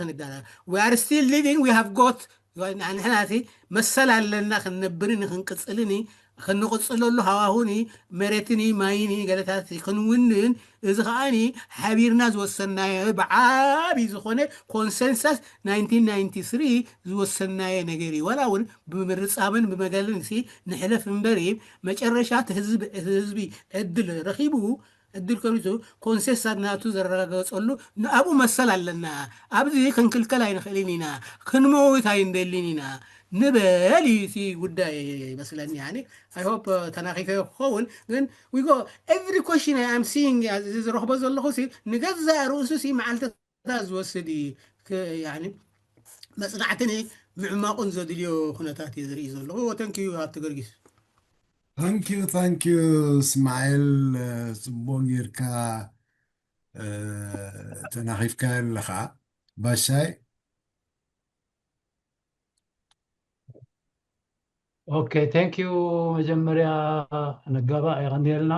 ክንዳና we are still living we have got ንሕና መሰል ኣለና ክንነብርን ክንቅፅልን ክንቕፅለሉ ሃዋሁኒ መሬትኒ ማይኒ ገለታት ክንውንን እዚ ከዓኒ ሓቢርና ዝወሰናዮ ብዓቢ ዝኾነ ኮንሰንሳስ ናይንቲን ናይንቲ ስሪ ዝወሰናዮ ነገር እዩ። ዋላ እውን ብምርጻምን ብመገልን ሲ ንሕለፍ እምበር መጨረሻ እቲ ህዝቢ ዕድል ረኺቡ ዕድል ከሪቱ ኮንሰንሳስ ናቱ ዘረጋገጸሉ ንኣብኡ መሰል ኣለና። ኣብዚ ክንክልከል ኣይንኽእልን ኢና፣ ክንመውት ኣይንደልን ኢና ንበል እዩ እቲ ጉዳይ ይመስለኒ። ያኒ I hope ተናኺፈ ክኸውን ግን we go every question I am seeing እዚ ዝረኽቦ ዘለኹ ሲ ንገዛእ ርእሱ ሲ መዓልትታት ዝወስድ እዩ። ያኒ መጽናዕትን ምዕማቑን ዘድልዮ ኩነታት እየ ዝርኢ ዘለኹ። Thank you ሃብቲ ገርጊስ። Thank you thank you እስማኤል፣ ጽቡቅ ጌርካ ተናኺፍካ ኣለኻ ባሻይ። Okay thank you። መጀመርያ ነጋባ የቐንየልና።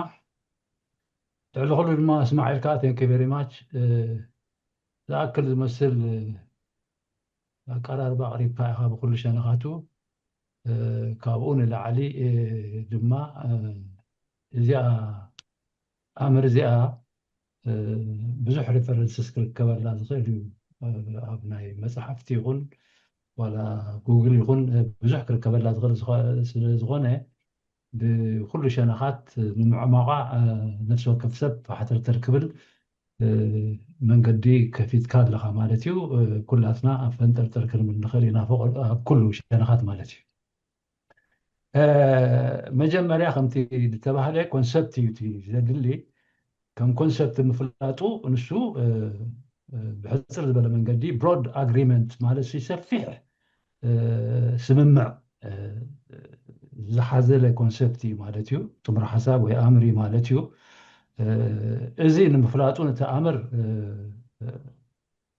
ልዕሊ ኩሉ ድማ እስማኤል ከዓ thank you very much። ዝኣክል ዝመስል ኣቀራርባ ኣቕሪብካ ኢኻ ብኩሉ ሸነኻቱ። ካብኡ ንላዕሊ ድማ እዚኣ ኣምር እዚኣ ብዙሕ references ክርከበላ ዝኽእል እዩ። ኣብ ናይ መፅሓፍቲ ይኹን ዋላ ጉግል ይኹን ብዙሕ ክርከበላ ዝኽእል ስለ ዝኾነ ብኩሉ ሸነኻት ንምዕማቋ ነፍሲ ወከፍ ሰብ ሓተርተር ክብል መንገዲ ከፊትካ ኣለኻ ማለት እዩ። ኩላትና ኣብ ፈንጠርጠር ክንብል ንኽእል ኢና ኣብ ኩሉ ሸነኻት ማለት እዩ። መጀመርያ ከምቲ ዝተባህለ ኮንሰፕት እዩ እቲ ዘድሊ። ከም ኮንሰፕት ምፍላጡ ንሱ ብሕፅር ዝበለ መንገዲ broad agreement ማለት ሰፊሕ ስምምዕ ዝሓዘለ ኮንሰፕት እዩ ማለት እዩ። ጥምር ሓሳብ ወይ ኣምር እዩ ማለት እዩ። እዚ ንምፍላጡ ነቲ ኣምር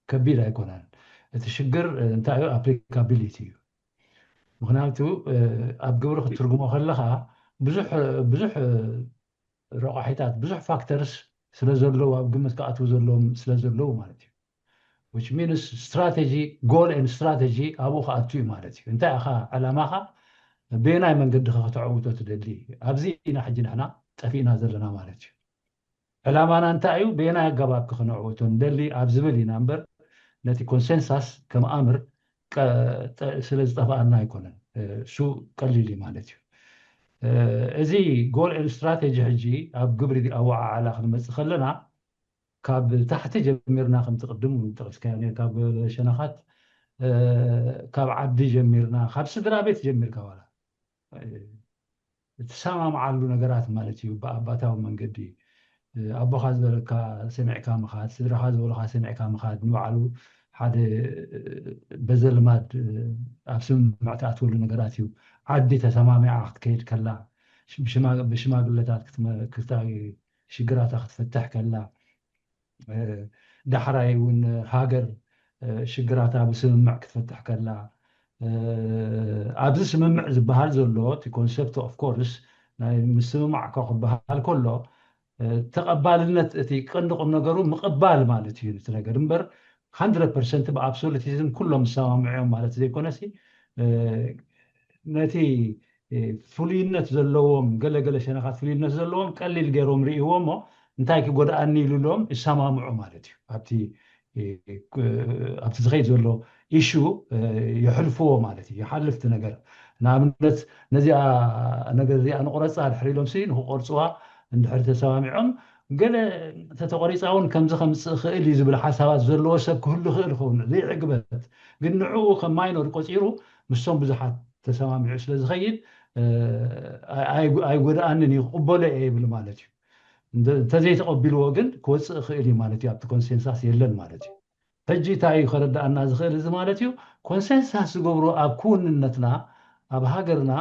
ከቢድ ኣይኮነን። እቲ ሽግር እንታይ እዩ? Applicability እዩ። ምክንያቱ ኣብ ግብሪ ክትትርጉሞ ከለካ ብዙሕ ብዙሕ ረቋሒታት ብዙሕ ፋክተርስ ስለ ዘለዉ ኣብ ግምት ክኣትዉ ዘለዎም ስለ ዘለዉ ማለት እዩ። Which means strategy, goal and strategy ኣብኡ ክኣቱ እዩ ማለት እዩ። እንታይ ኢኻ ዕላማኻ? በየናይ መንገዲ ከተዕውቶ ትደሊ? ኣብዚ ኢና ሕጂ ንሕና ጠፊእና ዘለና ማለት እዩ። ዕላማና እንታይ እዩ? በየናይ ኣገባብ ከነዕውቶ ንደሊ ኣብ ዝብል ኢና እምበር ነቲ ኮንሰንሳስ ከም ኣምር ስለ ዝጠፍኣና ኣይኮነን። እሱ ቀሊል እዩ ማለት እዩ። እዚ goal and strategy ሕጂ ኣብ ግብሪ ኣወዓዕላ ክንመፅእ ከለና ካብ ታሕቲ ጀሚርና ከምቲ ቅድም ጠቂስካዮ ካብ ሸነኻት ካብ ዓዲ ጀሚርና ካብ ስድራ ቤት ጀሚርካ ዋላ እትሰማምዓሉ ነገራት ማለት እዩ። ብኣባታዊ መንገዲ ኣቦኻ ዝበለካ ሰሚዕካ ምኻድ፣ ስድራኻ ዝበሉኻ ሰሚዕካ ምኻድ ንባዕሉ ሓደ በዘልማድ ኣብ ስምምዕ ትኣትወሉ ነገራት እዩ። ዓዲ ተሰማሚዓ ክትከይድ ከላ፣ ብሽማግለታት ሽግራታ ክትፈትሕ ከላ፣ ዳሕራይ እውን ሃገር ሽግራታ ብስምምዕ ክትፈትሕ ከላ ኣብዚ ስምምዕ ዝበሃል ዘሎ እቲ ኮንሰፕት ኦፍ ኮርስ ናይ ምስምማዕ እኳ ክበሃል ከሎ ተቐባልነት እቲ ቀንዲ ቁም ነገሩ ምቕባል ማለት እዩ እቲ ነገር እምበር ሃንድረድ ፐርሰንት ብኣብሶሉቲዝም ኩሎም ዝሰማምዑ እዮም ማለት ዘይኮነሲ ነቲ ፍሉይነት ዘለዎም ገለገለ ሸነኻት ፍሉይነት ዘለዎም ቀሊል ገይሮም ርእይዎ እሞ እንታይ ክጎድኣኒ ኢሉሎም ይሰማምዑ ማለት እዩ። ኣብቲ ኣብቲ ዝኸይድ ዘሎ ኢሹ ይሕልፍዎ ማለት እዩ። ይሓልፍቲ ነገር ንኣብነት ነዚኣ ነገር እዚኣ ንቁረፃ ድሕር ኢሎም ሲ ንክቆርፅዋ እንድሕር ተሰማሚዖም ገለ ተተቆሪፃ እውን ከምዚ ከምፅእ ክእል እዩ ዝብል ሓሳባት ዘለዎ ሰብ ክህሉ ክእል ይኸውን ዘይዕግበት ግን ንዕኡ ከም ማይኖር ቆፂሩ ምስቶም ብዙሓት ተሰማሚዑ ስለ ዝኸይድ ኣይጎድኣንን እዩ ክቕበሎ እየ ይብል ማለት እዩ። እንተዘይተቐቢልዎ ግን ክወፅእ ክእል እዩ ማለት እዩ። ኣብቲ ኮንሴንሳስ የለን ማለት እዩ። ሕጂ እንታይ እዩ ከረዳኣና ዝኽእል እዚ ማለት እዩ ኮንሴንሳስ ዝገብሮ ኣብ ክውንነትና ኣብ ሃገርና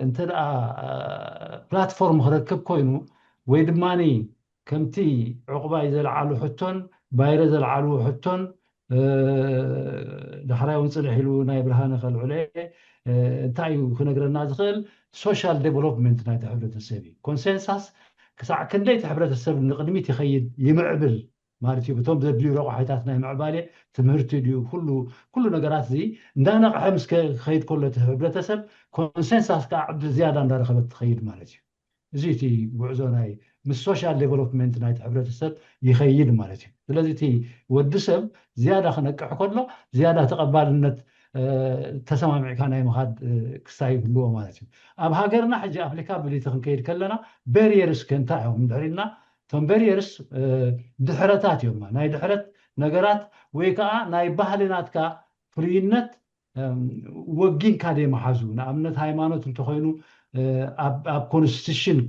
እንተ ደኣ ፕላትፎርም ክረክብ ኮይኑ ወይ ድማ ከምቲ ዕቑባይ ዘልዓሉ ሕቶን ባይረ ዘልዓሉ ሕቶን ዳሕራይ እውን ፅንሕ ኢሉ ናይ ብርሃነ ከልዕሎ እንታይ እዩ ክነግረና ዝኽእል ሶሻል ዴቨሎፕመንት ናይቲ ሕብረተሰብ እዩ። ኮንሴንሳስ ክሳዕ ክንደይ እቲ ሕብረተሰብ ንቅድሚት ይኸይድ ይምዕብል ማለት እዩ። ብቶም ዘድልዩ ረቋሒታት ናይ ምዕባሌ ትምህርቲ ድዩ፣ ኩሉ ኩሉ ነገራት እዚ እንዳነቕሐ ምስ ከ- ክኸይድ ከሎ እቲ ሕብረተሰብ ኮንሰንሳስ ከዓ ዕድል ዝያዳ እንዳረኸበት ትኸይድ ማለት እዩ። እዚ እቲ ጉዕዞ ናይ ምስ ሶሻል ዴቨሎፕመንት ናይቲ ሕብረተሰብ ይኸይድ ማለት እዩ። ስለዚ እቲ ወዲ ሰብ ዝያዳ ክነቅሕ ከሎ ዝያዳ ተቐባልነት ተሰማሚዕካ ናይ ምኻድ ክሳይ ይህልዎ ማለት እዩ። ኣብ ሃገርና ሕጂ ኣፕሊካብሊቲ ክንከይድ ከለና በሪየርስ ከ እንታይ እዮም እንድሕር ኢልና፣ እቶም በሪየርስ ድሕረታት እዮም። ናይ ድሕረት ነገራት ወይ ከዓ ናይ ባህሊ ናትካ ፍሉይነት ወጊንካ ደይ መሓዙ። ንኣብነት ሃይማኖት እንተኮይኑ ኣብ ኮንስቲቱሽን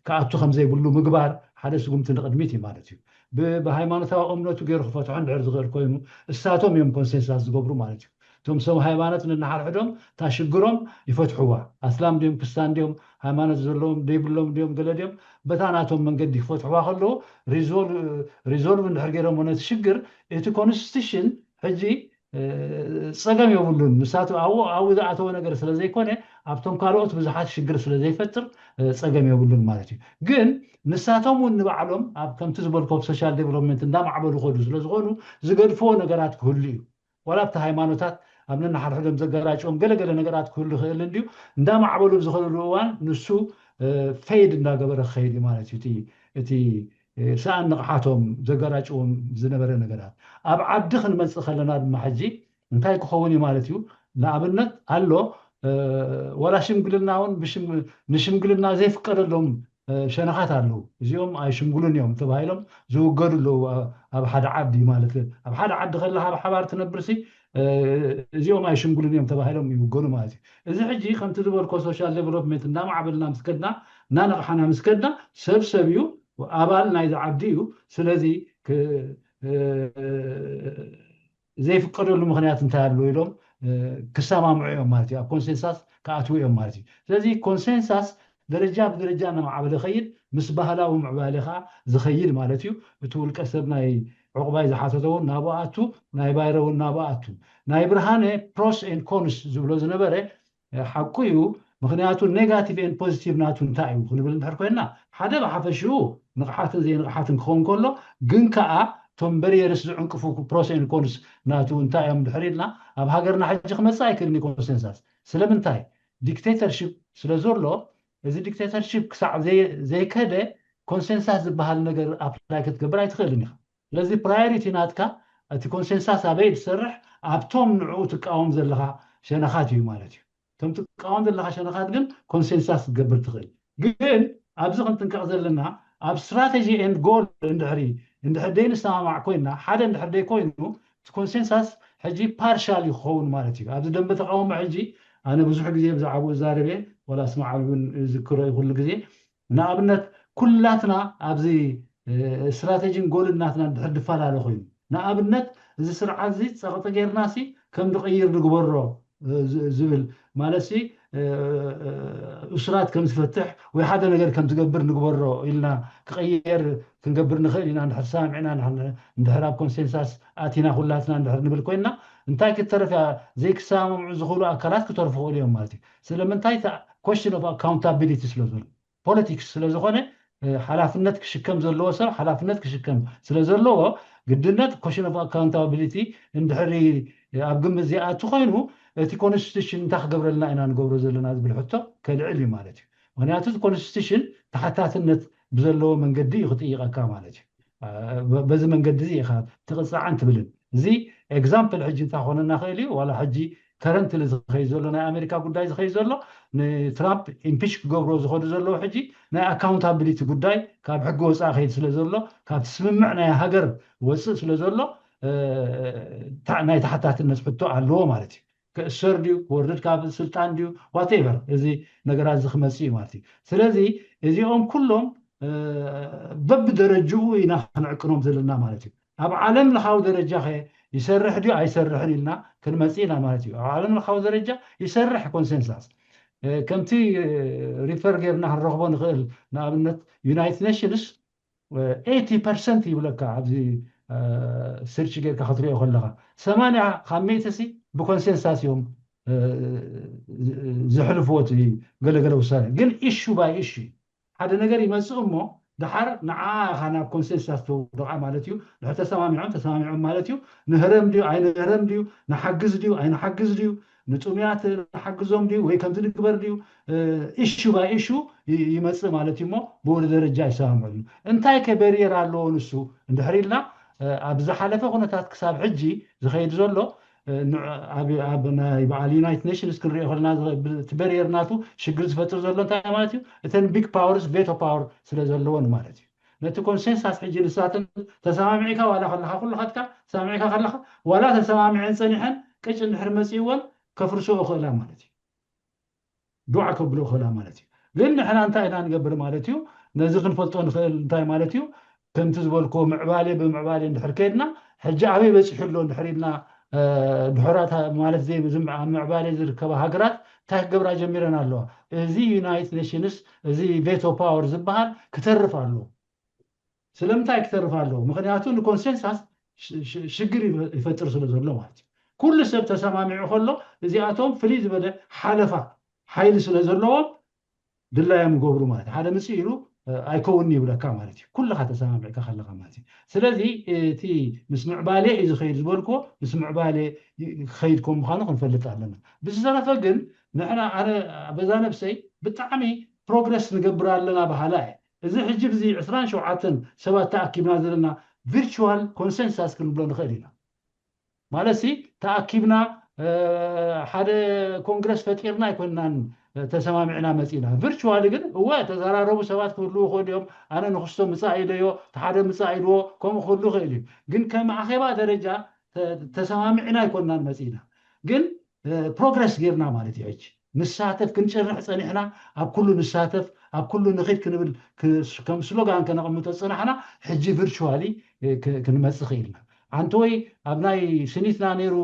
ክኣቱ ከም ዘይብሉ ምግባር ሓደ ስጉምቲ ንቕድሚት እዩ ማለት እዩ። ብሃይማኖታዊ እምነቱ ገይሩ ክፈትሖ እንድሕር ዝኽእል ኮይኑ እሳቶም እዮም ኮንሰንሳስ ዝገብሩ ማለት እዩ። እቶም ሰብ ሃይማኖት ነንሓድሕዶም እታ ሽግሮም ይፈትሕዋ። ኣስላም ድዮም፣ ክስታን ድዮም፣ ሃይማኖት ዘለዎም ደይብሎም ድዮም፣ ገለ ድዮም፣ በታ ናቶም መንገዲ ክፈትሕዋ ከለዉ ሪዞልቭ እንድሕር ገይሮም ነቲ ሽግር እቲ ኮንስቲቱሽን ሕጂ ፀገም የብሉን። ንሳቱ ኣብኡ ዝኣተወ ነገር ስለ ዘይኮነ ኣብቶም ካልኦት ብዙሓት ሽግር ስለ ዘይፈጥር ፀገም የብሉን ማለት እዩ። ግን ንሳቶም እውን ንባዕሎም ኣብ ከምቲ ዝበልኮ ሶሻል ዴቨሎፕመንት እንዳማዕበሉ ከዱ ስለ ዝኾኑ ዝገድፍዎ ነገራት ክህሉ እዩ። ዋላ ኣብቲ ሃይማኖታት ኣብ ነንሓድሕዶም ዘገራጭዎም ገለገለ ነገራት ክህሉ ይኽእል እንድዩ። እንዳማዕበሉ ብዝኸድሉ እዋን ንሱ ፌድ እንዳገበረ ክኸይድ እዩ ማለት እዩ። እቲ ሰኣን ንቕሓቶም ዘገራጭዎም ዝነበረ ነገራት ኣብ ዓዲ ክንመፅእ ከለና ድማ ሕጂ እንታይ ክኸውን እዩ ማለት እዩ? ንኣብነት ኣሎ ዋላ ሽምግልና እውን ንሽምግልና ዘይፍቀደሎም ሸነኻት ኣለዉ። እዚኦም ኣይሽምግሉን እዮም ተባሂሎም ዝውገዱ ኣለዉ። ኣብ ሓደ ዓዲ ማለት ኣብ ሓደ ዓዲ ከለካ ኣብ ሓባር ትነብርሲ እዚኦም ኣይሽምግሉን እዮም ተባሂሎም ይውገዱ ማለት እዩ። እዚ ሕጂ ከምቲ ዝበልኮ ሶሻል ዴቨሎፕመንት እናማዕበልና ምስ ከድና እናነቕሓና ምስ ከድና ሰብ ሰብ እዩ፣ ኣባል ናይዚ ዓዲ እዩ። ስለዚ ዘይፍቀደሉ ምክንያት እንታይ ኣሎ ኢሎም ክሰማምዑ እዮም ማለት እዩ። ኣብ ኮንሰንሳስ ክኣትዉ እዮም ማለት እዩ። ስለዚ ኮንሰንሳስ ደረጃ ብደረጃ እናማዕበለ ይኸይድ፣ ምስ ባህላዊ ምዕባለ ከዓ ዝኸይድ ማለት እዩ። እቲ ውልቀ ሰብ ናይ ዕቑባይ ዝሓተተ እውን ናብኡ ኣቱ፣ ናይ ባይረ እውን ናብኡ ኣቱ። ናይ ብርሃነ ፕሮስ ኤን ኮንስ ዝብሎ ዝነበረ ሓቁ እዩ። ምክንያቱ ኔጋቲቭ ኤን ፖዚቲቭ ናቱ እንታይ እዩ ክንብል እንድሕር ኮይና ሓደ ብሓፈሽኡ ንቕሓትን ዘይንቕሓትን ክኸውን ከሎ ግን ከዓ እቶም በሪየርስ ዝዕንቅፉ ፕሮስ ኤን ኮንስ ናቱ እንታይ እዮም ድሕር ኢልና ኣብ ሃገርና ሕጂ ክመፅእ ኣይክእልን ኮንሰንሳስ። ስለምንታይ? ዲክቴተርሽፕ ስለ ዘሎ እዚ ዲክቴተርሽፕ ክሳዕ ዘይከደ ኮንሰንሳስ ዝበሃል ነገር ኣፕላይ ክትገብር ኣይትኽእልን ኢኻ። ስለዚ ፕራዮሪቲ ናትካ እቲ ኮንሰንሳስ ኣበይ ትሰርሕ ኣብቶም ንዕኡ ትቃወም ዘለኻ ሸነኻት እዩ ማለት እዩ። እቶም ትቃወም ዘለኻ ሸነኻት ግን ኮንሰንሳስ ክትገብር ትኽእል። ግን ኣብዚ ክንጥንቀቕ ዘለና ኣብ ስትራቴጂ ኤንድ ጎል እንድሕሪ እንድሕር ደይ ንሰማማዕ ኮይና ሓደ እንድሕር ደይ ኮይኑ እቲ ኮንሰንሳስ ሕጂ ፓርሻል ይኸውን ማለት እዩ። ኣብዚ ደንበ ተቃውሞ ሕጂ ኣነ ብዙሕ ግዜ ብዛዕባኡ ዛረበ ዋላ እስማዓል እውን ዝክሮ እዩ ኩሉ ግዜ ንኣብነት ኩላትና ኣብዚ ስትራቴጂን ጎልን ናትና እንድሕር ድፈላለ ኮይኑ ንኣብነት እዚ ስርዓት እዚ ፀቕጢ ጌርና ሲ ከም ድቕይር ንግበሮ ዝብል ማለት ሲ እሱራት ከም ዝፈትሕ ወይ ሓደ ነገር ከም ትገብር ንግበሮ ኢልና ክቐየር ክንገብር ንኽእል ኢና እንድሕር ሰማሚዕና እንድሕር ኣብ ኮንሰንሳስ ኣቲና ኩላትና እንድሕር ንብል ኮይንና እንታይ ክትተርፍ እያ ዘይክሰማምዑ ዝኽእሉ ኣካላት ክተርፉ ክእሉ እዮም ማለት እዩ። ስለምንታይ question of accountability ስለ ዘሎ ፖለቲክስ ስለ ዝኾነ ሓላፍነት ክሽከም ዘለዎ ሰብ ሓላፍነት ክሽከም ስለ ዘለዎ ግድነት question of accountability እንድሕሪ ኣብ ግምት ዘይኣቱ ኮይኑ እቲ ኮንስቲቱሽን እንታይ ክገብረልና ኢና ንገብሮ ዘለና ዝብል ሕቶ ከልዕል እዩ ማለት እዩ። ምክንያቱ እቲ ኮንስቲቱሽን ተሓታትነት ብዘለዎ መንገዲ እዩ ክጥይቀካ ማለት እዩ። በዚ መንገዲ እዚ ኢኻ ትቕፃዕን ትብልን። እዚ ኤግዛምፕል ሕጂ እንታይ ክኾነና ክእል እዩ ዋላ ሕጂ ከረንትሊ ዝኸይድ ዘሎ ናይ ኣሜሪካ ጉዳይ ዝኸይድ ዘሎ ንትራምፕ ኢምፒች ክገብርዎ ዝኸዱ ዘለዉ ሕጂ ናይ ኣካውንታብሊቲ ጉዳይ ካብ ሕጊ ወፃኢ ከይድ ስለ ዘሎ ካብቲ ስምምዕ ናይ ሃገር ወፅእ ስለ ዘሎ ናይ ተሓታትነት ሕቶ ኣለዎ ማለት እዩ። ክእሰር ድዩ ክወርድ ካብ ስልጣን ድዩ ዋቴቨር እዚ ነገራት እዚ ክመፅእ እዩ ማለት እዩ። ስለዚ እዚኦም ኩሎም በብደረጅኡ ኢና ክንዕቅኖም ዘለና ማለት እዩ። ኣብ ዓለም ለኻዊ ደረጃ ከ ይሰርሕ ድዩ ኣይሰርሕን ኢልና ክንመፅእ ኢና ማለት እዩ። ኣብ ዓለም ለኻዊ ደረጃ ይሰርሕ ኮንሰንሳስ ከምቲ ሪፈር ጌርና ክንረኽቦ ንኽእል ንኣብነት ዩናይትድ ኔሽንስ ኤቲ ፐርሰንት ይብለካ ኣብዚ ስርች ጌርካ ክትሪኦ ከለካ ሰማንያ ካብ ሚእቲ ሲ ብኮንሰንሳስ እዮም ዝሕልፍዎ እቲ ገለገለ ውሳነ ግን ኢሹ ባይ ኢሹ ሓደ ነገር ይመፅእ እሞ ደሓር ንዓ ኢኻ ናብ ኮንሰንሳስ ተውድቓ ማለት እዩ። ድሕር ተሰማሚዖም ተሰማሚዖም ማለት እዩ። ንህረም ድዩ ኣይንህረም ድዩ፣ ንሓግዝ ድዩ ኣይንሓግዝ ድዩ፣ ንጥሙያት ንሓግዞም ድዩ ወይ ከምዚ ንግበር ድዩ፣ ኢሹ ባይ ኢሹ ይመፅእ ማለት እዩ። እሞ ብኡ ደረጃ ይሰማምዑ እዩ። እንታይ ከ በሪየር ኣለዎ ንሱ እንድሕር ኢልና፣ ኣብ ዝሓለፈ ኩነታት ክሳብ ሕጂ ዝኸይድ ዘሎ፣ ኣብ ናይ በዓል ዩናይትድ ኔሽንስ ክንሪኦ ከለና፣ እቲ በሪየር ናቱ ሽግር ዝፈጥር ዘሎ እንታይ ማለት እዩ? እተን ቢግ ፓወርስ ቬቶ ፓወር ስለ ዘለዎን ማለት እዩ። ነቲ ኮንሰንሳስ ሕጂ ንሳትን ተሰማሚዕካ ዋላ ከለካ ኩልኻትካ ተሰማሚዕካ ከለካ ዋላ ተሰማሚዐን ፀኒሐን ቅጭ እንድሕር መፅእወን ከፍርሶ ይኽእላ ማለት እዩ። ዱዓ ከብሎ ይኽእላ ማለት እዩ። ግን ንሕና እንታይ ኢና ንገብር ማለት እዩ? ነዚ ክንፈልጦ ንኽእል እንታይ ማለት እዩ? ከምቲ ዝበልክዎ ምዕባሌ ብምዕባሌ እንድሕር ከይድና ሕጂ ኣበይ በፂሑ ኣሎ እንድሕር ኢልና፣ ድሑራት ማለት ዘይ ኣብ ምዕባሌ ዝርከባ ሃገራት እንታይ ክገብራ ጀሚረን ኣለዋ? እዚ ዩናይትድ ኔሽንስ እዚ ቬቶ ፓወር ዝበሃል ክተርፍ ኣለዎ። ስለምንታይ ክተርፍ ኣለዎ? ምክንያቱ ንኮንሰንሳስ ሽግር ይፈጥር ስለ ዘሎ ማለት እዩ። ኩሉ ሰብ ተሰማሚዑ ከሎ እዚኣቶም ፍልይ ዝበለ ሓለፋ ሓይሊ ስለ ዘለዎም ድላዮም ይገብሩ ማለት እዩ። ሓደ ምፅእ ኢሉ ኣይከውን ይብለካ ማለት እዩ። ኩልካ ተሰማሚዕካ ከለካ ማለት እዩ። ስለዚ እቲ ምስ ምዕባሌ እዩ ዝኸይድ ዝበልክዎ ምስ ምዕባሌ ክኸይድ ከም ምዃኑ ክንፈልጥ ኣለና። ብዝተረፈ ግን ንሕና ኣነ በዛ ነብሰይ ብጣዕሚ ፕሮግረስ ንገብር ኣለና በሃላ እየ። እዚ ሕጂ ብዚ ዕስራን ሸውዓተን ሰባት ተኣኪብና ዘለና ቪርቹዋል ኮንሰንሳስ ክንብሎ ንኽእል ኢና። ማለት ሲ ተኣኪብና ሓደ ኮንግረስ ፈጢርና ኣይኮንናን ተሰማሚዕና መፂና። ቪርቹዋሊ ግን እወ ተዘራረቡ ሰባት ክህልዉ ይኽእሉ እዮም። ኣነ ንክስቶ ምፃእ ኢለዮ፣ ሓደ ምፃእ ኢልዎ፣ ከምኡ ክህሉ ይኽእል እዩ። ግን ከም ኣኼባ ደረጃ ተሰማሚዕና ኣይኮንናን መፂና። ግን ፕሮግረስ ጌርና ማለት እዩ። ሕጂ ንሳተፍ ክንጭርሕ ፀኒሕና ኣብ ኩሉ ንሳተፍ ኣብ ኩሉ ንኺድ ክንብል ከም ስሎጋን ከነቐምጦ ዝፀናሕና ሕጂ ቪርቹዋሊ ክንመፅእ ክኢልና። ኣንተ ወይ ኣብ ናይ ስኒትና ነይሩ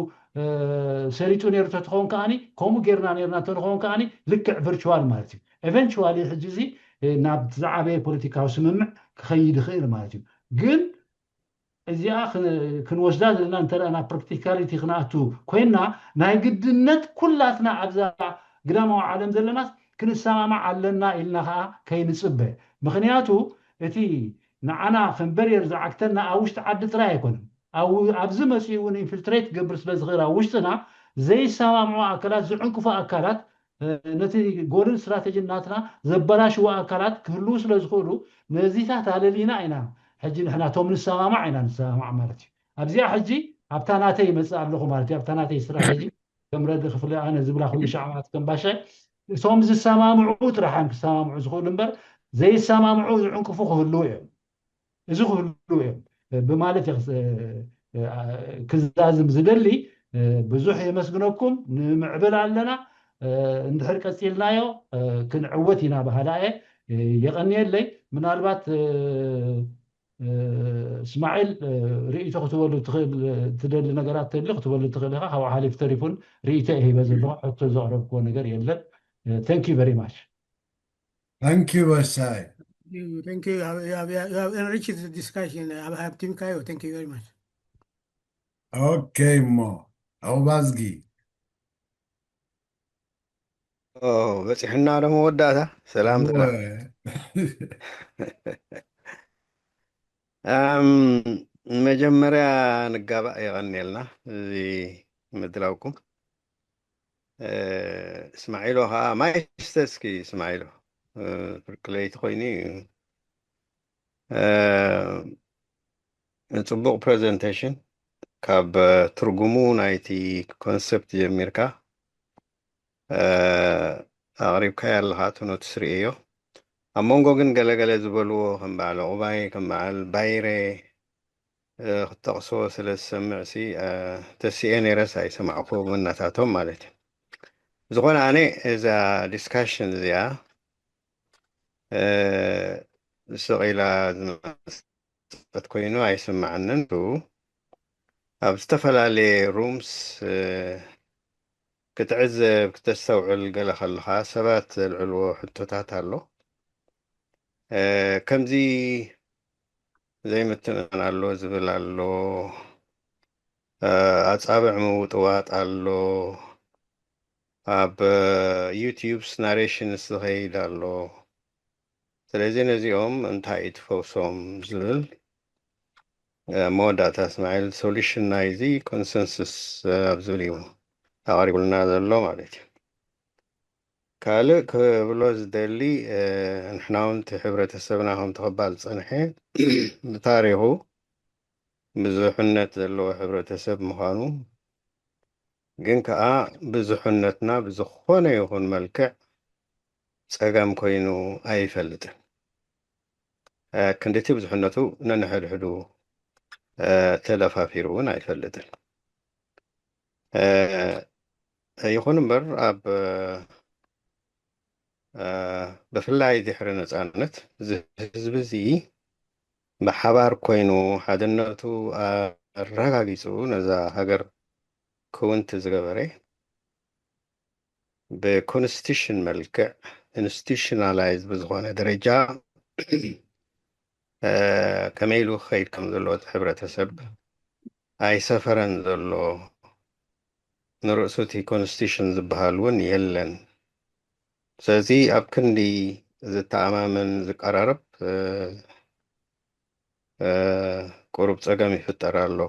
ሰሊጡ ነይሩ ተትኸውን ከኣኒ ከምኡ ጌርና ነርና እንተንኸውን ከኣኒ ልክዕ ቪርቹዋል ማለት እዩ። ኤቨንቹዋሊ ሕጂ እዚ ናብ ዝዓበየ ፖለቲካዊ ስምምዕ ክኸይድ ይኽእል ማለት እዩ። ግን እዚኣ ክንወስዳ ዘለና እንተ ናብ ፕራክቲካሊቲ ክንኣቱ ኮይና ናይ ግድነት ኩላትና ኣብዛ ግዳማዊ ዓለም ዘለናስ ክንሰማማዕ ኣለና ኢልና ከዓ ከይንፅበ። ምክንያቱ እቲ ንዓና ከም በርየር ዝዓግተና ኣብ ውሽጢ ዓዲ ጥራይ ኣይኮነን። ኣብዚ መፅኡ እውን ኢንፊልትሬት ክገብር ስለ ዝኽእል ኣብ ውሽጥና ዘይሰማምዑ ኣካላት ዝዕንቅፉ ኣካላት ነቲ ጎልን ስትራተጂን ናትና ዘበላሽዎ ኣካላት ክህልዉ ስለ ዝኽእሉ ነዚታት ኣለሊና ኢና። ሕጂ ንሕና እቶም ንሰማማዕ ኢና ንሰማማዕ ማለት እዩ። ኣብዚኣ ሕጂ ኣብታ ናተይ ይመፅእ ኣለኹ ማለት እዩ። ኣብታ ናተይ ስትራተጂ ከም ረዲ ክፍለ ኣነ ዝብላ ኩሉ ሻዕማት ከም ባሻይ እቶም ዝሰማምዑ ጥራሕ እዮም ክሰማምዑ ዝኽእሉ እምበር ዘይሰማምዑ ዝዕንቅፉ ክህልዉ እዮም። እዚ ክህሉ እዮም ብማለት ክዛዝም ዝደሊ። ብዙሕ የመስግነኩም። ንምዕብል ኣለና። እንድሕር ቀፂልናዮ ክንዕወት ኢና በሃላ እየ። የቐንየለይ። ምናልባት እስማዒል ርእይቶ ክትበሉ ትደሊ ነገራት ተሊ ክትበሉ ትኽእል ኢኻ። ካብኡ ሓሊፍ ተሪፉን ርእይቶ ሂበ ዘለኹ ሕቶ ዘቕረብክዎ ነገር የለን። Thank you very much. Thank you, Basai. Thank you. You have, you have, you have enriched the discussion. Abha Timkayo, thank you very much. Okay, Mo. Awbazgi. ኦ በፂሕና ዶ መወዳእታ? ሰላም ሰላም። መጀመርያ ንጋባእ የቐንየልና እዚ ምድላውኩም። እስማዒሎ ከዓ ማይስተስኪ እስማዒሎ ፍርቂ ለይቲ ኮይኑ እዩ። ጽቡቕ ፕሬዘንቴሽን ካብ ትርጉሙ ናይቲ ኮንሰፕት ጀሚርካ ኣቕሪብካዮ ኣለኻ። እቲ ኖትስ ርእዮ ኣብ መንጎ ግን ገለገለ ዝበልዎ ከም በዓል ዑባይ ከም በዓል ባይረ ክጠቕስዎ ስለ ዝሰምዕ ሲ ተሲኤ ነይረስ ኣይሰማዕኩ መናታቶም ማለት እዩ። ዝኾነ ኣነ እዛ ዲስካሽን እዚኣ ስቕ ኢላ ዝመፀት ኮይኑ ኣይስምዓንን። ኣብ ዝተፈላለየ ሩምስ ክትዕዘብ ክተስተውዕል ገለ ከለኻ ሰባት ዘልዕልዎ ሕቶታት ኣሎ። ከምዚ ዘይምትእምማን ኣሎ ዝብል ኣሎ፣ ኣፃብዕ ምውጥዋጥ ኣሎ፣ ኣብ ዩቲዩብስ ናሬሽንስ ዝኸይድ ኣሎ። ስለዚ ነዚኦም እንታይ እዩ ትፈውሶም ዝብል መወዳእታ እስማዒል ሶሉሽን ናይዚ ኮንሰንስስ ኣብ ዝብል እዩ ኣቕሪቡልና ዘሎ ማለት እዩ። ካልእ ክብሎ ዝደሊ ንሕና እውን እቲ ሕብረተሰብና ከም ተኸባል ዝፀንሐ ብታሪኹ ብዙሕነት ዘለዎ ሕብረተሰብ ምዃኑ ግን ከዓ ብዙሕነትና ብዝኾነ ይኹን መልክዕ ፀገም ኮይኑ ኣይፈልጥን። ክንድቲ ብዙሕነቱ ነንሕድሕዱ ተደፋፊሩ እውን ኣይፈልጥን። ይኹን እምበር ኣብ ብፍላይ ድሕሪ ነፃነት እዚ ህዝቢ እዚ ብሓባር ኮይኑ ሓድነቱ ኣረጋጊፁ ነዛ ሃገር ክውንቲ ዝገበረ ብኮንስቲቱሽን መልክዕ ኢንስቲቱሽናላይዝ ብዝኾነ ደረጃ ከመይ ኢሉ ክኸይድ ከም ዘለዎ እቲ ሕብረተሰብ ኣይሰፈረን ዘሎ ንርእሱ እቲ ኮንስቲቱሽን ዝበሃል እውን የለን። ስለዚ ኣብ ክንዲ ዝተኣማመን ዝቀራረብ ቁሩብ ፀገም ይፍጠር ኣሎ።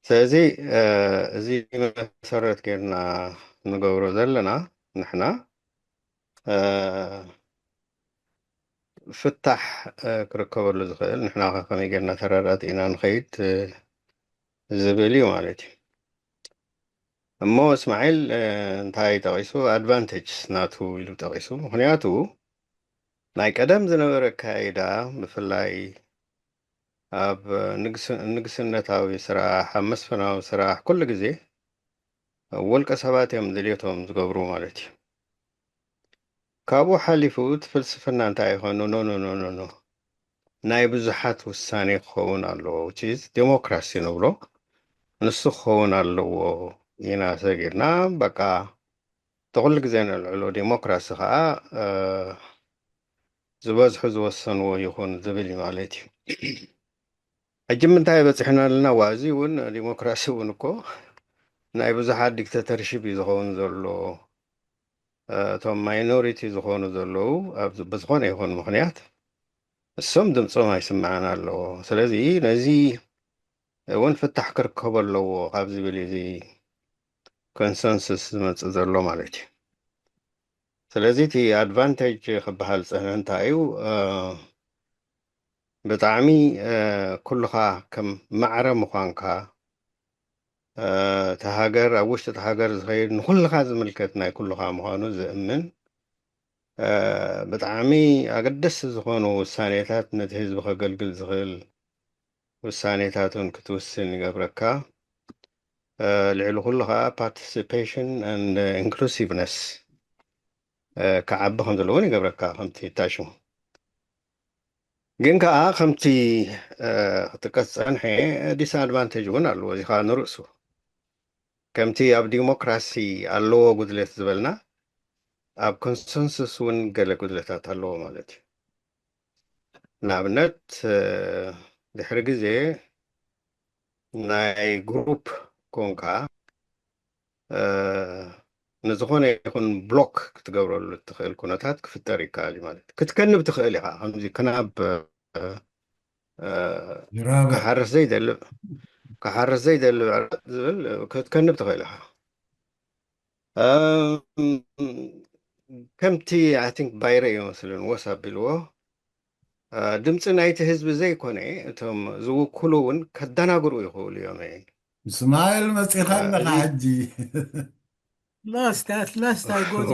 ስለዚ እዚ መሰረት ጌርና ንገብሮ ዘለና ንሕና ፍታሕ ክርከበሉ ዝኽእል ንሕና ከ ከመይ ጌርና ተረዳዲእና ንኸይድ ዝብል እዩ ማለት እዩ። እሞ እስማዒል እንታይ ጠቒሱ? ኣድቫንቴጅስ ናቱ ኢሉ ጠቒሱ። ምኽንያቱ ናይ ቀደም ዝነበረ ኣካይዳ ብፍላይ ኣብ ንግስነታዊ ስራሕ ኣብ መስፍናዊ ስራሕ ኩሉ ግዜ ውልቀ ሰባት እዮም ድልየቶም ዝገብሩ ማለት እዩ። ካብኡ ሓሊፉ እቲ ፍልስፍና እንታይ ይኾኑ ኖ ኖ ኖ ኖ ናይ ብዙሓት ውሳኔ ክኸውን ኣለዎ ቺዝ ዴሞክራሲ ንብሎ ንሱ ክኸውን ኣለዎ ኢና ሰጊርና በቃ ተኩሉ ግዜ ነልዕሎ ዴሞክራሲ ከዓ ዝበዝሑ ዝወሰንዎ ይኹን ዝብል እዩ ማለት እዩ። ሕጂ ምንታይ በፂሕና ኣለና ዋ እዚ እውን ዲሞክራሲ እውን እኮ ናይ ብዙሓት ዲክተተርሽፕ እዩ ዝኸውን ዘሎ። እቶም ማይኖሪቲ ዝኾኑ ዘለዉ ብዝኾነ ይኹን ምኽንያት እሶም ድምፆም ኣይስማዕን ኣለዎ። ስለዚ ነዚ እውን ፍታሕ ክርከቦ ኣለዎ ካብ ዝብል እዚ ኮንሰንስስ ዝመፅእ ዘሎ ማለት እዩ። ስለዚ እቲ ኣድቫንቴጅ ክበሃል ዝፀንሐ እንታይ እዩ? ብጣዕሚ ኩልኻ ከም ማዕረ ምዃንካ እቲ ሃገር ኣብ ውሽጢ እቲ ሃገር ዝኸይድ ንኩልኻ ዝምልከት ናይ ኩልኻ ምዃኑ ዝእምን ብጣዕሚ ኣገደስቲ ዝኾኑ ውሳኔታት ነቲ ህዝቢ ከገልግል ዝኽእል ውሳኔታቱን ክትውስን ይገብረካ። ልዕሊ ኩሉ ከዓ ፓርቲሲፔሽን ኢንክሉሲቭነስ ክዓቢ ከም ዘለዎ እውን ይገብረካ ከምቲ ታሽሙ ግን ከዓ ከምቲ ክጥቀስ ዝፀንሐ ዲስኣድቫንቴጅ እውን ኣለዎ እዚ ከዓ ንርእሱ ከምቲ ኣብ ዲሞክራሲ ኣለዎ ጉድለት ዝበልና ኣብ ኮንሰንስስ እውን ገለ ጉድለታት ኣለዎ ማለት እዩ። ንኣብነት ድሕሪ ግዜ ናይ ግሩፕ ኮንካ ንዝኾነ ይኹን ብሎክ ክትገብረሉ እትኽእል ኩነታት ክፍጠር ይከኣል እዩ ማለት ክትከንብ ትኽእል ኢኻ ከምዚ ክናብ ክሓርስ ዘይደልብ ክሓርስ ዘይደልብ ዕራጥ ዝብል ክትከንብ ትኽእል ኢኻ ከምቲ I think ባይረ እዩ መስልን ወስ ኣቢልዎ ድምፂ ናይቲ ህዝቢ ዘይኮነ እቶም ዝውክሉ እውን ከደናግሩ ይኽእሉ እዮም። እስማኤል መፂኻ ኣለኻ ሕጂ ላስት ላስት ኣይጎት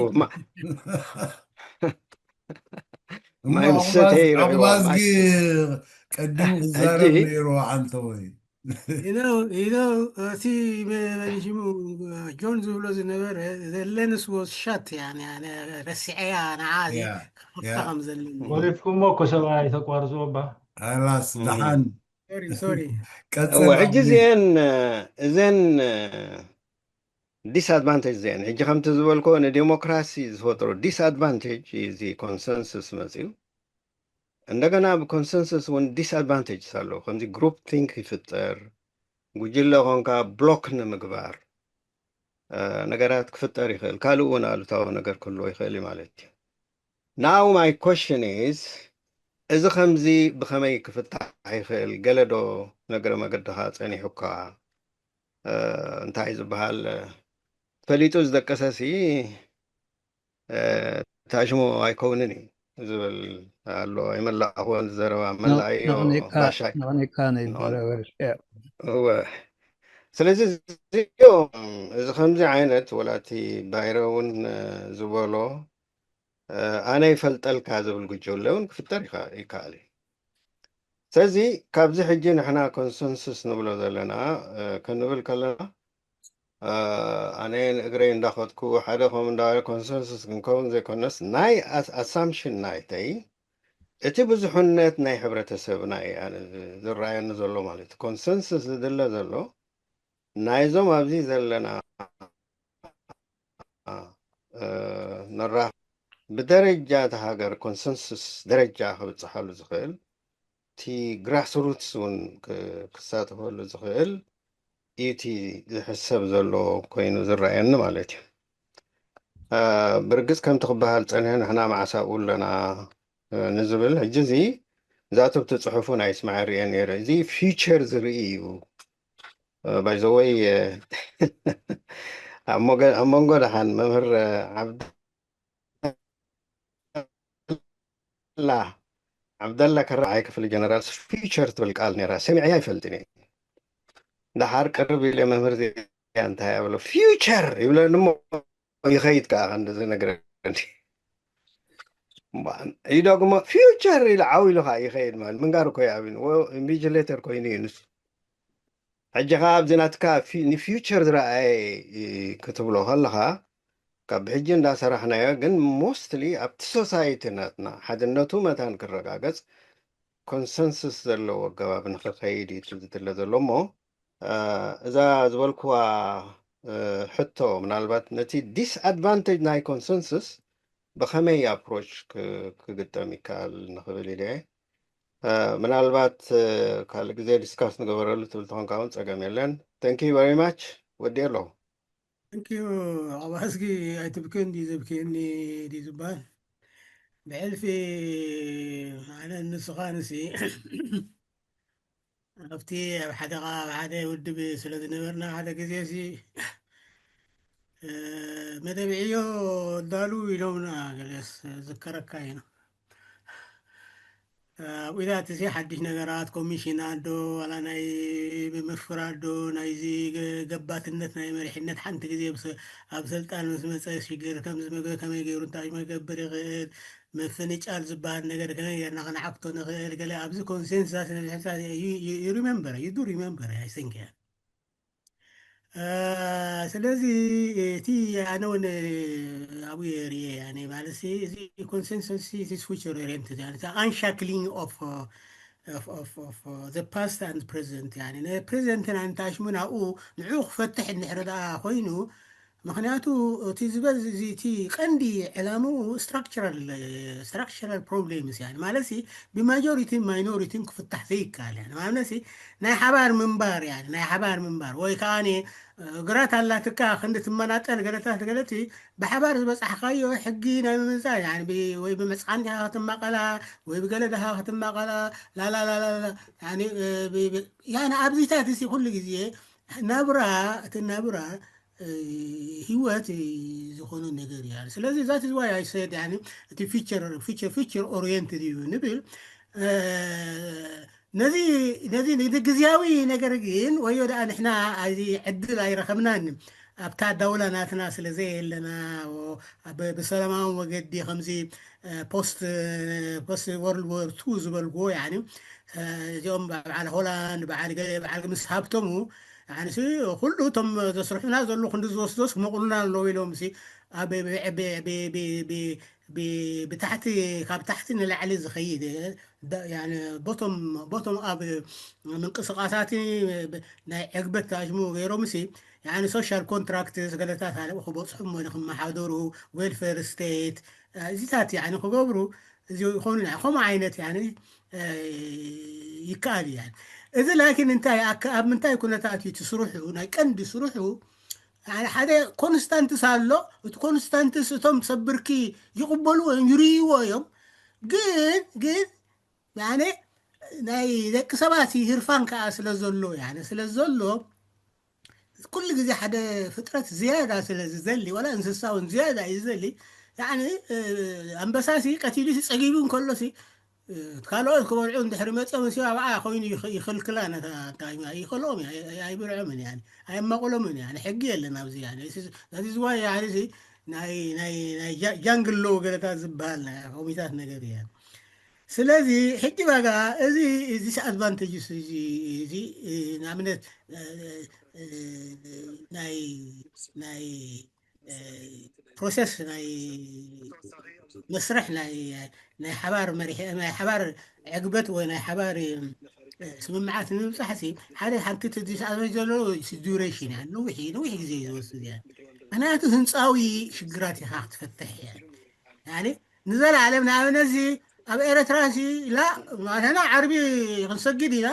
ማይ ምሰተይ ዑቅባዝጊ ቀዲሙ ክዛረብ ነይሩ ዓንተወይ እቲ መን ሽሙ ጆን ዝብሎ ዝነበረ ዘለንስ ወስ ሻት ረሲዐያ ንዓ ከፍታ ከም ዘለኒ ወሪድኩሞ እኮ ሰብኣይ ተቋርፅዎ ባ ላስ ደሓን ሶሪ ሕጂ እዚአን እዘን ዲስኣድቫንቴጅ እዚአን ሕጂ ከምቲ ዝበልኮ ንዴሞክራሲ ዝፈጥሮ ዲስኣድቫንቴጅ እዚ ኮንሰንስስ መፅዩ እንደገና ብኮንሰንሰስ እውን ዲስኣድቫንቴጅስ ኣለዉ ከምዚ ግሩፕ ቲንክ ይፍጠር ጉጅለ ኮንካ ብሎክ ንምግባር ነገራት ክፍጠር ይኽእል ካልእ እውን ኣሉታዊ ነገር ክህልዎ ይኽእል እዩ ማለት እዩ Now my question is, እዚ ከምዚ ብኸመይ ክፍታሕ ይኽእል? ገለ ዶ ንእግረ መገድኻ ጸኒሑካ? እ፣ እንታይ ዝበሃል፣ እ፣ ፈሊጡ ዝደቀሰሲ፣ እ፣ ታሽሙ ኣይከውንን እዩ ዝብል ኣሎ። ኣይመላእኽዎን ዘረባ፣ መላእዮ ባሻይ። ነቕኒካ ነይበረ ወርሽ እወ። ስለዚ እዚኦም፣ እዚ ከምዚ ዓይነት፣ ወላ እቲ ባይረ እውን፣ እ፣ ዝበሎ፣ እ፣ ኣነ ይፈልጠልካ ዝብል ጉጅለ እውን ክፍጠር ይኸ-፣ ይከኣል እዩ። ስለዚ ካብዚ ሕጂ ንሕና ኮንሰንሱስ ንብሎ ዘለና፣ እ፣ ክንብል ከለና፣ እ፣ ኣነ ንእግረይ እንዳኸድኩ ሓደ ከም እንዳ ኮንሰንሱስ ክንከውን ዘይኮነስ፣ ናይ ኣስ-፣ ኣሳምሽን ናይተይ እቲ ብዙሕነት ናይ ሕብረተሰብና እዩ ኣነ ዝ-፣ ዝረኣየኒ ዘሎ ማለት እዩ። ኮንሰንሱስ ዝድለ ዘሎ ናይዞም ኣብዚ ዘለና፣ እ፣ ንራ-፣ ብደረጃ እቲ ሃገር ኮንሰንሱስ ደረጃ ክብጽሓሉ ዝኽእል፣ እቲ ግራስሩትስ እውን ክ-፣ ክሳተፈሉ ዝኽእል እዩ እቲ ዝሕሰብ ዘሎ ኮይኑ ዝረኣየኒ ማለት እዩ። እ፣ ብርግጽ ከምቲ ክበሃል ጸኒሑ ንሕና መዓስ ኣብኡ ኣለና፣ እ፣ ንዝብል ሕጂ እዚ እዛ ትብቲ ጽሑፉ ናይ እስማኤል ርእየ ነይረ። እዚ ፊውቸር ዝርኢ እዩ። እ፣ by the way፣ እ፣ ኣብ ሞገ-፣ ኣብ መንጎ ደሓን መምህር፣ እ፣ ዓብደላ ዓብደላ ከረዓይ ክፍሊ ጀነራል ፊውቸር ትብል ቃል ነይራ፣ ሰሚዐያ ኣይፈልጥን እየ። ደሓር ቅርብ ኢለ መምህር እዚኣ እንታይ ኣብሎ፣ ፊውቸር ይብለኒ እሞ ይኸይድ ከዓ ክንዲ ዝነግረኒ። እምበኣን ይደግሞ፣ ፊውቸር ኢሉ ዓው ኢሉ ከዓ ይኸይድ ማለት ምንጋር እኮ ይኣብን፣ ወ-፣ ኢንቪጅሌተር ኮይኑ እዩ ንሱ። ሕጂ ኸዓ ኣብዚ ናትካ ፊ-፣ ንፊውቸር ዝረኣየ እ፣ ክትብሎ ከለኻ፣ ካብ ብሕጂ እንዳሰራሕናዮ፣ ግን ሞስትሊ ኣብቲ ሶሳይቲ ናትና ሓድነቱ መታን ክረጋገጽ ኮንሰንሱስ ዘለዎ ኣገባብ ንኽኸይድ እዩ እቲ ዝድለ ዘሎ እሞ፣ እ፣ እዛ ዝበልኩዋ፣ እ፣ ሕቶ ምናልባት ነቲ ዲስኣድቫንቴጅ ናይ ኮንሰንሱስ ብኸመይ ኣፕሮች ክ-፣ ክግጠም ይከኣል ንኽብል ኢለ እየ። እ፣ ምናልባት፣ እ፣ ካልእ ግዜ ዲስካስ ንገበረሉ ትብል ተኾንካ እውን ጸገም የለን። Thank you very much። ወዲኤ ኣለኹ። Thank you። ኣባስጊ ኣይትብክን ድዩ ዘብክየኒ ድዩ ዝበሃል? ብሕልፊ ኣነ ንስኻ ንሲ ኣብቲ ኣብ ሓደ ኻ-፣ ኣብ ሓደ ውድብ ስለ ዝነበርና ሓደ ግዜ ሲ፣ እ፣ መደብ ዕዮ ዳሉ ኢሎምና ገለስ ዝከረካ ኢና። እ፣ ኣብኡ ኢላ እቲ ሲ ሓድሽ ነገራት ኮሚሽን ኣዶ ዋላ ናይ ምፍራድ ዶ ናይዚ ገ-፣ ገባትነት ናይ መሪሕነት ሓንቲ ግዜ ብስ-፣ ኣብ ስልጣን ምስ መጸ ሽግር ከምዚ መገ-፣ ከመይ ገይሩ እንታይ መገብር ይኽእል፣ ምፍንጫል ዝበሃል ነገር ከመይ ጌርና ክንዓግቶ ንኽእል፣ ገለ ኣብዚ ኮንሴንሳስ ነብሕታ ዩ-፣ ዩ-፣ you remember፣ you do remember፣ I think፣ ያ። እ፣ ስለዚ እቲ ኣነ እውን ኣብኡ እየ ርእየ፣ ያኒ፣ ማለት ሲ፣ እዚ ኮንሰንሰስ ሲ፣ እቲ ፉቸር ኦሪየንትድ፣ ያኒ፣ እቲ ኣንሻክሊንግ ኦፍ፣ ኦፍ፣ ኦፍ፣ ኦፍ the past and present፣ ያኒ፣ ንፕሬዘንትን ኣንታሽሙን ኣብኡ ንዕኡ ክፈትሕ እንድሕር ደኣ ኮይኑ፣ ምኽንያቱ እቲ ዝበዝ-፣ እዚ፣ እቲ ቀንዲ ዕላምኡ ስትራክቸራል፣ ስትራክቸራል ፕሮብሌምስ፣ ያኒ፣ ማለት ሲ፣ ብማጆሪቲን ማይኖሪቲን ክፍታሕ ዘይከኣል፣ ያኒ፣ ማለት ሲ፣ ናይ ሓባር ምንባር፣ ያኒ፣ ናይ ሓባር ምንባር፣ ወይ ከኣ ኒ-፣ ግራት ኣላትካ ክንዲ ትመናጠል ገለታት ገለቲ ብሓባር ዝበጻሕካዮ ሕጊ ናይ ምምንጻል፣ ያኒ፣ ብ-፣ ወይ ብመጽዓን ዲኻ ክትማቐላ፣ ወይ ብገለ ዲኻ ክትማቐላ፣ ላላላላላ፣ ያኒ፣ እ፣ ብ-፣ ብ-፣ ያኒ፣ ኣብዚታት እዚ ኩሉ ግዜ ናብራ፣ እቲ ናብራ፣ እ፣ ህይወት፣ እ፣ ዝኾነ ነገር እዩ። ስለዚ that is why I said፣ ያኒ፣ እቲ ፊቸር፣ ፊቸር፣ ፊቸር ኦሪየንትድ እዩ ንብል። እ፣ ነዚ፣ ነዚ፣ ነዚ ግዝያዊ ነገር ግን ወዮ ደኣ ንሕና እዚ ዕድል ኣይረኸብናን። ኣብታ ዳውላ ናትና ስለ ዘየለና፣ ብ-፣ ብሰላማዊ መገዲ ከምዚ፣ እ፣ ፖስት፣ ፖስት ወርልድ ዎር ቱ ዝበልዎ፣ ያኒ፣ እ፣ እዚኦም በዓል ሆላንድ፣ በዓል ገለ፣ በዓል ምስ ሃብተሙ፣ ያኒ፣ ሲ፣ ኩሉ እቶም ዘስርሑና ዘለዉ ክንዲ ዝወስዶስ ክመቑሉና ኣለዉ ኢሎም፣ ሲ፣ ኣብ፣ ብ-፣ ብ-፣ ብ-፣ ብ-፣ ብ-፣ ብታሕቲ፣ ካብ ታሕቲ ንላዕሊ ዝኸይድ፣ ደ-፣ ያኒ፣ ቦቶም፣ ቦቶም ኣብ ምንቅስቃሳት ብ-፣ ናይ ዕግበት ታሽሙ ገይሮም፣ ሲ፣ ያኒ፣ ሶሻል ኮንትራክት ገለታት ኣለ ክበጽሑ እሞ ንክመሓደሩ፣ ዌልፌር ስቴት፣ እ፣ እዚታት፣ ያኒ፣ ክገብሩ፣ እዚ ይኾኑ፣ ናይ ከምኡ ዓይነት፣ ያኒ፣ እ፣ ይከኣል እዩ፣ ያኒ። እዚ ላኪን እንታይ፣ ኣከ-፣ ኣብ ምንታይ ኩነታት እዩ እቲ ስርሑ፣ ናይ ቀንዲ ስርሑ፣ ሓደ ኮንስታንትስ ኣሎ። እቲ ኮንስታንትስ እቶም ሰብ ብርኪ ይቕበልዎ እዮም፣ ይርእይዎ እዮም። ግን ግን ያኔ ናይ ደቂ ሰባት ህርፋን ከዓ ስለ ዘሎ፣ ያኔ ስለ ዘሎ ኩሉ ግዜ ሓደ ፍጥረት ዝያዳ ስለ ዝደሊ፣ ዋላ እንስሳ እውን ዝያዳ እዩ ዝደሊ። ያኒ ኣንበሳሲ ቀቲሉሲ ጸጊቡ እንከሎሲ ካልኦት ክበልዑ እንድሕሪ መፅኦም ሲ ኣብዓ ኮይኑ ይኽልክላ ነታ ዳኛ ይኸልኦም፣ ኣይብልዖምን፣ ያኒ ኣየማቕሎምን፣ ያኒ ሕጊ የለን ኣብዚ። ያኒ እዚ ዝዋ ያኒ ናይ ናይ ጃንግሎ ገለታት ዝበሃል ናይ ሆሚታት ነገር እያ። ስለዚ ሕጂ ባጋ እዚ ዲስኣድቫንቴጅስ እዚ ንኣብነት ናይ ናይ ፕሮሰስ ናይ መስርሕ ናይ ናይ ሓባር መሪሕ ናይ ሓባር ዕግበት ወይ ናይ ሓባር ስምምዓት ንምብፃሕ ሲ ሓደ ሓንቲ ዲስኣድቫንቴጅ ዘሎ ዱሬሽን እያ። ነዊሕ ነዊሕ ግዜ ዝወስድ እያ። ምክንያቱ ህንፃዊ ሽግራት ኢኻ ክትፈትሕ እያ። ያኒ ንዘለዓለም ንኣብነት እዚ ኣብ ኤረትራ ሲ ላ ማለትና ዓርቢ ክንሰግድ ኢና።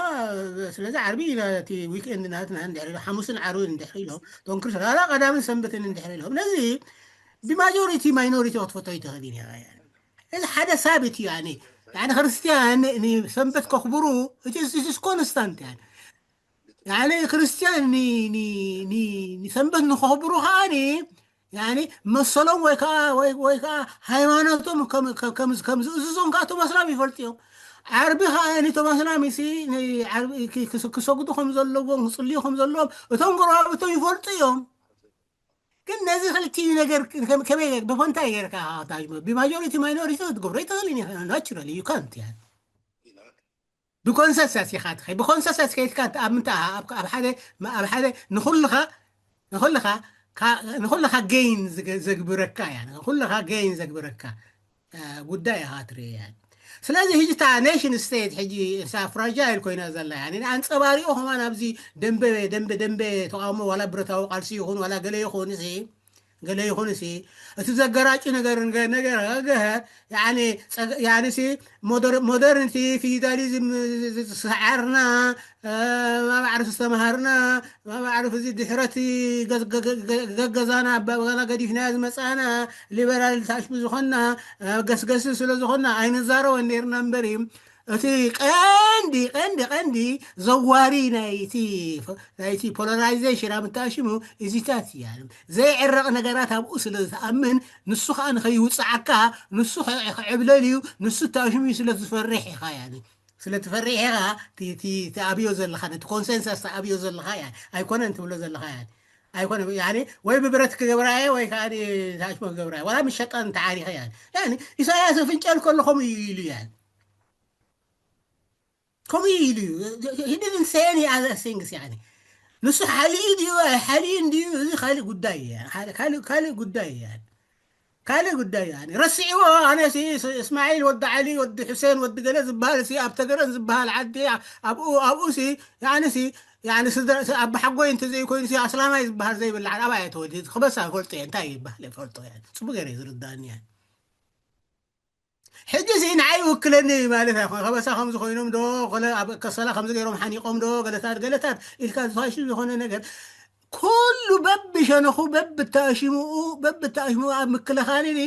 ስለዚ ዓርቢ ኢና እቲ ዊክኤንድ ናትና እንድሕር ኢሎም ሓሙስን ዓርብን እንድሕር ኢሎም ቶም ክርስትያን ላ ቀዳምን ሰንበትን እንድሕር ኢሎም ነዚ ብማጆሪቲ ማይኖሪቲ ክትፈቶ ይትኽእል ኢና። እዚ ሓደ ሳብት እዩ። ያኒ ያኒ ክርስትያን ንሰንበት ከኽብሩ እቲ ኮንስታንት ያኒ ያኒ ክርስትያን ንሰንበት ንኸኽብሩ ከዓኒ ያኒ መሰሎም ወይ ከዓ ወይ ከዓ ሃይማኖቶም ከም ዝእዝዞም ከዓ ቶም ኣስላም ይፈልጡ እዮም። ዓርቢ ከዓ ቶም ኣስላም ሲ ክሰግዱ ከም ዘለዎም ክፅልዩ ከም ዘለዎም እቶም ጎረባብቶም ይፈልጡ እዮም። ግን ነዚ ክልቲኡ ነገር ከመይ ብኮንታይ ገይርካ ብማጆሪቲ ማይኖሪቲ ክትገብሮ ይትኽእል ናቹራሊ ዩ ካንት ያ ብኮንሰንሰስ ኢኻ ትኸይድ። ብኮንሰንሰስ ከይድካ ኣብ ምንታይ ኣብ ሓደ ኣብ ሓደ ንኹልኻ ንኹልኻ ንኹልኻ ጌን ዘግብረካ እያ። ንኹልኻ ጌን ዘግብረካ ጉዳይ ኢኻ ትርኢ እያ። ስለዚ ሕጂ እታ ኔሽን ስቴት ሕጂ እሳ ፍራጃይል ኮይና ዘላ እያ። ኣንፀባሪኦ ከማን ኣብዚ ደንበ ደንበ ደንበ ተቃውሞ ዋላ ብረታዊ ቃልሲ ይኹን ዋላ ገለ ይኹን ገለ ይኹን ሲ እቲ ዘገራጭ ነገር ነገር ገሀ ያኒ ሲ ሞደርኒቲ ፊውዳሊዝም ዝሰዓርና ማዕርፍ ዝተምሃርና ማዕርፍ እዚ ድሕረት ገገዛና ገዲፍና ዝመፃና ሊበራል ታሽሙ ዝኾንና ገስገስ ስለ ዝኾንና ኣይንዛረበን ነርና እምበር እዩ። እቲ ቀንዲ ቀንዲ ቀንዲ ዘዋሪ ናይቲ ናይቲ ፖላራይዜሽን ኣብ እንተኣሽሙ እዚታት እያ። ዘይዕረቕ ነገራት ኣብኡ ስለ ዝኣምን ንሱ ከዓ ንኸይውፅዓካ ንሱ ክዕብለል እዩ። ንሱ ተኣሽሙ ስለ ዝፈርሕ ኢኻ ያ ስለ ትፈርሕ ኢኻ ኣብዮ ዘለኻ ነቲ ኮንሰንሰስ ኣብዮ ዘለኻ ያ ኣይኮነን ትብሎ ዘለኻ ያ ኣይኮነ ወይ ብብረት ክገብራ ወይ ከዓ ተኣሽሞ ክገብራ ዋላ ምሸጣን ተዓሪኸ ያ ኢሳያስ ፍንጨል ከሎ ከምኡ ኢሉ ያ ከምኡ ኢሉ እዩ። He didn't say any other things ያኒ ንሱ ሓሊኡ ድዩ ኣይሓሊኡን ድዩ እዚ ካልእ ጉዳይ ካልእ ጉዳይ እያ ካልእ ጉዳይ እያ። ረስዕዎ ኣነ እስማዒል ወዲ ዓሊ ወዲ ሕሴን ወዲ ገለ ዝበሃል ሲ ኣብ ተገረን ዝበሃል ዓዲ ኣብኡ ኣብኡ ሲ ያኒ ሲ ያኒ ኣባሓጎይ እንተ ዘይኮይኑ ሲ ኣስላማይ ዝበሃል ዘይብላዕ ኣብኣ እየ ተወሊደ። ከበሳ ይፈልጦ እየ እንታይ ይበሃል ይፈልጦ እየ ጽቡቅ ገይረ ዝርዳእኒ እየ። ሕጂ እዚ ንዓይ ይውክለኒ ማለት ኣይኮነ። ከበሳ ከምዚ ኮይኖም ዶ ኮለ ኣብ ከሰላ ከምዚ ገይሮም ሓኒቆም ዶ ገለታት ገለታት ኢልካ ዝፋሽል ዝኾነ ነገር ኩሉ በብሸነኹ በብተኣሽምኡ በብተኣሽምኡ ኣብ ምክልኻልን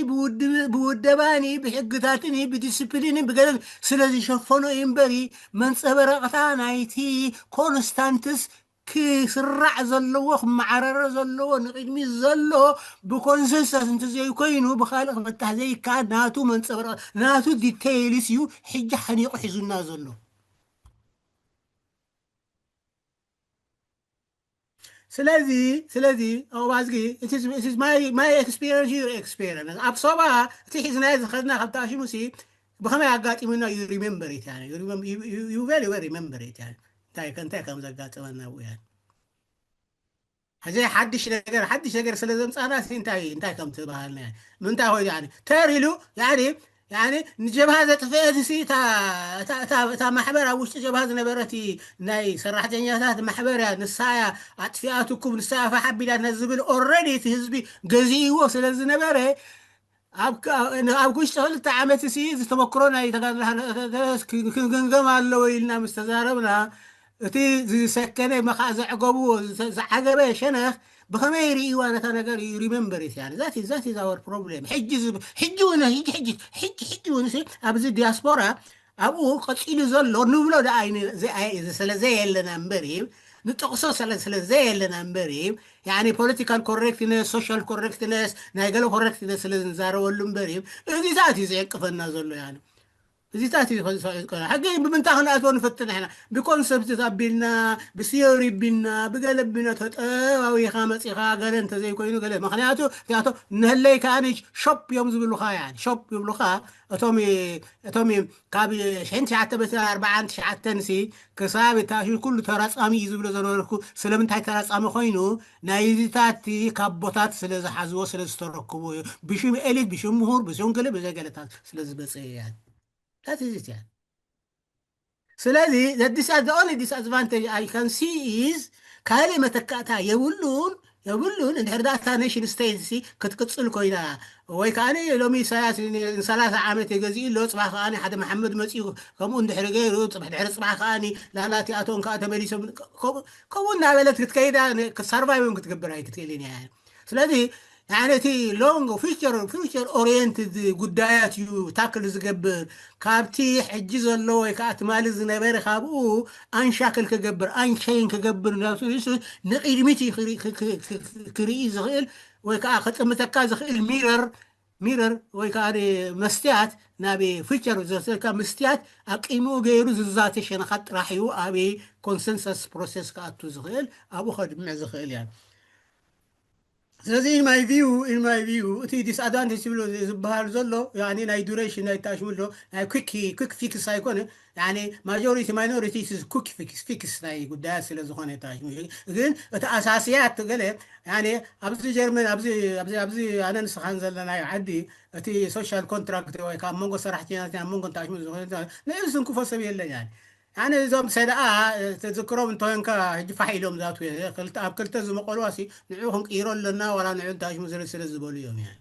ብውደባን ብሕግታትን ብዲስፕሊንን ብገለን ስለ ዝሸፈኖ እዩ እምበሪ መንፀበረቕታ ናይቲ ኮንስታንትስ ክስራዕ ዘለዎ ክመዓረረ ዘለዎ ንቅድሚት ዘሎ ብኮንሰንሰስ እንተዘይኮይኑ ብካልእ ክፍታሕ ዘይከኣል ናቱ መንፀበረቕ ናቱ ዲቴይልስ እዩ ሕጂ ሓኒቑ ሒዙና ዘሎ። ስለዚ ስለዚ ኣባዝጊ my experience your experience ኣብ ሶባ እቲ ሒዝናዮ ዝኸድና ካብ ተኣሽሙ ሲ ብኸመይ ኣጋጢሙና you remember it you very well remember it እንታይ እንታይ ከም ዘጋጠመና ውያን ሕዚ ሓድሽ ነገር ሓድሽ ነገር ስለ ዘምፃና ሲ እንታይ እንታይ ከም ትበሃልና ምንታይ ኮይኑ ያኒ ተር ኢሉ ያኒ ያኒ ንጀብሃ ዘጥፍአት ሲ እታ ማሕበር ኣብ ውሽጢ ጀብሃ ዝነበረት ናይ ሰራሕተኛታት ማሕበር እያ ንሳ እያ ኣጥፊኣትኩም ንሳ እያ ፋሕ ኣቢላትና ዝብል ኦረዲ እቲ ህዝቢ ገዚእዎ ስለ ዝነበረ ኣብ ውሽጢ ክልተ ዓመት ሲ ዝተመክሮ ናይ ተጋድሎ ክንግምገም ኣለዎ ኢልና ምስ ተዛረብና እቲ ዝሰከነ መኻእ ዘዕገቡ ዝዓገበ ሸነኽ ብኸመይ ይርእይዋ ነታ ነገር እዩ remember it يعني that is that is our problem ሕጂ ዝብ- ሕጂ እውን ሕጂ ሕጂ ሕጂ ሕጂ እውን ሲ ኣብዚ ዲያስፖራ ኣብኡ ቀፂሉ ዘሎ ንብሎ ደኣ ኣይነ- ዘይ- ኣይ- ስለ ዘየለና እምበር እዩ ንጠቕሶ ስለ ስለ ዘየለና እምበር እዩ يعني political correctness social correctness ናይ ገለ correctness ስለ ዝንዛረበሉ እምበር እዩ እዚታት እዩ ዘየቅፈና ዘሎ يعني እዚታት እዩ ዝኸ- ዝኸ- ሕጊ ብምንታይ ክንኣትዎ ንፈትን ንሕና ብኮንሰፕት ኣቢልና ብሲዮሪ ቢልና ብገለ ቢና ተጠባዊኻ መፂኻ ገለ እንተዘይኮይኑ ገለ ምክንያቱ ምክንያቱ ንህለይ ከኣ ሾፕ እዮም ዝብሉኻ ያ ሾፕ ይብሉኻ እቶም እቶም ካብ ሽሕን ትሽዓተ መእትን ኣርባዓን ትሽዓተን ሲ ክሳብ እታ ኩሉ ተራፃሚ እዩ ዝብሎ ዝነበርኩ ስለምንታይ ተራፃሚ ኮይኑ ናይ እዚታት ካብ ቦታት ስለ ዝሓዝዎ ስለ ዝተረክቡ እዩ ብሽም ኤሊት ብሽም ምሁር ብሽም ገለ ብዘገለታት ስለ ዝመፀ እያ That is it. ስለዚ the dis- the only disadvantage I can see is ካልእ መተካእታ የብሉን የብሉን እንድሕር ዳታ ኔሽን ስቴትስ ክትቅፅል ኮይና ወይ ከዓ ሎሚ ኢሳያስ ንሰላሳ ዓመት የገዚኡ ኣሎ ፅባሕ ከዓ ሓደ መሓመድ መፅኡ ከምኡ እንድሕር ገይሩ ፅባሕ ድሕሪ ፅባሕ ከዓ ላላቲኣቶም ከዓ ተመሊሶም ከምኡ እናበለት ክትከይዳ ክሳርቫይቭን ክትገብር ኣይክትክእልን እያ ስለዚ يعني እቲ long future future oriented ጉዳያት እዩ ታክል ዝገብር ካብቲ ሕጂ ዘሎ ወይ ከዓ ትማሊ ዝነበረ ካብኡ ኣንሻክል ክገብር ኣንሸይን ክገብር ንቅድሚት ክርኢ ዝኽእል ወይ ከዓ ከጥምተካ ዝኽእል ሚረር ሚረር ወይ ከዓ መስትያት ናብ ፊቸር ዘስልካ መስትያት ኣብ ቅድሚኡ ገይሩ ዝዛተ ሸነኻት ጥራሕ እዩ ኣብ ኮንሰንሰስ ፕሮሰስ ክኣቱ ዝኽእል ኣብኡ ከድምዕ ዝኽእል እያ ስለዚ in my view in my view እቲ disadvantage ዝብሎ ዝበሃል ዘሎ ያኒ ናይ duration ናይ ታሽሙ ኣሎ ናይ quick quick fix ኣይኮነ ያኒ majority minority is quick fix fix ናይ ጉዳያት ስለ ዝኾነ ታሽሙ ግን እቲ ኣሳስያት ገለ ያኒ ኣብዚ ጀርመን ኣብዚ ኣብዚ ኣብዚ ኣነ ንስኻን ዘለናዮ ዓዲ እቲ social contract ወይ ካብ መንጎ ሰራሕተኛታት ኣብ መንጎ ታሽሙ ዝኾነ ንዕኡ ዝንክፎ ሰብ የለን ያኒ ኣነ እዞም ሰደኣ ትዝክሮም እንተኮንካ ሕጂ ፋሕ ኢሎም ዝኣትዉ እዮም። ክልተ- ኣብ ክልተ ዝመቐልዋ ሲ ንዑ ክንቅይሮ ኣለና ዋላ ንዑ እንታይ ሽሙ ዝብል ስለ ዝበሉ እዮም ያኒ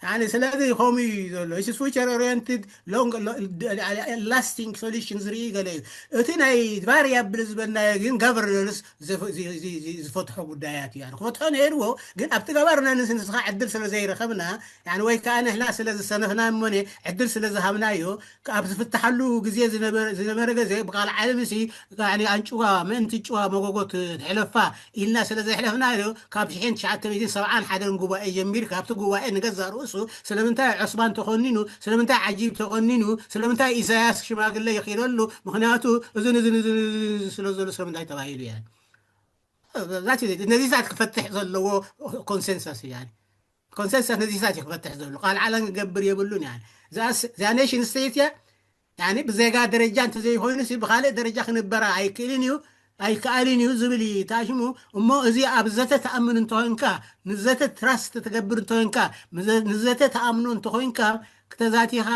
ያኒ ስለዚ ከምኡ እዩ ዘሎ It's future oriented long lasting solution ዝርኢ ገለ እዩ እቲ ናይ ቫሪያብል ዝበልናዮ ግን ጋቨርነንስ ዝፈትሖ ጉዳያት እዩ ክፈትሖ ነይርዎ ግን ኣብቲ ጋቨርነንስ ንስኻ ዕድል ስለ ዘይረኸብና ያኒ ወይ ከዓ ንሕና ስለ ዝሰነፍና እሞኔ ዕድል ስለ ዝሃብናዮ ኣብ ዝፍትሓሉ ግዜ ዝነበረ ግዜ ብቃል ዓለም ሲ ኣንጭዋ ምእንቲ ጭዋ መጎጎት ትሕለፋ ኢልና ስለ ዘሕለፍናዮ ካብ ሽሕን ትሽዓተ ሚእትን ሰብዓን ሓደን ጉባኤ ጀሚር ካብቲ ጉባኤ ንገዛ ርእሱ ስለምንታይ ዑስማን ተኾኒኑ ስለምንታይ ዓጂብ ተኾኒኑ ስለምንታይ ኢሳያስ ሽማግለ ይኽደሉ ምክንያቱ እዝን እዝን እዝን ስለ ዘሎ ስለምንታይ ተባሂሉ እያ ነዚታት ክፈትሕ ዘለዎ ኮንሰንሳስ እያ ኮንሰንሳስ ነዚታት እዩ ክፈትሕ ዘሎ ቃል ዓለም ክገብር የብሉን ያ እዛ ኔሽን ስቴት እያ ያኒ ብዜጋ ደረጃ እንተዘይኮይኑ ሲ ብካልእ ደረጃ ክንበራ ኣይክእልን እዩ ኣይከኣልን እዩ ዝብል እዩ ታሽሙ እሞ እዚ ኣብ ዘተ ተኣምን እንተኮንካ ንዘተ ትራስት ትገብር እንተኮንካ ንዘተ ተኣምኖ እንተኮንካ ክተዛቲኻ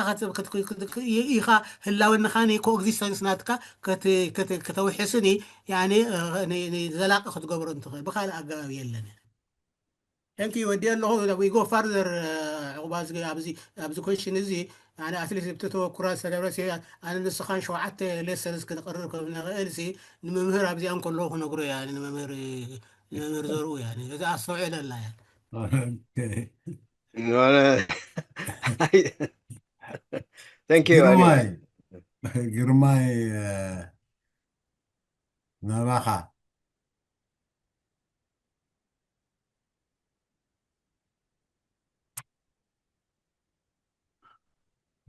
ኢኻ ህላወንኻኒ ኮኤግዚስተንስ ናትካ ከተውሕስኒ ዘላቂ ክትገብሮ እንትኽእል ብካልእ ኣገባብ የለን Thank you ወዲ ኣለኹ we go further ዕቁባ ኣብዚ ኣብዚ question እዚ ኣነ ኣትሊስት ብቲ ተወኩራ ዝተደብረስ ኣነ ንስኻን ሸውዓተ ሌሰንስ ክንቕርብ ከም ንኽእል ሲ ንመምህር ኣብዚኣ እንከለኹ ክነግሮ እያ ንመምህር ንመምህር ዘርኡ እያ እዚ ኣስተውዕለላ እያ ግርማይ ግርማይ ናባኻ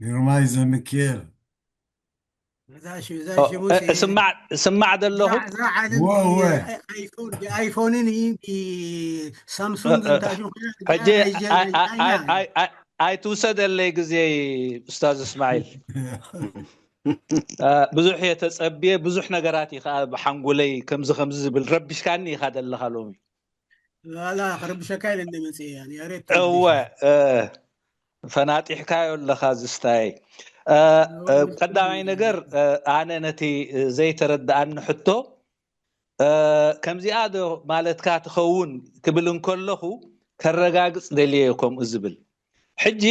ግርማይ ዘምክር ስማዕ ዶ ኣለኹ ኣይፎንን ሳምሱንግ ሕጂ ኣይትውሰደለይ ግዜ ኡስታዝ እስማዒል ብዙሕ እየ ተፀብየ ብዙሕ ነገራት እዩ ከዓ ብሓንጎለይ ከምዚ ከምዚ ዝብል ረቢሽካኒ ኢኻ ዘለኻ ሎሚ ላ ክረብሸካ ኢለ እንደ መፅእ እያ ያሬድ እወ ፈናጢሕካዮ ኣለኻ ዝስታየይ ቀዳማይ ነገር ኣነ ነቲ ዘይተረድኣኒ ሕቶ ከምዚኣ ዶ ማለትካ ትኸውን ክብል እንከለኹ ከረጋግፅ ደልየ ከምኡ ዝብል ሕጂ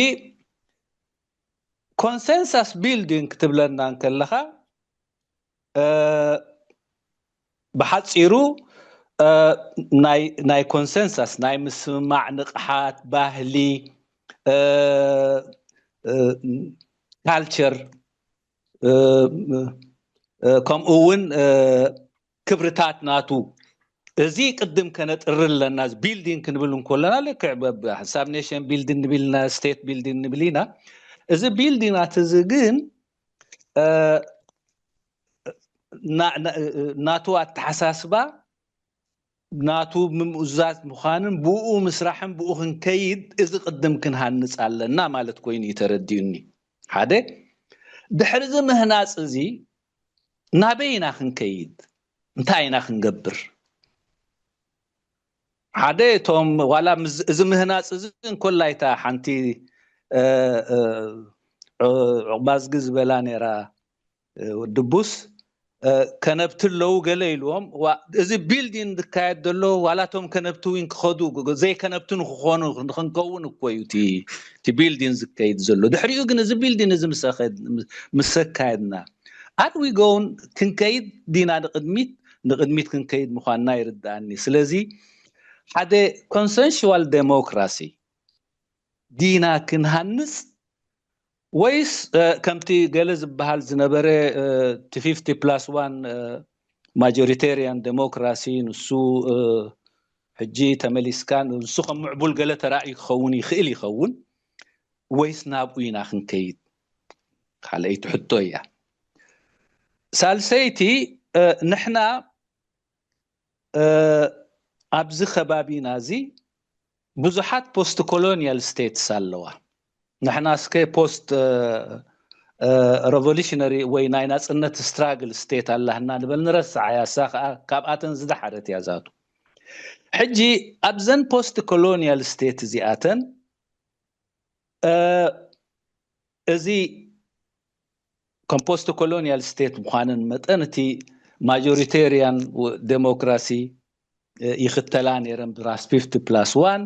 ኮንሰንሳስ ቢልዲንግ ክትብለና እንከለኻ ብሓፂሩ ናይ ኮንሰንሳስ ናይ ምስምማዕ ንቕሓት ባህሊ ካልቸር ከምኡ እውን ክብርታት ናቱ እዚ ቅድም ከነጥሪ ኣለና። ቢልዲንግ ክንብል እንኮለና ልክዕ ሓሳብ ኔሽን ቢልዲንግ ንብል ኢና፣ ስቴት ቢልዲንግ ንብል ኢና። እዚ ቢልዲንግ ናት እዚ ግን ናቱ ኣተሓሳስባ ናቱ ምምእዛዝ ምዃንን ብኡ ምስራሕን ብኡ ክንከይድ እዚ ቅድም ክንሃንፅ ኣለና ማለት ኮይኑ እዩ ተረዲኡኒ። ሓደ ድሕሪ እዚ ምህናፅ እዚ ናበይ ኢና ክንከይድ? እንታይ ኢና ክንገብር? ሓደ እቶም ዋላ እዚ ምህናፅ እዚ እንኮላይታ ሓንቲ ዕቁባዝጊ ዝበላ ነይራ ድቡስ ከነብቲ ኣለዉ ገለ ኢልዎም። እዚ ቢልዲን ዝካየድ ዘሎ ዋላቶም ከነብቲ እውን ክኸዱ ዘይከነብቲ ንክኾኑ ንክንከውን እኮ እዩ እቲ ቢልዲን ዝከይድ ዘሎ። ድሕሪኡ ግን እዚ ቢልዲን እዚ ምስ ኣካየድና ኣር ዊ ጎን ክንከይድ ዲና ንቅድሚት ንቅድሚት ክንከይድ ምኳንና ይርዳኣኒ። ስለዚ ሓደ ኮንሰንሽዋል ዴሞክራሲ ዲና ክንሃንፅ ወይስ ከምቲ ገለ ዝበሃል ዝነበረ እቲ ፊፍቲ ፕላስ ዋን ማጆሪቴሪያን ዴሞክራሲ ንሱ ሕጂ ተመሊስካ ንሱ ከም ምዕቡል ገለ ተራእዩ ክኸውን ይኽእል ይኸውን ወይስ ናብኡ ኢና ክንከይድ? ካልኣይቲ ሕቶ እያ። ሳልሰይቲ ንሕና ኣብዚ ከባቢና እዚ ብዙሓት ፖስት ኮሎኒያል ስቴትስ ኣለዋ። ንሕና እስከ ፖስት ረቮሉሽነሪ ወይ ናይ ናፅነት ስትራግል ስቴት ኣላህና ንበል ንረስዓ እያ። እሳ ከዓ ካብኣተን ዝደሓረት እያ ዛቱ። ሕጂ ኣብዘን ፖስት ኮሎኒያል ስቴት እዚኣተን እዚ ከም ፖስት ኮሎኒያል ስቴት ምዃነን መጠን እቲ ማጆሪቴሪያን ዴሞክራሲ ይኽተላ ነይረን ብራስ ፊፍቲ ፕላስ ዋን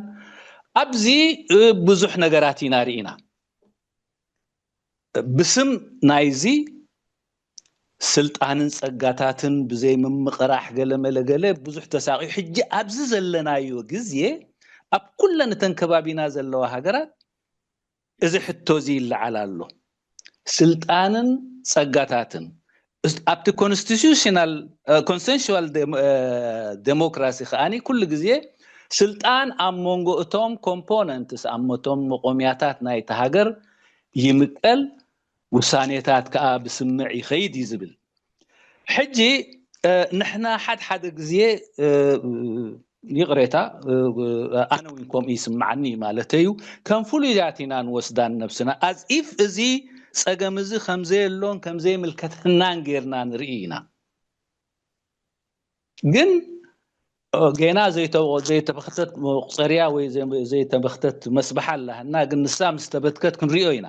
ኣብዚ ብዙሕ ነገራት ኢና ርኢና። ብስም ናይዚ ስልጣንን ፀጋታትን ብዘይ ምምቕራሕ ገለ መለ ገለ ብዙሕ ተሳቒ። ሕጂ ኣብዚ ዘለናዮ ግዜ ኣብ ኩለን እተን ከባቢና ዘለዋ ሃገራት እዚ ሕቶ እዚ ይለዓል ኣሎ። ስልጣንን ፀጋታትን ኣብቲ ኮንስቲቱሽናል ኮንሰንሽዋል ዴሞክራሲ ከዓኒ ኩሉ ግዜ ስልጣን ኣብ መንጎ እቶም ኮምፖነንትስ ኣብ መቶም መቆምያታት ናይቲ ሃገር ይምቀል፣ ውሳኔታት ከዓ ብስምዕ ይኸይድ እዩ ዝብል። ሕጂ ንሕና ሓድ ሓደ ግዜ ይቕሬታ ኣነ እውን ከምኡ ይስምዓኒ እዩ ማለት እዩ። ከም ፍሉያት ኢና ንወስዳን ነብስና ኣዝ ኢፍ እዚ ፀገም እዚ ከምዘየሎን ከምዘይምልከተናን ጌርና ንርኢ ኢና። ግን ጌና ዘይተበክተት መቁፀርያ ወይ ዘይተበክተት መስበሓ ኣላ እና ግን ንሳ ምስ ተበትከት ክንሪኦ ኢና።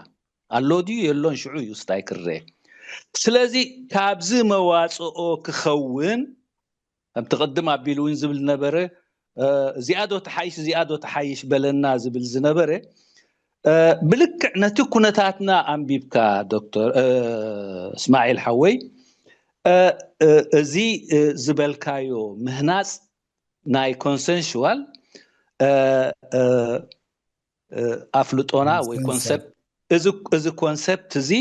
ኣሎ ድዩ የሎን ሽዑ እዩ ስታይ ክረአ። ስለዚ ካብዚ መዋፅኦ ክኸውን ከምቲ ቅድም ኣቢሉ እውን ዝብል ነበረ እዚኣዶ ተሓይሽ እዚኣዶ ተሓይሽ በለና ዝብል ዝነበረ ብልክዕ ነቲ ኩነታትና ኣንቢብካ ዶክተር እስማዒል ሓወይ እዚ ዝበልካዮ ምህናፅ ናይ ኮንሰንሽዋል ኣፍልጦና ወይ ኮንሰፕት እዚ ኮንሰፕት እዚ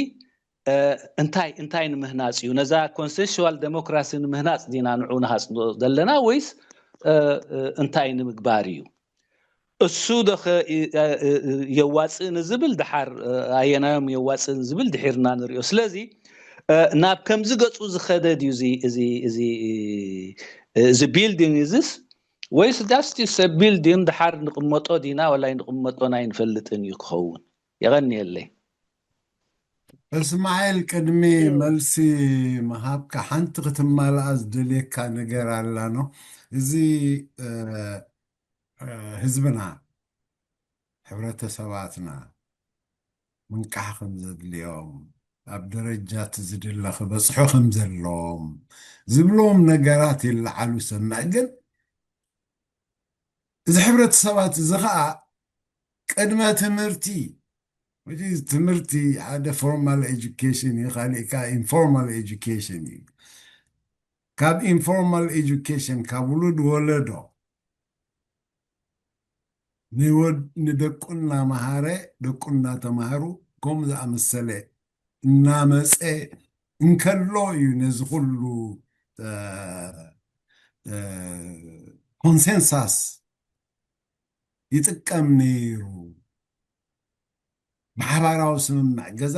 እንታይ እንታይ ንምህናፅ እዩ? ነዛ ኮንሰንሽዋል ዴሞክራሲ ንምህናፅ ዲና ንዑ ንሃፅዶ ዘለና ወይስ እንታይ ንምግባር እዩ? እሱ ዶ የዋፅእ ንዝብል ድሓር ኣየናዮም የዋፅእ ንዝብል ድሒርና ንሪኦ። ስለዚ ናብ ከምዚ ገፁ ዝኸደ ድዩ እዚ ቢልዲንግ እዚስ ወይስ ዳስቲ ሰብ ቢልዲንግ ድሓር ንቕመጦ ዲና ወላይ ንቕመጦን ኣይንፈልጥን እዩ ክኸውን። የቐንየለይ። እስማኤል ቅድሚ መልሲ ምሃብካ ሓንቲ ክትማልኣ ዝደልየካ ነገር ኣላ ነው። እዚ ህዝብና ሕብረተሰባትና ምንቃሕ ከም ዘድልዮም ኣብ ደረጃ እቲ ዝድለ ክበፅሑ ከም ዘለዎም ዝብሎም ነገራት ይለዓሉ ሰምዕ ግን እዚ ሕብረተሰባት እዚ ከዓ ቅድመ ትምህርቲ ትምህርቲ ሓደ formal education እዩ ካሊእ ከዓ informal education እዩ ካብ informal education ካብ ውሉድ ወለዶ ንወድ ንደቁ እናመሃረ ደቁ እናተማህሩ ከምኡ ዝኣመሰለ እናመፀ እንከሎ እዩ ነዚ ኩሉ ኮንሰንሳስ ይጥቀም ነይሩ። ብሓባራዊ ስምምዕ ገዛ፣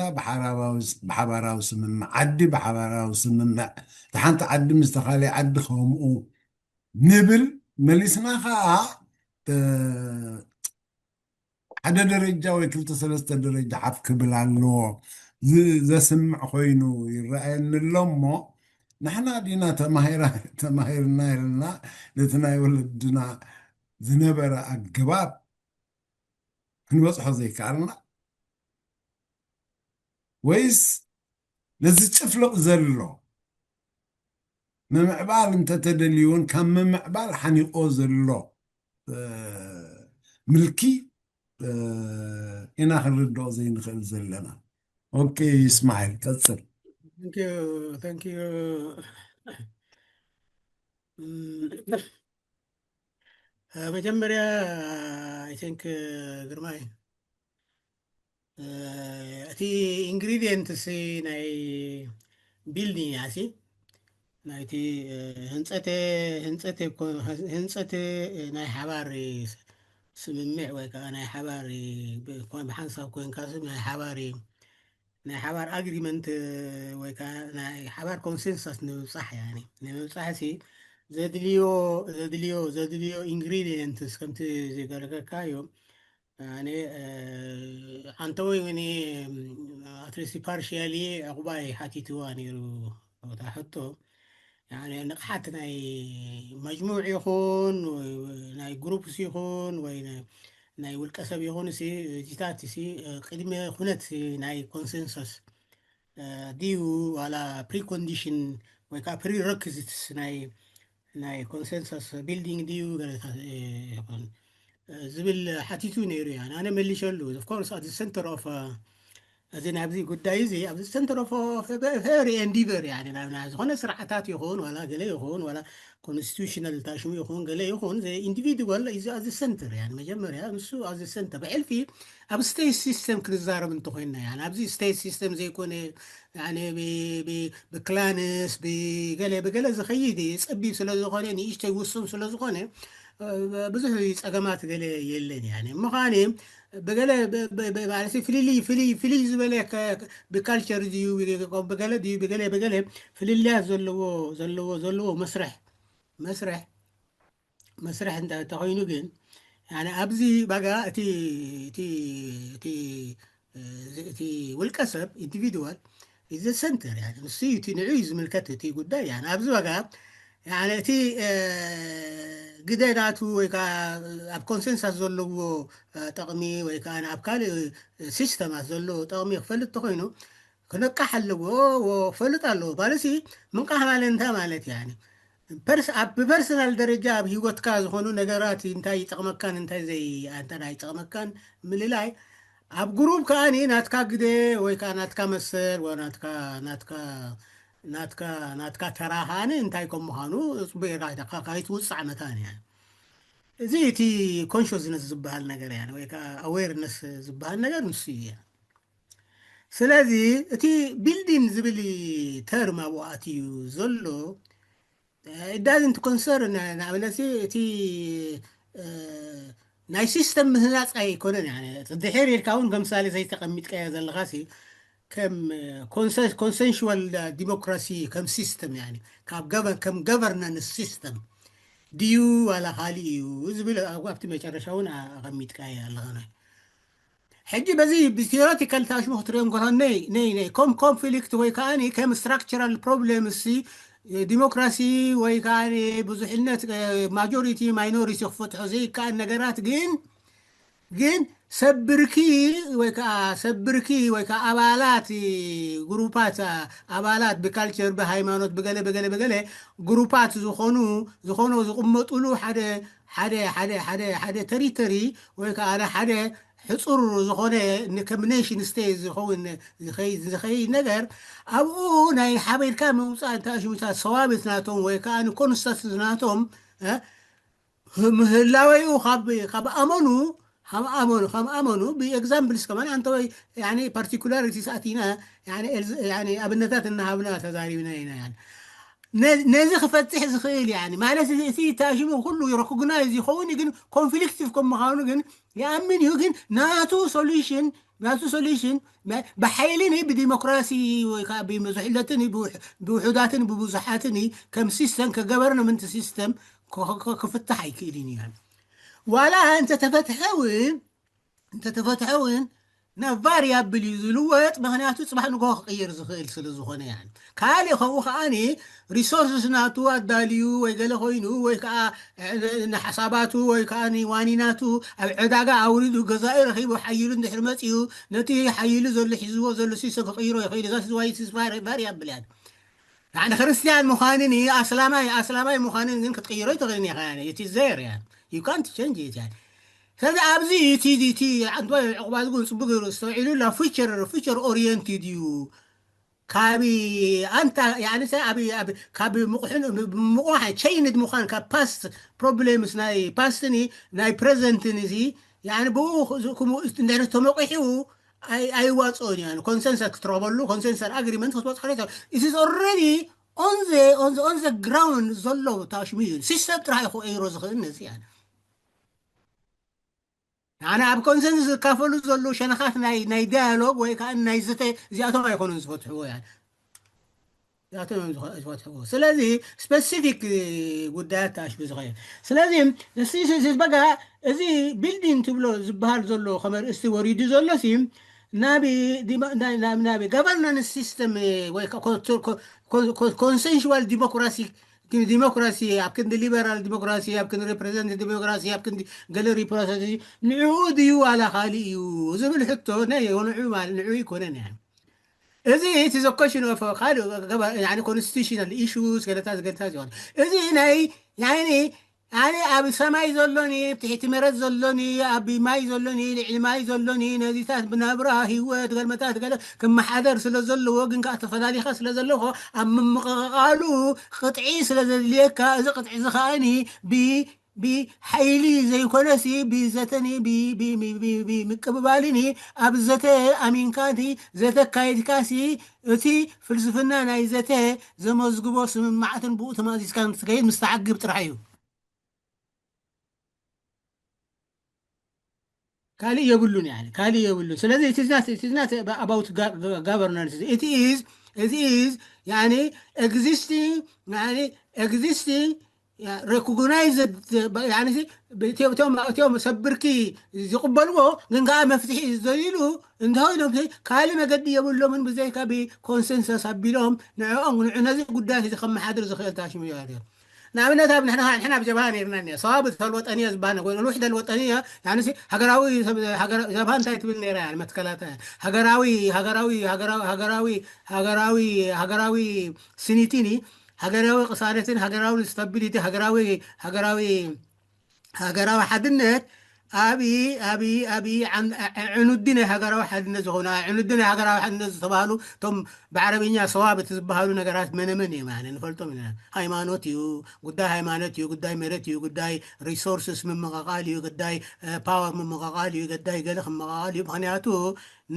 ብሓባራዊ ስምምዕ ዓዲ፣ ብሓባራዊ ስምምዕ እታ ሓንቲ ዓዲ ምስ ተኻልየ ዓዲ ከምኡ ንብል መሊስና ከዓ ሓደ ደረጃ ወይ ክልተ ሰለስተ ደረጃ ሓፍ ክብል ኣለዎ። ዘስምዕ ኮይኑ ይረኣየኒ ኣሎ እሞ ንሕና ዲና ተማሂርና ኢልና ነቲ ናይ ወለድና ዝነበረ ኣገባብ ክንበፅሖ ዘይከኣልና ወይስ ነዚ ጭፍልቕ ዘሎ ምምዕባል እንተተደልዩን ካብ ምምዕባል ሓኒቆ ዘሎ ምልኪ ኢና ክንርድኦ ዘይንኽእል ዘለና። ኦኬ ይስማዒል ቀፅል። መጀመርያ I think ግርማይ እቲ ኢንግሪዲየንትስ ናይ ቢልዲንግ እያ ሲ ናይቲ ህንፀት ህንፀት ህንፀት ናይ ሓባር ስምምዕ ወይ ከዓ ናይ ሓባር ብሓንሳብ ኮይንካ ናይ ሓባር ናይ ሓባር ኣግሪመንት ወይ ከዓ ናይ ሓባር ኮንሰንሳስ ንምብፃሕ ያ ንምብፃሕ ሲ ዘድልዮ ዘድልዮ ዘድልዮ ኢንግሪዲየንትስ ከምቲ ዝገለገካዮ ኣነ ኣንተ ወይ እኔ ኣትሊስት ፓርሽያሊ ዕቑባይ ሓቲትዋ ነይሩ ቦታ ሕቶ ንቕሓት ናይ መጅሙዕ ይኹን ናይ ግሩፕስ ይኹን ወይ ናይ ውልቀ ሰብ ይኹን ሲ እዚታት ሲ ቅድሚ ኩነት ናይ ኮንሰንሰስ ድዩ ዋላ ፕሪኮንዲሽን ወይ ከዓ ፕሪረክዚትስ ናይ ናይ ኮንሰንሰስ ቢልዲንግ ድዩ ገለታት ይኹን ዝብል ሓቲቱ ነይሩ እያ ኣነ መሊሸሉ ኦፍኮርስ ኣብ ሰንተር ኦፍ እዚ ናብዚ ጉዳይ እዚ ኣብዚ ሰንተር ኦፍ ፌሪ ኤንዲቨር ያ ናብ ዝኾነ ስርዓታት ይኹን ዋላ ገለ ይኹን ዋላ ኮንስቲቱሽናል ታሽሙ ይኹን ገለ ይኹን ኢንዲቪድዋል እዚ ኣብዚ ሰንተር ያ መጀመርያ ንሱ ኣብዚ ሰንተር ብሕልፊ ኣብ ስቴት ሲስተም ክንዛረብ እንተኮይና ያ ኣብዚ ስቴት ሲስተም ዘይኮነ ብክላንስ ብገለ ብገለ ዝኸይድ ፀቢብ ስለዝኾነ ንእሽተይ ውሱን ስለዝኾነ ብዙሕ ፀገማት ገለ የለን ያ ምዃነ ብገለ ማለት ፍልልይ ፍልይ ፍልይ ዝበለ ብካልቸር ድዩ ብገለ ድዩ ብገለ ብገለ ፍልልያት ዘለዎ ዘለዎ ዘለዎ መስርሕ መስርሕ መስርሕ እንተ- እንተኾይኑ ግን ያኒ ኣብዚ ባጋ እቲ እቲ እቲ እቲ እቲ ውልቀ ሰብ ኢንዲቪድዋል ኢዝ ሰንተር ያኒ ንሱ እዩ እቲ ንዑ እዩ ዝምልከት እቲ ጉዳይ ያኒ ኣብዚ ባጋ ያኒ እቲ እ፣ ግደ ናቱ ወይ ከዓ ኣብ ኮንሰንሳስ ዘለዎ እ፣ ጠቕሚ ወይ ከዓ ኣብ ካልእ ሲስተማት ዘለዎ ጠቕሚ ክፈልጥ ተኮይኑ ክነቃሕ ኣለዎ ዎ- ክፈልጥ ኣለዎ ማለትሲ ምንቃሕ ማለት እንታይ ማለት ያኒ ፐርስ ኣብ ብፐርሰናል ደረጃ ኣብ ህይወትካ ዝኾኑ ነገራት እንታይ ይጠቕመካን እንታይ ዘይ እንታይ ኣይጠቕመካን ምልላይ ኣብ ግሩፕ ከዓኒ ናትካ ግደ ወይ ከዓ ናትካ መሰል ወይ ናትካ ናትካ ናትካ ናትካ ተራ ከዓኒ እንታይ ከም ምዃኑ ፅቡቅ ጌርካ ከይትውፃዕ መታን እያ እዚ እቲ ኮንሽስነስ ዝበሃል ነገር እያ ወይ ከዓ ኣዌርነስ ዝበሃል ነገር ንሱ እያ ስለዚ እቲ ቢልዲን ዝብል ተርም ኣብኡ ኣትዩ ዘሎ ዳዝንት ኮንሰርን ንኣብነት እቲ ናይ ሲስተም ምህናፅ ኣይኮነን ድሕር ኢልካ እውን ከምሳሌ ዘይተቀሚጥካዮ ዘለካ ከም ኮንሰንሽዋል ዲሞክራሲ ከም ሲስተም ከም ገቨርናንስ ሲስተም ድዩ ዋላ ካሊእ እዩ ዝብል ኣብቲ መጨረሻ እውን ኣቐሚጥካዮ ኣለኻ ሕጂ በዚ ብቴዎሬቲካል ታሽሙ ክትሪኦም ከሎ ነይ ነይ ነይ ከም ኮንፍሊክት ወይ ከዓ ከም ስትራክቸራል ፕሮብሌም ሲ ዲሞክራሲ ወይ ከዓ ብዙሕነት ማጆሪቲ ማይኖሪቲ ክፈትሖ ዘይከኣል ነገራት ግን ግን ሰብ ብርኪ ወይ ከዓ ሰብ ብርኪ ወይ ከዓ ኣባላት ግሩፓት ኣባላት ብካልቸር ብሃይማኖት ብገለ ብገለ ብገለ ግሩፓት ዝኾኑ ዝኾኑ ዝቕመጡሉ ሓደ ሓደ ሓደ ሓደ ሓደ ተሪተሪ ወይ ከዓ ሓደ ሕፁር ዝኾነ ከም ኔሽን ስቴት ዝኸውን ዝኸይድ ነገር ኣብኡ ናይ ሓበርካ ምውፃእ እንታይ ሽሙታ ሰዋብት ናቶም ወይ ከዓ ኮንስታንስ ናቶም ምህላወኡ ካብ ኣመኑ ካብ ኣመኑ ከም ኣመኑ ብኤግዛምፕልስ ከማን ኣንተ ወይ ፓርቲኩላሪቲስ ኣቲና ኣብነታት እናሃብና ተዛሪብና ኢና። ነዚ ክፈትሕ ዝኽእል ማለት እቲ ታሽሙ ኩሉ ረኮግናይዝ ይኸውን ግን ኮንፍሊክቲቭ ከም ምዃኑ ግን ይኣምን እዩ። ግን ናቱ ሶሉሽን ናቱ ሶሉሽን ብሓይልን ብዲሞክራሲ ወይ ከዓ ብመዝሕለትን ብውሑዳትን ብብዙሓትን ከም ሲስተም ከገበርንምንቲ ሲስተም ክፍታሕ ኣይክእልን እዩ። ዋላ እንተተፈትሐ እውን እንተተፈትሐ እውን ናብ ቫሪያብል እዩ ዝልወጥ። ምክንያቱ ፅባሕ ንጎ ክቅይር ዝኽእል ስለ ዝኾነ ያ ካልእ ከምኡ ከዓ ሪሶርስስ ናቱ ኣዳልዩ ወይ ገለ ኮይኑ ወይ ከዓ ንሓሳባቱ ወይ ከዓ ዋኒናቱ ኣብ ዕዳጋ ኣውሪዱ ገዛኢ ረኪቡ ሓይሉ እንድሕር መፅኡ ነቲ ሓይሉ ዘሎ ሒዝዎ ዘሎ ሲሶ ክቅይሮ ይኽእል። ዛስ ዋይ ቫሪያብል ያ ንክርስትያን ምዃንን ኣስላማይ ኣስላማይ ምዃንን ግን ክትቅይሮ ይትኽእልን ኢኻ። እቲ ዘር ያ you can't change it ያ ስለዚ ኣብዚ እቲ እቲ ዕቁባ ዝግን ፅቡቅ ገይሩ ዝተውዒሉ ላ ፊቸር ፊቸር ኦሪየንትድ እዩ። ካብ ኣንታ ካብ ምቁሕ ቸይንድ ምዃን ካብ ፓስት ፕሮብሌምስ ናይ ፓስትን ናይ ፕሬዘንትን እዚ ብኡ እንድሕር ተመቂሑ ኣይዋፅኦን እዩ። ኮንሰንሰስ ክትረክበሉ ኮንሰንሰስ ኣግሪመንት ክትበፅሖ it is already on the on the on the ground ዘሎ ታሽሙ እዩ። ሲስተም ጥራሕ ክቀይሮ ዝኽእል ነዚ ያ ኣነ ኣብ ኮንሰንስ ዝካፈሉ ዘለዉ ሸነኻት ናይ ናይ ዳያሎግ ወይ ከዓ ናይ ዝተ እዚኣቶም ኣይኮኑን ዝፈትሕዎ ያ እዚኣቶም እዮም ዝፈትሕዎ። ስለዚ ስፔሲፊክ ጉዳያት ተኣሽቡ ዝኸየ ስለዚ በጋ እዚ ቢልዲንግ ትብሎ ዝበሃል ዘሎ ከመርእስቲ ወሪዱ ዘሎ ሲ ናብ ናብ ጋቨርናንስ ሲስተም ወይ ኮንሰንሽዋል ዲሞክራሲ ዲሞክራሲ ኣብ ክንዲ ሊበራል ዲሞክራሲ ኣብ ክንዲ ሪፕሬዘንት ዲሞክራሲ ኣብ ክንዲ ገለ ሪፕሮሰስ ንዕኡ ድዩ ዋላ ካልእ እዩ ዝብል ሕቶ ናይ ንዑ ማለት ንዑ ይኮነን ያ እዚ እቲ ዘኮሽን ኦፍ ካልእ ኮንስቲቱሽናል ኢሹስ ገለታት ገለታት ይሆን እዚ ናይ ናይ ኣነ ኣብ ሰማይ ዘሎኒ ትሕቲ መረት ዘሎኒ ኣብ ማይ ዘሎኒ ልዕሊ ማይ ዘሎኒ ነዚታት ብናብራ ህይወት ገልመታት ገለ ክመሓደር ስለ ዘለዎ ግን ከዓ ተፈላሊኻ ስለ ዘለኹ ኣብ ምምቕቓሉ ቅጥዒ ስለ ዘድልየካ እዚ ቅጥዒ እዚ ከዓኒ ብ ብሓይሊ ዘይኮነሲ ብዘተኒ ብምቅብባልኒ ኣብ ዘተ ኣሚንካኒ ዘተ ኣካይድካሲ እቲ ፍልስፍና ናይ ዘተ ዘመዝግቦ ስምማዕትን ብኡ ተማዚዝካ ንክትከይድ ምስተዓግብ ጥራሕ እዩ። ካልእ የብሉን ያ ካልእ የብሉን። ስለዚ it is not about governance it is it is existing existing recognize እቶም ሰብ ብርኪ ዝቕበልዎ ግን ከዓ መፍትሒ ዝደልሉ እንተኾይኖም ካልእ መገዲ የብሎምን ብዘይካ ብኮንሰንሰስ ኣቢሎም ንዕኦም ንዑ ነዚ ጉዳያት እዚ ከመሓድር ዝኽእል ታሽሙ እዩ። ንኣብነት ኣብ ንሕና ንሕና ኣብ ጀብሃ ነርና እኒኣ ሰዋብት ተልወጠንያ ዝበሃል ወይ ሩሕ ተልወጠንያ ያንሲ ሃገራዊ ጀብሃ እንታይ ትብል ነራ መትከላት ሃገራዊ ሃገራዊ ሃገራዊ ሃገራዊ ሃገራዊ ሃገራዊ ስኒቲኒ ሃገራዊ ቅሳነትን ሃገራዊ ስታቢሊቲ ሃገራዊ ሃገራዊ ሃገራዊ ሓድነት ኣብይ ኣብይ ኣብይ ዕኑዲ ናይ ሃገራዊ ሓድነት ዝኾኑ ዕኑዲ ናይ ሃገራዊ ሓድነት ዝተባህሉ እቶም ብዓረብኛ ሰዋብት ዝበሃሉ ነገራት መነመን እዮም ኣነ ንፈልጦም ኢና። ሃይማኖት እዩ ጉዳይ ሃይማኖት እዩ ጉዳይ መሬት እዩ ጉዳይ ሪሶርስስ ምምቕቓል እዩ ጉዳይ ፓወር ምምቕቓል እዩ ጉዳይ ገለ ክምቕቓል እዩ ምኽንያቱ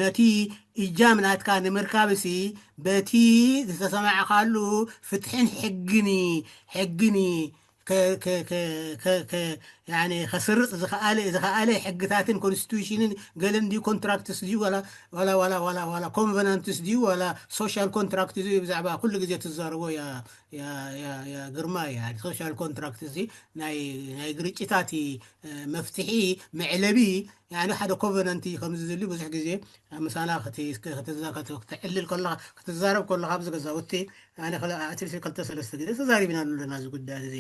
ነቲ እጃም ናትካ ንምርካብሲ በቲ ዝተሰማዕካሉ ፍትሕን ሕግኒ ሕግኒ ከስርፅ ዝኸኣለ ዝኸኣለ ሕግታትን ኮንስቲቱሽንን ገለን ድዩ ኮንትራክትስ ድዩ ዋላ ዋላ ዋላ ዋላ ኮንቨናንትስ ድዩ ዋላ ሶሻል ኮንትራክት ድዩ ብዛዕባ ኩሉ ግዜ ትዛረቦ ያ ግርማ ያ ሶሻል ኮንትራክት እዚ ናይ ግርጭታት መፍትሒ መዕለቢ ሓደ ኮቨናንት ከምዚ ዝል ብዙሕ ግዜ ምሳና ክትዕልል ከለካ ክትዛረብ ከለካ ኣብዚ ገዛውቲ ኣነ ኣትሊስት ክልተ ሰለስተ ግዜ ተዛሪብና ኣለና እዚ ጉዳይ እዚ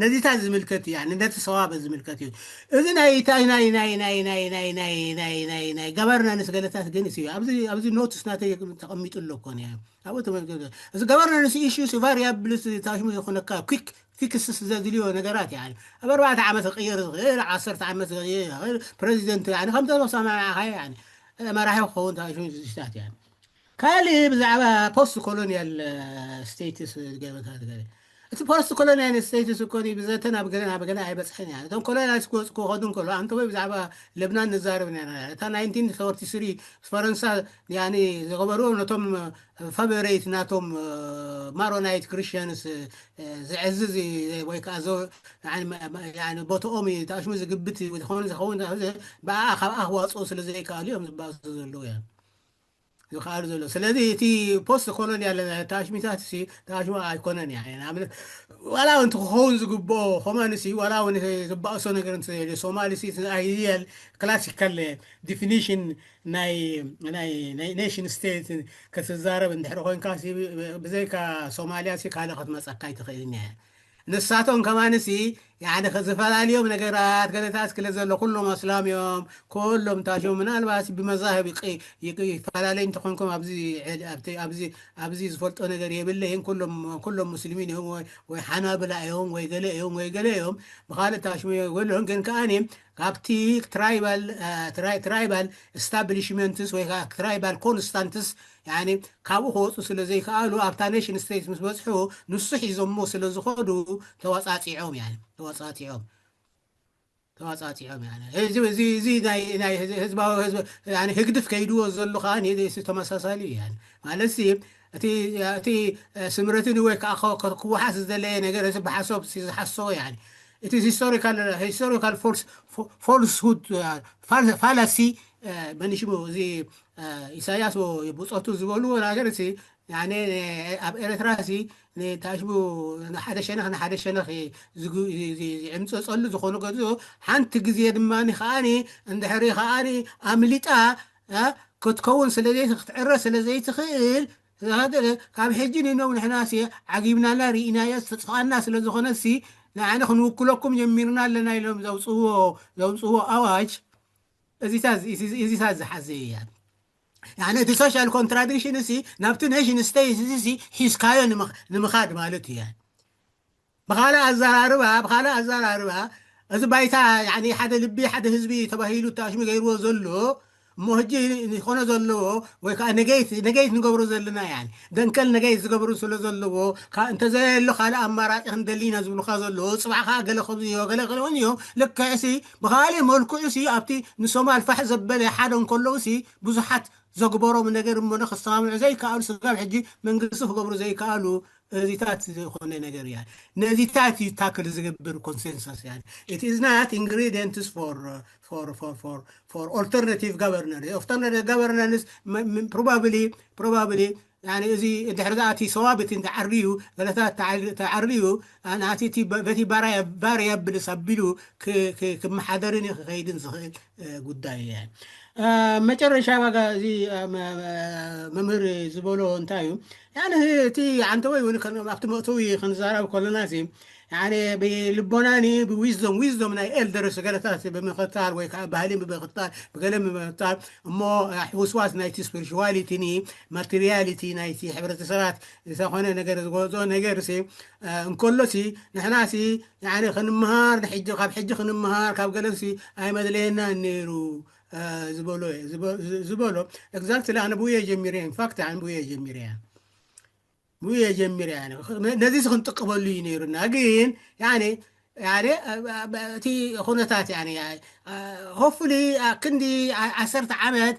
ነዚታት ዝምልከት እዩ፣ ነቲ ሰዋበ ዝምልከት እዩ። እዚ ናይ ታይ ናይ ናይ ናይ ናይ ናይ ናይ ናይ ናይ ናይ ጋቨርናንስ ገለታት ግን እዩ ኣብዚ ኣብዚ ኖትስ ናተይ ተቐሚጡ ኣሎ እኮ ነው። ኣብኡ ተመልከቱ። እዚ ጋቨርናንስ ኢሹስ ቫሪያብልስ ታሽሙ ዝኾነካ ኩክ ፊክስስ ዘድልዮ ነገራት፣ ያኒ ኣብ ኣርባዕተ ዓመት ክቕየር ዝኽእል፣ ዓሰርተ ዓመት ክቕየር ዝኽእል ፕረዚደንት፣ ያኒ ከምተ ተሰማማዕኻ፣ ያኒ መራሒ ክኸውን ታሽሙ ዝሽታት፣ ያኒ ካልእ ብዛዕባ ፖስት ኮሎኒያል ስቴትስ ገበታት ገለ፣ እቲ ፖስት ኮሎኒያል ስቴትስ እኮ ብዘተ ናብ ገለ ናብ ገለ ኣይበፅሐን፣ ያኒ እቶም ኮሎኒያልስ ክወፁ ክኸዱ እንከሎ ኣንተ ወይ ብዛዕባ ለብናን ንዛረብ ነና። እታ ናይንቲን ፎርቲ ስሪ ፈረንሳ፣ ያኒ ዝገበርዎ ነቶም ፋቨሬት ናቶም ማሮናይት ክርስቲያንስ ዝዕዝዝ ወይ ከዓ ቦትኦም ታሽሙ ዝግብት ዝኾነ ዝኸውን ብኣ ካብኣ ክዋፅኡ ስለ ዘይከኣሉ እዮም ዝባእሱ ዘለዉ እዮም ዝኸኣሉ ዘሎ። ስለዚ እቲ ፖስት ኮሎኒያል ታሽሚታት ሲ ታሽሙ ኣይኮነን። ያ ንኣብነት ዋላ እውን ክኸውን ዝግብኦ ኮማን ሲ ዋላ እውን ዝባእሶ ነገር እንተዘየለ ሶማሊ ሲ ኣይዲያል ክላሲካል ዲፊኒሽን ናይ ናይ ናይ ኔሽን ስቴት ክትዛረብ እንድሕር ኮይንካ ሲ ብዘይካ ሶማልያ ሲ ካልእ ክትመፀካ ኣይትኽእልን እያ። ንሳቶም ከማንሲ ያኒ ከዝፈላልዮም ነገራት ገለታት ክለ ዘሎ ኩሎም ኣስላም እዮም። ኩሎም ታሽዮም ምናልባት ብመዛህብ ይፈላለይ እንተኾንኩም ኣብዚ ኣብዚ ኣብዚ ዝፈልጦ ነገር የብለይን። ኩሎም ኩሎም ሙስሊሚን እዮም ወይ ወይ ሓናብላ እዮም ወይ ገለ እዮም ወይ ገለ እዮም። ብኻልእ ታሽሙ የብለይን ግን ከኣኒ ካብቲ ትራይባል ትራይባል ስታብሊሽመንትስ ወይ ትራይባል ኮንስታንትስ ያኒ ካብኡ ክወፁ ስለ ዘይከኣሉ ኣብታ ኔሽን ስቴትስ ምስ በፅሑ ንሱ ሒዞሞ ስለ ዝኸዱ ተዋፃፂዖም ያኒ ተዋፃፂዖም ተዋፃፂዖም ያኒ እዚ እዚ እዚ ናይ ናይ ህዝባዊ ህዝብ ያኒ ህግድፍ ከይድዎ ዘሎ ከዓ ንደስ ተመሳሳሊ እዩ ያኒ ማለት ሲ እቲ እቲ ስምረትን ወይ ከዓ ክወሓስ ዝደለየ ነገር እዚ ብሓሶብ ዝሓሰቦ ያኒ እቲ ሂስቶሪካል ሂስቶሪካል ፎልስሁድ ፋላሲ መኒሽሙ እዚ ኢሳያስ ብፆቱ ዝበልዎ ነገር እቲ ኣብ ኤርትራ ሲ ንታሽቡ ንሓደ ሸነኽ ንሓደ ሸነኽ ዝዕምፀፀሉ ዝኾነ ገ ሓንቲ ግዜ ድማ ከዓኒ እንድሕሪ ከዓኒ ኣምሊጣ ክትከውን ስለዘይትዕረ ስለዘይትኽእል ካብ ሕጂ ንነው ንሕና ሲ ዓጊብናላ ርኢናዮ ዝተፅፋና ስለዝኾነ ሲ ንዓነ ክንውክለኩም ጀሚርና ኣለና ኢሎም ዘውፅዎ ዘውፅዎ ኣዋጅ እዚታት ዝሓዘ እያ። ያኒ እቲ ሶሻል ኮንትራዲክሽን እሲ ናብቲ ኔሽን ስቴትስ እሲ ሒዝካዮ ንምኻድ ማለት እዩ። ብኻልእ ኣዘራርባ ብኻልእ ኣዘራርባ እዚ ባይታ ያኒ ሓደ ልቢ ሓደ ህዝቢ ተባሂሉ ታሽሙ ገይርዎ ዘሎ እሞ ሕጂ ዝኾነ ዘለዎ ወይ ከዓ ነገይት ነገይት ንገብሮ ዘለና ያኒ ደንከል ነገይት ዝገብሩ ስለ ዘለዎ እንተዘየሎ ካልእ ኣማራፂ ክንደሊ ኢና ዝብሉካ ዘለዎ ፅባሕ ከዓ ገለ ከምዚ እዮ ገለ ገለውን እዮም ልክዕሲ ብኻልእ መልክዑ ሲ ኣብቲ ንሶማል ፋሕ ዘበለ ሓደ እንከለዉ ሲ ብዙሓት ዘግበሮም ነገር እሞ ንክሰማምዑ ዘይከኣሉ ስጋብ ሕጂ መንግስቲ ክገብሩ ዘይከኣሉ እዚታት ዝኾነ ነገር እያ ነዚታት እዩ ታክል ዝገብር ኮንሰንሰስ እያ it is not ingredients for for for for for alternative governance alternative governance probably probably እዚ እንድሕር ዝኣቲ ሰዋብት እንተዓርዩ ገለታት ተዓርዩ ናቲ በቲ ቫርያብልስ ኣቢሉ ክመሓደርን ክኸይድን ዝኽእል ጉዳይ እየ። መጨረሻ ዋጋ እዚ መምህር ዝበሎ እንታይ እዩ? ያኒ እቲ ዓንተወይ እውን ኣብቲ መእተዊ ክንዛረብ ከለና እዚ ያኒ ብልቦናኒ ብዊዝዶም ዊዝዶም ናይ ኤልደርስ ገለታት ብምኽታል ወይ ከዓ ባህሊ ብምኽታል ብገለ ብምኽታል እሞ ሕውስዋስ ናይቲ ስፒሪቹዋሊቲ ኒ ማቴሪያሊቲ ናይቲ ሕብረተሰባት ዝኾነ ነገር ዝጎዞ ነገር ሲ እንከሎ ሲ ንሕና ሲ ያኒ ክንምሃር ንሕጂ ካብ ሕጂ ክንምሃር ካብ ገለ ሲ ኣይመድለየና ነይሩ ዝበሎ ዝበሎ exactly ኣነ ብየ ጀሚረ ኢንፋክት ኣነ ብየ ጀሚረ እያ ብየ ጀሚረ እያ ነዚ ክንጥቀመሉ እዩ ነይሩና ግን ያኒ ያኒ እቲ ኩነታት ያኒ ሆፉሊ ክንዲ ዓሰርተ ዓመት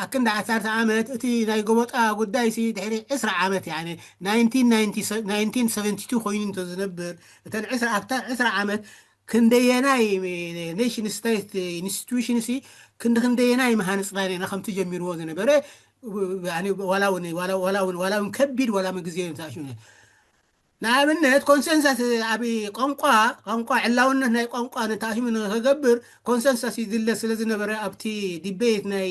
ኣክንዲ ዓሰርተ ዓመት እቲ ናይ ጎበጣ ጉዳይ ሲ ድሕሪ ዕስራ ዓመት ያኒ ናይንቲን ሰቨንቲ ቱ ኮይኑ እንተ ዝነብር እተን ዕስራ ኣብታ ዕስራ ዓመት ክንደየናይ ኔሽን ስቴት ኢንስቲቱሽን ሲ ክንዲ ክንደየናይ መሃንፅና ኢና ከምቲ ጀሚርዎ ዝነበረ ዋላ እውን ከቢድ ዋላ ግዜ ተኣሽሙ ንኣብነት ኮንሰንሰስ ኣብ ቋንቋ ቋንቋ ዕላውነት ናይ ቋንቋ ንታሽሙ ንክገብር ኮንሰንሰስ ይድለ ስለ ዝነበረ ኣብቲ ዲቤት ናይ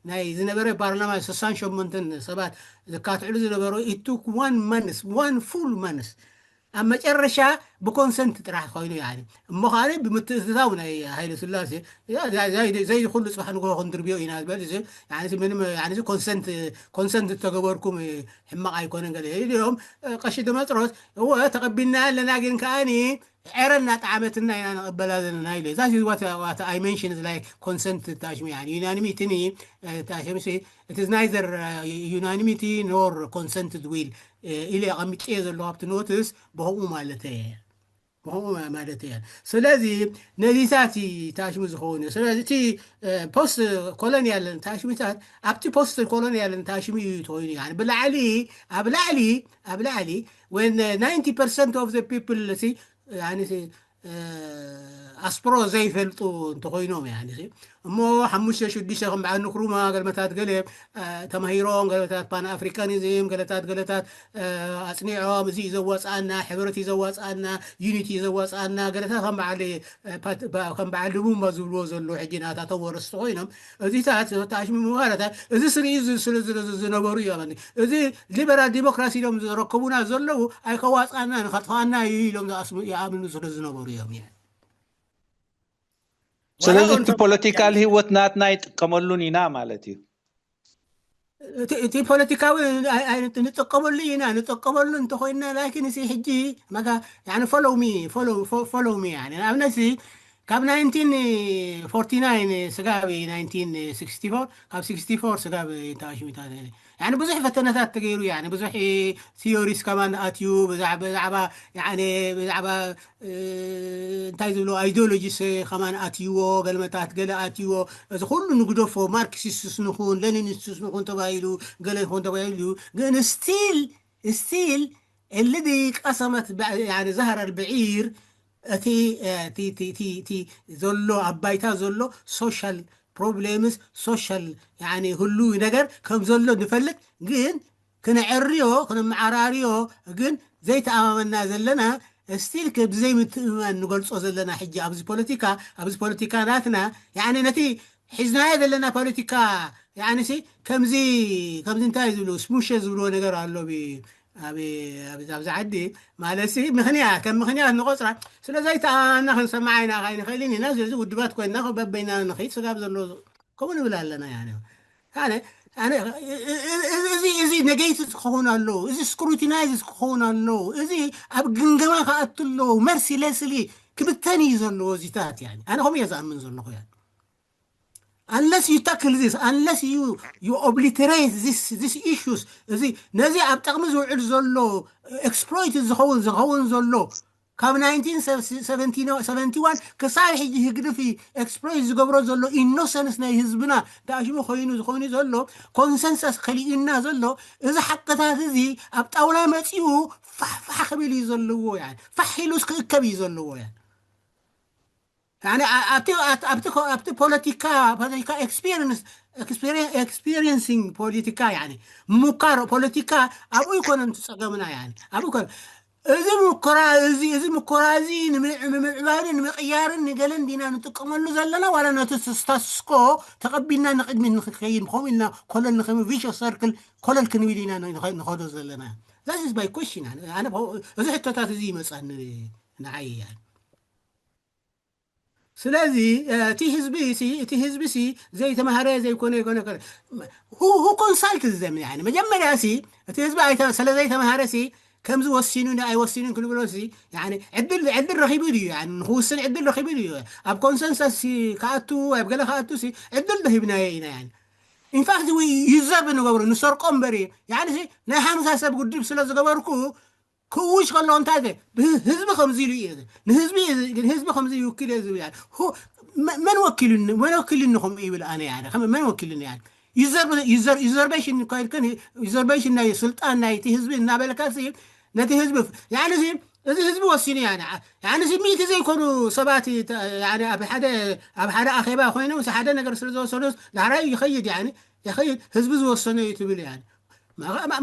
ናይ ዝነበረ ፓርላማ ስሳን ሸሞንተን ሰባት ዝካትዕሉ ዝነበሩ it took one month one full month ኣብ መጨረሻ ብኮንሰንት ጥራሕ ኮይኑ፣ ያኒ እሞ ካነ ብምትእትታው ናይ ሃይለ ስላሴ፣ ያ- ያ- ያ- ዘይዚ ኩሉ ጽባሕ ንግሆ ክንድርብዮ ኢና ዝበል እዚ፣ ያኒ እዚ ምንም፣ ያኒ እዚ ኮንሰንት ኮንሰንት እተገበርኩም ሕማቕ ኣይኮነን። ገለ ኢሎም ቀሺ ድመጥሮስ፣ እወ ተቐቢልና ኣለና፣ ግን ከኣኒ ዕረ እናጠዓመትና ኢና ንቕበላ ዘለና ኢለ። ዛት ዋት ኣይ ሜንሽን፣ ላይክ ኮንሰንት ታሽሚ፣ ያኒ ዩናኒሚቲ ኒ ታሽሚ፣ it is neither unanimity nor consented will ኢለ ኣቐሚጠ ዘለኹ ኣብቲ ኖትስ፣ ብኸምኡ ማለት እየ። ብኸምኡ ማለት እየ። ስለዚ ነዚታት ታሽሚ ዝኸውን እዩ። ስለዚ እቲ ፖስት ኮሎኒያል ታሽሚታት፣ ኣብቲ ፖስት ኮሎኒያል ታሽሚ እዩ ተኮይኑ፣ ያኒ ብላዕሊ፣ ኣብ ላዕሊ፣ ኣብ ላዕሊ፣ when ninety percent of the people ሲ፣ ያኒ ሲ፣ ኣስፕሮ ዘይፈልጡ እንተኮይኖም፣ ያኒ ሲ፣ እሞ ሓሙሽተ ሽዱሽተ ከም በዓል ንክሩማ ገልመታት ገለ ተማሂሮም፣ ገለታት ፓን ኣፍሪካኒዝም፣ ገለታት ገለታት ኣጽኒዖም፣ እዚ እዩ ዘዋፅኣና፣ ሕብረት እዩ ዘዋፅኣና፣ ዩኒቲ እዩ ዘዋፅኣና፣ ገለታት ከም በዓል ፓት- ባ- ከም በዓል ልቡምባ ዝብልዎ ዘለዉ ሕጂ ናታቶም ወረስቲ ኮይኖም፣ እዚታት ተኣሽሚ ምባላታ፣ እዚ ስርኢት እዚ ስለ ዝለ ዝነበሩ እዮም። እዚ ሊበራል ዲሞክራሲ ኢሎም ዝረከቡና ዘለዉ ኣይከዋፅኣና፣ ንኸጥፋና እዩ ኢሎም ዝኣስሙ- ይኣምኑ ስለ ዝነበሩ እዮም። ስለዚ እቲ ፖለቲካል ህይወት ናትና ይጥቀመሉን ኢና ማለት እዩ። እቲ ፖለቲካዊ ንጥቀመሉ ኢና። ንጥቀመሉ እንተኮይና፣ ላኪን እዚ ሕጂ ፎሎው ሚ ፎሎው ሚ ንኣብነት ካብ ናይንቲን ፎርቲ ናይን ስጋብ ናይንቲን ሲክስቲ ፎር፣ ካብ ሲክስቲ ፎር ስጋብ ታሽሚታት ብዙሕ ፈተነታት ተገይሩ። ብዙሕ ቲዮሪስ ከማን ኣትዩ ብዛዕባ ብዛዕባ እንታይ ዝብሎ ኣይዲዮሎጂስ ከማን ኣትይዎ፣ ገልመታት ገለ ኣትይዎ። እዚ ኩሉ ንግደፎ፣ ማርክሲስትስ ንኹን ሌኒኒስትስ ንኹን ተባሂሉ፣ ገለ ንኹን ተባሂሉ፣ ግን ስቲል ስቲል እልዲ ቀሰመት ዛህራ ልብዒር እቲ ዘሎ ኣብ ባይታ ዘሎ ሶሻል ፕሮብሌምስ፣ ሶሻል ህሉዊ ነገር ከም ዘሎ ንፈልጥ፣ ግን ክነዐርዮ ክነመዓራርዮ ግን ዘይተኣማመና ዘለና ስቲል ብዘይምትእምማን ንገልፆ ዘለና። ሕጂ ኣብዚ ፖለቲካ ኣብዚ ፖለቲካ ናትና ያኒ ነቲ ሒዝናዮ ዘለና ፖለቲካ ያኒ ሲ ከምዚ ከምዚ እንታይ ዝብሉ ስሙሸ ዝብልዎ ነገር ኣሎ ኣብዚ ዓዲ ማለት ሲ ምክንያት ከም ምክንያት ንቆፅራ ስለ ዘይተኣማመና ክንሰማዓ ኢና ካይንኽእልን ኢና። ስለዚ ውድባት ኮይንና በበይና ንኸይድ ስጋብ ዘሎ ከምኡ ንብል ኣለና። እዚ ኔጌቲቭ ክኸውን ኣለዎ። እዚ ስክሩቲናይዝ ክኸውን ኣለዎ። እዚ ኣብ ግምገማ ክኣቱ ኣለዎ። መርሲለስሊ ክብተን እዩ ዘለዎ እዚታት። ኣነ ከምኡ እየ ዝኣምን ዘለኹ። Unless you tackle this, unless you you obliterate this this issues፣ እዚ ነዚ ኣብ ጥቕሚ ዝውዕል ዘሎ ኤክስፕሎይት ዝኸውን ዝኸውን ዘሎ ካብ ናይንቲን ሰቨንቲ ዋን ክሳብ ሕጂ ህግድፍ ኤክስፕሎይት ዝገብሮ ዘሎ ኢኖሰንስ ናይ ህዝብና ዳሽሙ ኮይኑ ዝኾይኑ ዘሎ ኮንሰንሰስ ከሊኡና ዘሎ እዚ ሓቅታት እዚ ኣብ ጣውላ መፂኡ ፋሕፋሕ ክብል እዩ ዘለዎ። ፋሕ ኢሉስ ክእከብ እዩ ዘለዎ። ኣብቲ ፖለቲካ ፖለቲካ ኤክስፒሪንሲንግ ፖለቲካ ምምካር ፖለቲካ ኣብኡ ይኮነን ትፀገምና። ኣብኡ ይኮነ እዚ ምኮራ እዚ እዚ ምኮራ እዚ ንምምዕባልን ንምቅያርን ንገለን ዲና ንጥቀመሉ ዘለና ዋላ ነቲ ስታስኮ ተቐቢልና ንቅድሚት ንክንከይድ ከምኡ ኢልና ኮለል ንኸም ቪሸስ ሰርክል ኮለል ክንብል ኢና ንኸዶ ዘለና። That is my question። ኣነ እዚ ሕቶታት እዚ ይመፃኒ ንዓይ እያ። ስለዚ እቲ ህዝቢ ሲ እቲ ህዝቢ ሲ ዘይተማሃረ ዘይኮነ ይኮነ who consult them? መጀመሪያ ሲ እቲ ህዝቢ ስለ ዘይተማሃረ ሲ ከምዚ ወሲኑ ኣይወሲኑን ክንብሎ ሲ ዕድል ዕድል ረኺቡ ድዩ ንክውስን ዕድል ረኺቡ ድዩ? ኣብ ኮንሰንሰስ ሲ ክኣቱ ኣብ ገለ ክኣቱ ሲ ዕድል ዶ ሂብናዮ ኢና? ኢንፋክት ዩዘርብ ንገብሮ ንሰርቆ እምበር ናይ ሓምሳ ሰብ ውድብ ስለ ዝገበርኩ ክውሽ ከሎ እንታይ ህዝቢ ከምዚ ኢሉ እዩ ንህዝቢ ግን ህዝቢ ከምዚ ይውክል እየ ዝብል መን ወኪሉኒ መን ወኪሉኒ ከምኡ ይብል ኣነ መን ወኪሉኒ ዩዘርቤሽን ካይድከን ዩዘርቤሽን ናይ ስልጣን ናይቲ ህዝቢ እናበለካ ነቲ ህዝቢ እዚ ህዝቢ ወሲኑ ያ ሚእቲ ዘይኮኑ ሰባት ኣብ ሓደ ኣኼባ ኮይኖም ሓደ ነገር ስለ ዝወሰኑ ዳሕራይ ይኸይድ ይኸይድ ህዝቢ ዝወሰኑ እዩ ትብል ያ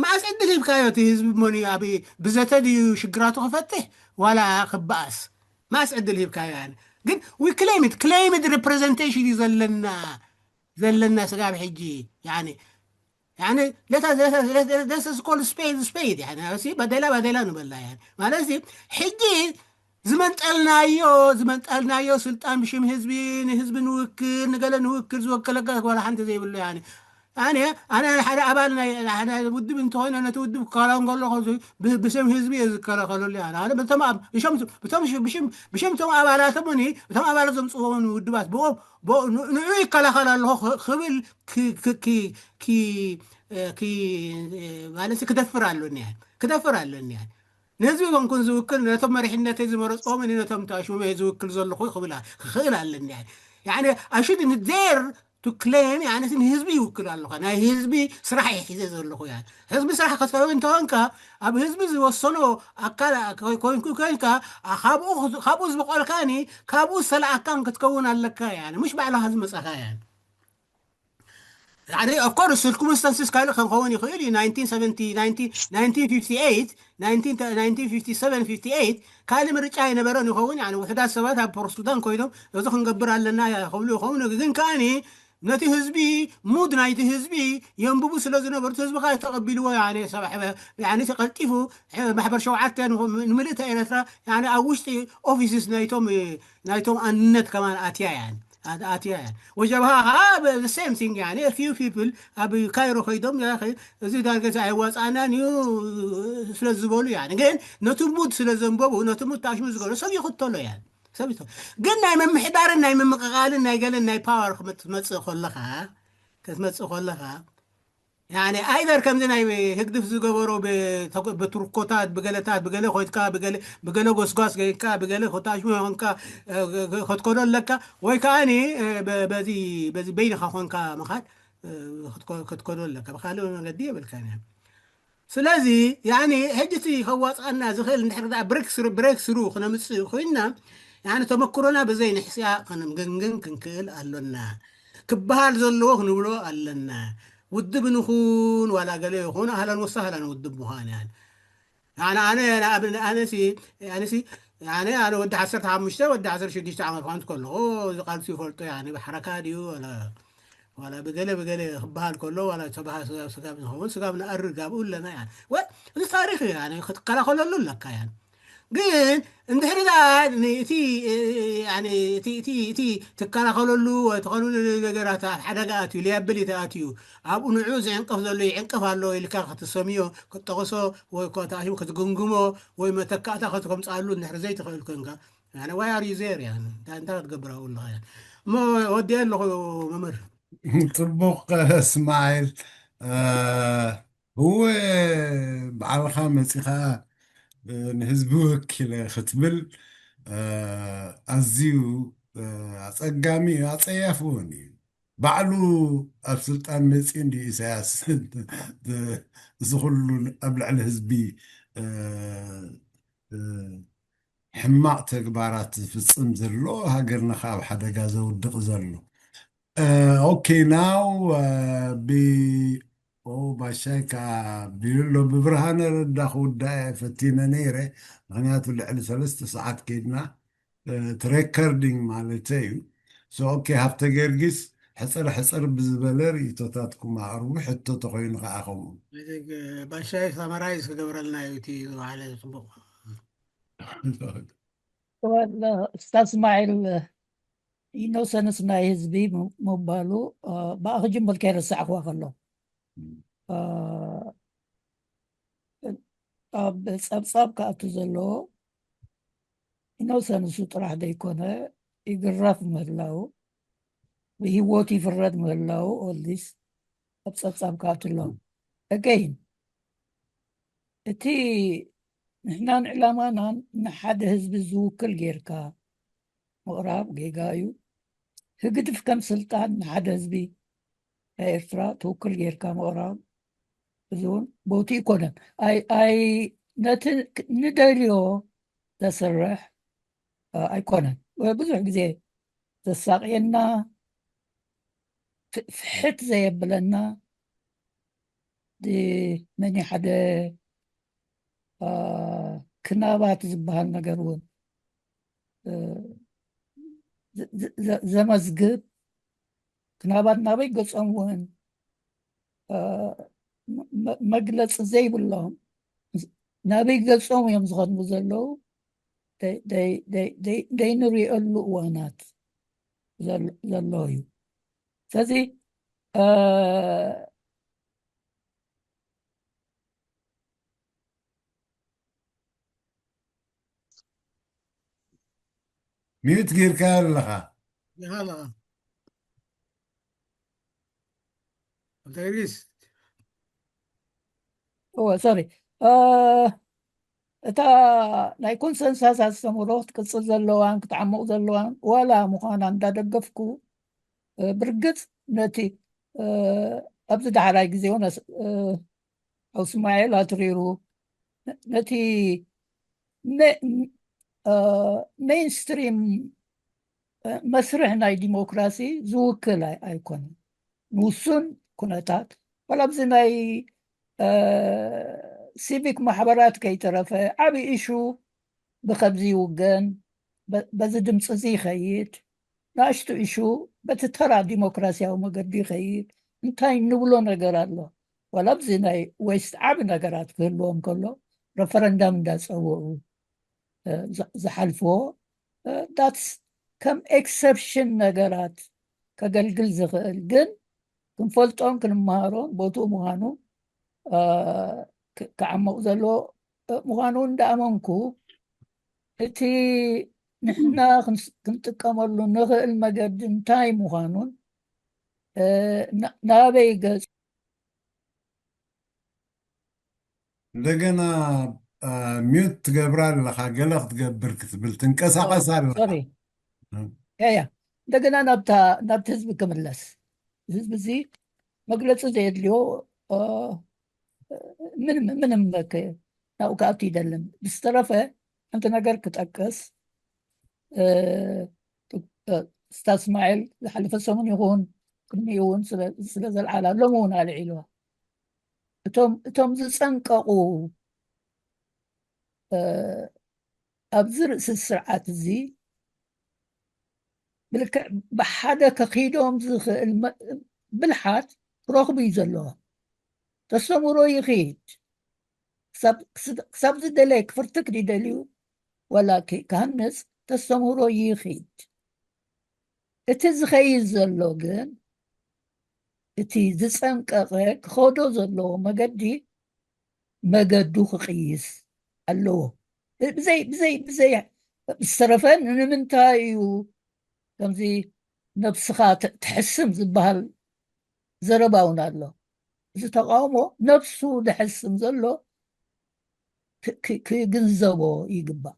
መኣስ ዕድል ሂብካዮ እቲ ህዝቢ መን ኣብ ብዘተ ድዩ ሽግራቱ ክፈትሕ ዋላ ክበኣስ መኣስ ዕድል ሂብካዮ ግን we claim it claim it representation እዩ ዘለና ዘለና ስጋብ ሕጂ يعني let us let us let us let us call spade spade يعني እሲ ባዴላ ባዴላ ንበላ يعني ማለት እዚ ሕጂ ዝመንጠልናዮ ዝመንጠልናዮ ስልጣን ብሽም ህዝቢ ንህዝቢ ንውክል ንገለ ንውክል ዝወከለካ ዋላ ሓንቲ ዘይብሉ يعني ኣነ ኣነ ሓደ ኣባል ናይ ሓደ ውድብ እንተኾይነ ነቲ ውድብ ክከላኸል ከለኹ ብ- ብስም ህዝቢ እየ ዝከላኸለሉ يعني ኣነ ብቶም ኣብ- ብሽም ብቶም ብሽም ብሽም እቶም ኣባላት እሙኒ እቶም ኣባላት ዘምፅዎም ውድባት ብኦም ብኦ- ን- ንዑ ይከላኸል ኣለኹ ክ- ክብል ክ- ክ- ክ- ክ- እ፣ ክ- እ፣ ማለት ክደፍር ኣለኒ እያ። ክደፍር ኣለኒ እያ። ነዚ ኮንኩን ዝውክል ነቶም መሪሕነተይ ዝመረፅዎም እኔ ነቶም ተኣሽሞም እየ ዝውክል ዘለኹ ክብል ኣ- ክኽእል ኣለኒ እያ። ያኒ I shouldn't dare to claim ያኒ እቲ ንህዝቢ ይውክል ኣለኹ ናይ ህዝቢ ስራሕ እየ ሒዘ ዘለኹ እያ። ህዝቢ ስራሕ ክትህብ እንተኾንካ ኣብ ህዝቢ ዝወሰኖ ኣካል ኮንኩ ኮንካ ካብኡ ካብኡ ዝበቆልካኒ ካብኡ ዝተለኣካን ክትከውን ኣለካ እያ። ምሽ ባዕልኻ ዝመፃኻ እያ። يعني of course circumstances ካልእ ክንኸውን ይኽእል እዩ 1970 1958 ካልእ ምርጫ ኣይነበረን ይኸውን يعني ውሕዳት ሰባት ኣብ ፖርት ሱዳን ኮይኖም ነዚ ክንገብር ኣለና ክብሉ ይኸውን ግን ከዓኒ ነቲ ህዝቢ ሙድ ናይቲ ህዝቢ የንብቡ ስለ ዝነበሩ ህዝቢ ከዓ ተቐቢልዎ يعني ቀልጢፉ ማሕበር ሸውዓተ ንምልእተ ኤረትራ يعني ኣብ ውሽጢ ኦፊስስ ናይቶም ናይቶም ኣንነት ከማን ኣትያ يعني ኣትያ يعني ወጀብሃ ከዓ the same thing يعني few people ኣብ ካይሮ ከይዶም እዚ ዳርገ ኣይዋፃእናን እዩ ስለ ዝበሉ يعني ግን ነቲ ሙድ ስለ ዘንበቡ ነቲ ሙድ ተኣሽሙ ዝገበሩ ሰብ ይኽተሎ يعني ሰብ ይኽተሎ ግን ናይ ምምሕዳርን ናይ ምምቕቓልን ናይ ገለን ናይ power ክትመፅእ ከለኻ ክትመፅእ ከለኻ يعني ኣይደር ከምዚ ናይ ህግድፍ ዝገበሮ ብትርኮታት ብገለታት ብገለ ኮይትካ ብገለ ጎስጓስ ገይካ ብገለ ኮታሽሞ ኾንካ ክትኮዶ ኣለካ ወይ ከዓ በዚ በይንኻ ኾንካ ምኻድ ክትኮዶ ኣለካ ብካልእ መገዲ የብልካ ስለዚ ያኒ ሕጂ እቲ ከዋፅኣና ዝኽእል እንድሕር ዳ ብሬክ ስሩ ብሬክ ስሩ ክነምፅእ ኮይንና ያኒ ተመክሮና ብዘይ ንሕስያ ክንምግምግም ክንክእል ኣሎና ክበሃል ዘለዎ ክንብሎ ኣለና ውድብ ንኹን ዋላ ገለ ይኹን ኣህለን ወሳህለን ውድብ ምዃን እያን ኣነ ኣነ ንኣብነት ኣነሲ ኣነሲ ኣነ ኣነ ወዲ ዓሰርተ ሓሙሽተ ወዲ ዓሰርተ ሽዱሽተ ዓመት ክኾንት ከለኹ እዚ ቃልሱ ይፈልጦ ያኒ ብሓረካ ድዩ ዋላ ብገለ ብገለ ክበሃል ከሎ ዋላ ተባሃ ስጋብ ዝኸውን ስጋብ ንኣርግ ኣብኡ ኣለና ያ ወ እዚ ታሪክ እዩ ክትከላኸለሉ ኣለካ ያ ግን እንድሕሪ እቲ ትከላኸለሉ ወይ ተኸኑ ነገራት ኣብ ሓደጋ ኣትዩ ሊያብል ተኣትዩ ኣብኡ ንዑ ዝዕንቀፍ ዘሎ ይዕንቀፍ ኣሎ ኢልካ ክትሰምዮ ክትጠቕሶ ወይ ተኣሂቡ ክትግምግሞ ወይ መተካእታ ከተምፅኣሉ እንድሕሪ ዘይትኽእል ኮንካ يعني why are you there يعني እንታይ ክትገብር ኣብኡ ኣለኻ እሞ ወዲአ ኣለኹ መምህር ፅቡቕ እስማዒል እወ ባዕልኻ መፂኻ ንህዝቢ ወኪለ ክትብል ኣዝዩ ኣፀጋሚ እዩ ኣፀያፊ እውን እዩ ባዕሉ ኣብ ስልጣን መፂኡ እንዲ ኢሳያስ እዚ ኩሉ ኣብ ልዕሊ ህዝቢ ሕማቕ ተግባራት ዝፍፅም ዘሎ ሃገርና ካብ ሓደጋ ዘውድቕ ዘሎ okay now ብ ባሻይ ከዓ ቢሎ ብብርሃነ ረዳ ክውዳእ ፈቲነ ነይረ ምክንያቱ ልዕሊ ሰለስተ ሰዓት ከይድና እቲ recording ማለት እዩ so okay ሃብተ ገርጊስ ሕፅር ሕፅር ብዝበለ ርእቶታትኩም ኣቕርቡ ሕቶ ተኮይኑ ከዓ ከምኡ ባሻይ summarize ክገብረልና እዩ እቲ ዝበዓለ ፅቡቕ ኡስታዝ እስማዒል innocence ናይ ህዝቢ ምባሉ ብኣ ክጅምር ከይረሳዕክዋ ከሎ ኣብ ፀብፃብ ክኣቱ ዘለዎ innocence ኡ ጥራሕ ዘይኮነ ይግረፍ ምህላው ብህይወቱ ይፍረድ ምህላው all this ኣብ ፀብፃብ ክኣቱ ኣለዎ again እቲ ንሕናን ዕላማናን ንሓደ ህዝቢ ዝውክል ጌርካ ምቕራብ ጌጋ እዩ ህግድፍ ከም ስልጣን ንሓደ ህዝቢ ናይ ኤርትራ ትውክል ጌርካ ምቕራብ እዚ እውን ቦቲ ይኮነን ኣይ ኣይ ነቲ ንደልዮ ዘስርሕ ኣይኮነን ብዙሕ ግዜ ዘሳቅየና ፍሕት ዘየብለና መን ሓደ ክናባት ዝበሃል ነገር እውን ዘመዝግብ ክናባት ናበይ ገጾም እውን እ፣ መ-፣ መ-፣ መግለፂ ዘይብሎም ናበይ ገጾም እዮም ዝኸድሙ ዘለዉ ደይ-፣ ደይ-፣ ደይ-፣ ደይ-፣ ደይንሪኦሉ እዋናት ዘል-፣ ዘሎ እዩ። ስለዚ፣ እ፣ ሚዩት ጌርካ ኣለኻ። ይሃላ ተሪስ እወ፣ ሶሪ። እ፣ እታ ናይ ኮንሰንሳስ ኣስተምህሮ ክትቅጽል ዘለዋን ክትዓምቕ ዘለዋን ዋላ ምዃና እንዳደገፍኩ፣ እ፣ ብርግጽ ነቲ፣ እ፣ ኣብዚ ዳሕራይ ግዜ እውን ኣስ-፣ እ፣ ኣው እስማኤል ኣትሪሩ ነ-፣ ነቲ መ-፣ እ፣ ሜይንስትሪም፣ እ፣ መስርሕ ናይ ዲሞክራሲ ዝውክል ኣይ-፣ ኣይኮነን። ንውሱን ኩነታት፣ ዋላ ኣብዚ ናይ፣ እ፣ ሲቪክ ማሕበራት ከይተረፈ ዓቢ ኢሹ ብኸብዚ ይውገን፣ በ-፣ በዚ ድምፂ እዚ ይኸይድ፣ ንኣሽቱ ኢሹ በቲ ተራ ዲሞክራሲያዊ መገዲ ይኸይድ፣ እንታይ ንብሎ ነገር ኣሎ? ዋላ ኣብዚ ናይ ዌስት ዓቢ ነገራት ክህልዎም ከሎ፣ ረፈረንዳም እንዳጸውዑ፣ እ፣ ዝ-፣ ዝሓልፍዎ፣ እ፣ ዳትስ ከም ኤክሰፕሽን ነገራት ከገልግል ዝኽእል፣ ግን ክንፈልጦን ክንመሃሮን ቦትኡ ምዃኑ፣ እ፣ ክ-፣ ክዓምቕ ዘለዎ፣ እ፣ ምዃኑ እንዳኣመንኩ፣ እቲ ንሕና ክንስ-፣ ክንጥቀመሉ ንኽእል መገዲ እንታይ ምዃኑን፣ እ፣ ና-፣ ናበይ ገጹ እንደገና፣ እ፣ ሚዩት ትገብራ ኣለኻ፣ ገለ ክትገብር ክትብል ትንቀሳቐስ ኣለኻ። ሶሪ። እ። ያ፣ ያ። እንደገና ናብታ፣ ናብቲ ህዝቢ ክምለስ። ህዝቢ እዚ መግለጺ ዘየድልዮ፣ እ፣ ምንም፣ ምንም ከ-፣ ናብኡ ክኣቱ ይደልን። ብዝተረፈ ሓንቲ ነገር ክጠቅስ፣ እ፣ እ፣ ስታዝ እስማኤል ዝሓለፈ ሰሙን ይኹን ቅድሚኡ እውን ስለ፣ ስለ ዘልዓላ፣ ሎሚ እውን ኣልዒልዋ። እቶም፣ እቶም ዝጸንቀቑ፣ እ፣ ኣብዚ ርእሲ ስርዓት እዚ ብልክዕ ብሓደ ከኺዶም ዝኽእል መ-፣ ብልሓት ክረኽቡ እዩ ዘለዎ። ተስተምህሮ ይኺድ። ክሳብ፣ ክስ-፣ ክሳብ ዝደለየ ክፍርትክ ድደልዩ ዋላ ክ-፣ ክሃንጽ ተስተምህሮ ይኺድ። እቲ ዝኸይድ ዘሎ ግን፣ እቲ ዝጸንቀቐ ክኸዶ ዘለዎ መገዲ፣ መገዱ ክቕይስ ኣለዎ። ብዘይ፣ ብዘይ፣ ብዘይ፣ ዝተረፈ ንምንታይ እዩ ከምዚ ነብስኻ ት-፣ ትሕስም ዝበሃል ዘረባ እውን ኣሎ። እዚ ተቃውሞ ነብሱ ዝሕስም ዘሎ ክ-፣ ክ-፣ ክግንዘቦ ይግባእ።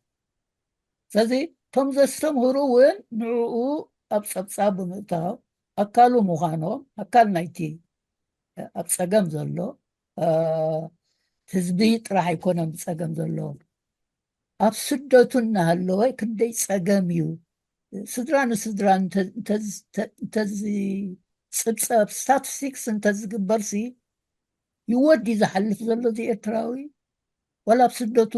ስለዚ እቶም ዘስተምህሩ እውን ንዕኡ ኣብ ጸብጻብ ብምእታው ኣካሉ ምዃኖም፣ ኣካል ናይቲ ኣብ ጸገም ዘሎ፣ እ፣ ህዝቢ ጥራሕ ኣይኮነን ብጸገም ዘሎ። ኣብ ስደቱ እናሃለወ ክንደይ ጸገም እዩ። ስድራ ንስድራ እንተ-፣ እንተ-፣ እንተ-፣ እንተዝጽብጸብ፣ ስታቲስቲክስ እንተዝግበርሲ፣ ይወዲ ዝሓልፍ ዘሎ እዚ ኤርትራዊ፣ ዋላ ኣብ ስደቱ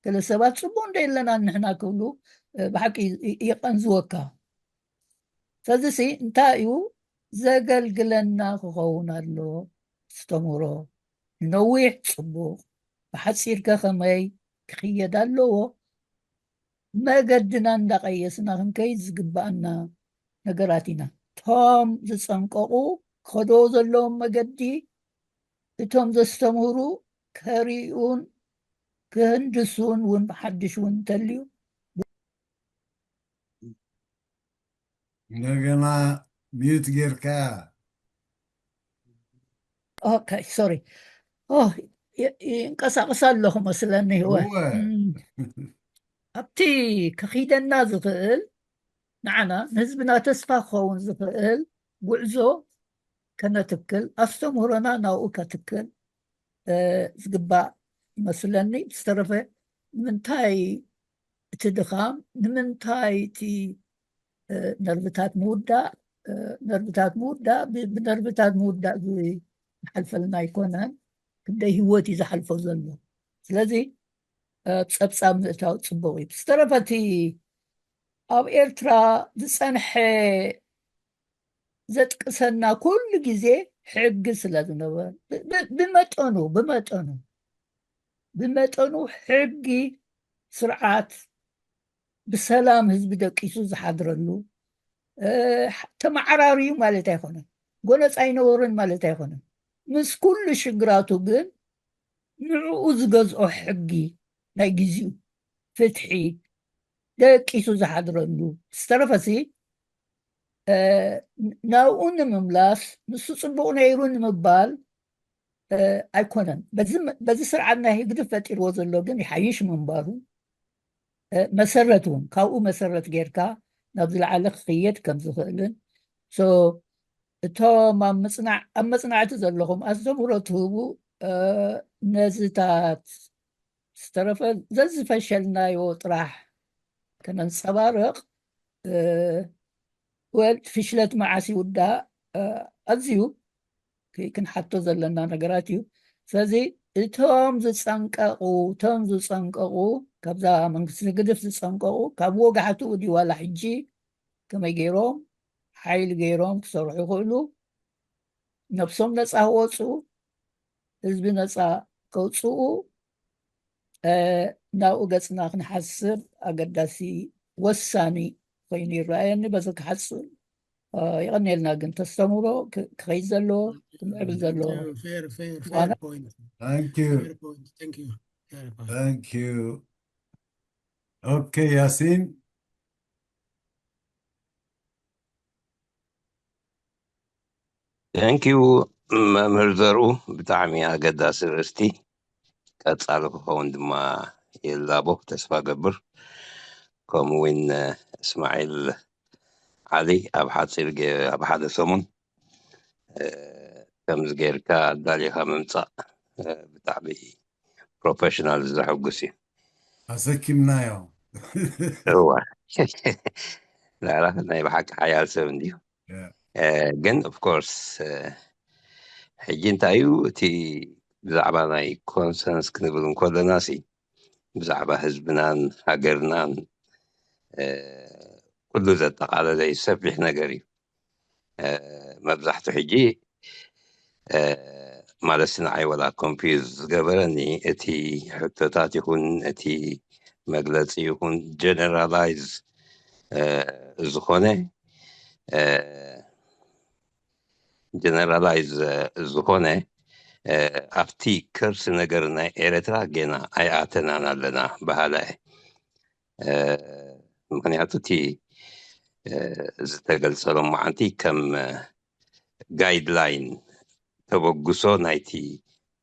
ገለ ሰባት ጽቡቕ እንደ የለናን ንሕና ክብሉ፣ እ፣ ብሓቂ ይ-፣ ይ-፣ የቐንዝወካ። ስለዚሲ እንታይ እዩ ዘገልግለና ክኸውን ኣሎ? ዝተምህሮ ንነዊሕ ጽቡቕ፣ ብሓጺርከ ከመይ ክኽየድ ኣለዎ? መገድና እንዳቐየስና ክንከይድ ዝግባኣና ነገራት ኢና። እቶም ዝጸንቀቑ ክኸድዎ ዘለዎም መገዲ፣ እቶም ዘስተምህሩ ከርእዩን ክህንድሱን እውን ብሓድሽ እውን እንተልዩ። እንደገና ሚዩት ጌርካ። ኦኬ፣ ሶሪ። ኦ፣ ይ-፣ ይንቀሳቐስ ኣለኹ መስለኒ። ህወ። እወ። እም። ኣብቲ ከኺደና ዝኽእል፣ ንዓና ንህዝብና ተስፋ ክኸውን ዝኽእል ጉዕዞ ከነትክል፣ ኣስተምህሮና ናብኡ ከትክል፣ እ፣ ዝግባእ ይመስለኒ። ብዝተረፈ ንምንታይ እቲ ድኻም፣ ንምንታይ እቲ፣ እ፣ ነርቭታት ምውዳእ፣ እ፣ ነርቭታት ምውዳእ፣ ብ-፣ ብነርቭታት ምውዳእ ዝሓልፈልና ኣይኮነን። ክንደይ ህይወት እዩ ዝሓልፎ ዘሎ። ስለዚ፣ እ፣ ጸብጻብ ምእታው ጽቡቕ እዩ። ብዝተረፈ እቲ ኣብ ኤርትራ ዝጸንሐ ዘጥቅሰና ኩሉ ግዜ ሕጊ ስለ ዝነበረ፣ ብመጠኑ ብመጠኑ ብመጠኑ ሕጊ፣ ስርዓት፣ ብሰላም ህዝቢ ደቂሱ ዝሓድረሉ ተመዓራርዩ ማለት ኣይኮነን። ጎነፅ ኣይነበሮን ማለት ኣይኮነን። ምስ ኩሉ ሽግራቱ ግን ንዕኡ ዝገዝኦ ሕጊ፣ ናይ ግዜኡ ፍትሒ፣ ደቂሱ ዝሓድረሉ ዝተረፈሲ ናብኡ ንምምላስ፣ ንሱ ፅቡቕ ነይሩ ንምባል ኣይኮነን። በዚ ስርዓት ናይ ህግድፍ ፈጢርዎ ዘሎ ግን ይሓይሽ ምንባሩ፣ መሰረት እውን ካብኡ መሰረት ጌርካ ናብ ዝለዓለ ክኽየድ ከም ዝኽእልን፣ እቶም ኣብ መፅናዕቲ ዘለኹም ኣስተምህሮ ትህቡ፣ ነዚታት ዝተረፈ ዘዝፈሸልናዮ ጥራሕ ከነንፀባርቕ፣ ወል ፍሽለት መዓስ ይውዳእ ኣዝዩ ክንሓቶ ዘለና ነገራት እዩ። ስለዚ እቶም ዝፀንቀቑ እቶም ዝፀንቀቑ ካብዛ መንግስቲ ህግድፍ ዝፀንቀቑ፣ ካብ ወጋሕትኡ ድዩ ዋላ ሕጂ ከመይ ገይሮም ሓይሊ ገይሮም ክሰርሑ ይኽእሉ፣ ነብሶም ነፃ ክወፁ፣ ህዝቢ ነፃ ከውፅኡ፣ ናብኡ ገፅና ክንሓስብ ኣገዳሲ፣ ወሳኒ ኮይኑ ይረኣየኒ። በዚ ክሓፅብ ይቐንየልና። ግን ተስተምሮ ክኸይድ ዘለዎ፣ ክምዕብል ዘለዎ። Thank you. Okay, ያሲን። Thank you መምህር ዘርኡ፣ ብጣዕሚ ኣገዳሲ ርእስቲ። ቀጻሊ ክኸውን ድማ ይላቦ ተስፋ ገብር። ከምኡ እውን እስማዒል ዓሊ ኣብ ሓፂር ኣብ ሓደ ሰሙን ከምዚ ጌርካ ኣዳሊኻ ምምፃእ ብጣዕሚ ፕሮፌሽናል ዘሐጉስ እዩ። ኣሰኪምናዮ። እዋ ላላ ናይ ብሓቂ ሓያል ሰብ እንድዩ። ግን ኦፍኮርስ ሕጂ እንታይ እዩ እቲ ብዛዕባ ናይ ኮንሰንስ ክንብል እንከለና ሲ ብዛዕባ ህዝብናን ሃገርናን ኩሉ ዘጠቓለለ እዩ። ሰፊሕ ነገር እዩ። መብዛሕቱ ሕጂ ማለት ንዓይ ወላ ኮንፊዝ ዝገበረኒ እቲ ሕቶታት ይኹን እቲ መግለፂ ይኹን ጀነራላይዝ ዝኾነ ጀነራላይዝ ዝኾነ ኣብቲ ከርሲ ነገር ናይ ኤርትራ ጌና ኣይኣተናን ኣለና በሃላ እየ። ምክንያቱ እቲ ዝተገልጸሎም መዓንቲ ከም ጋይድላይን ተበግሶ ናይቲ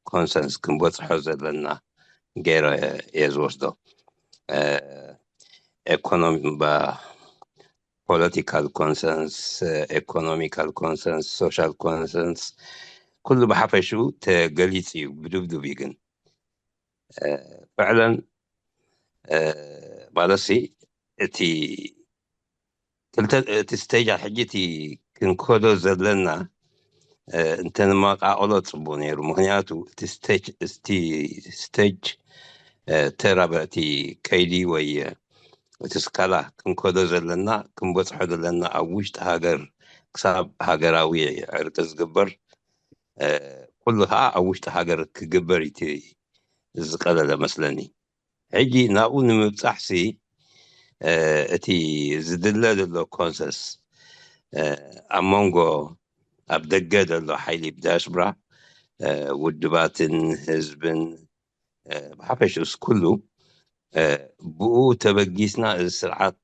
ኮንሰንስ ክንበፅሖ ዘለና ገይረ እየ ዝወስዶ። ኤኮኖሚ ፖለቲካል ኮንሰንስ፣ ኤኮኖሚካል ኮንሰንስ፣ ሶሻል ኮንሰንስ ኩሉ ብሓፈሽኡ ተገሊፁ እዩ። ብድብድብ እዩ ግን ፍዕለን ማለትሲ እቲ ክልተ እቲ ስቴጅ ሕጂ እቲ ክንከዶ ዘለና እንተንመቃቀሎ ፅቡቅ ነይሩ። ምክንያቱ እቲ ስቴጅ እቲ ስቴጅ ተራ በቲ ከይዲ ወይ እቲ ስካላ ክንከዶ ዘለና ክንበፅሖ ዘለና ኣብ ውሽጢ ሃገር ክሳብ ሃገራዊ ዕርቂ ዝግበር ኩሉ ከዓ ኣብ ውሽጢ ሃገር ክግበር እቲ ዝቀለለ መስለኒ። ሕጂ ናብኡ ንምብፃሕ ሲ እቲ ዝድለ ዘሎ ኮንሰንስ ኣብ መንጎ ኣብ ደገ ዘሎ ሓይሊ ብዳያስፖራ ውድባትን ህዝብን ብሓፈሽኡስ ኩሉ ብኡ ተበጊስና እዚ ስርዓት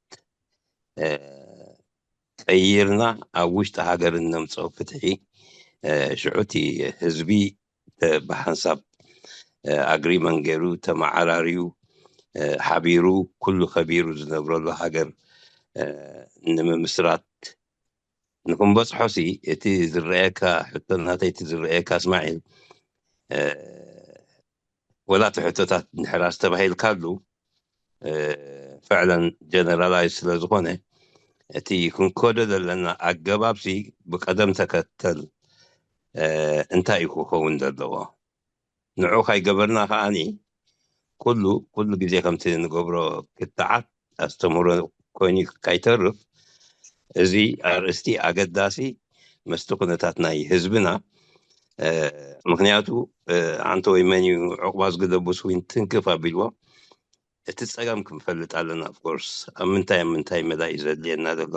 ቀይርና ኣብ ውሽጢ ሃገር እነምፅኦ ፍትሒ ሽዑ እቲ ህዝቢ ብሓንሳብ ኣግሪመንት ገይሩ ተመዓራርዩ ሓቢሩ ኩሉ ከቢሩ ዝነብረሉ ሃገር ንምምስራት ንክንበፅሖ ሲ እቲ ዝረአየካ ሕቶ ናተይ እቲ ዝረአየካ እስማዒል ወላ እቲ ሕቶታት እንድሕር ኣስተባሂልካሉ ፍዕለን ጀነራላይዝ ስለ ዝኾነ እቲ ክንከዶ ዘለና ኣገባብ ሲ ብቀደም ተከተል እንታይ እዩ ክኸውን ዘለዎ ንዑ ካይገበርና ከዓኒ ኩሉ ኩሉ ግዜ ከምቲ ንገብሮ ክትዓት ኣስተምህሮ ኮይኑ ካይተርፍ እዚ ኣርእስቲ ኣገዳሲ መስቲ ኩነታት ናይ ህዝብና ምክንያቱ ኣንተ ወይ መን እዩ ዕቁባ ዝግደቡ ስዊን ትንክፍ ኣቢልዎም። እቲ ፀገም ክንፈልጥ ኣለና። ኦፍኮርስ ኣብ ምንታይ ኣብ ምንታይ መዳ እዩ ዘድልየና ዘሎ።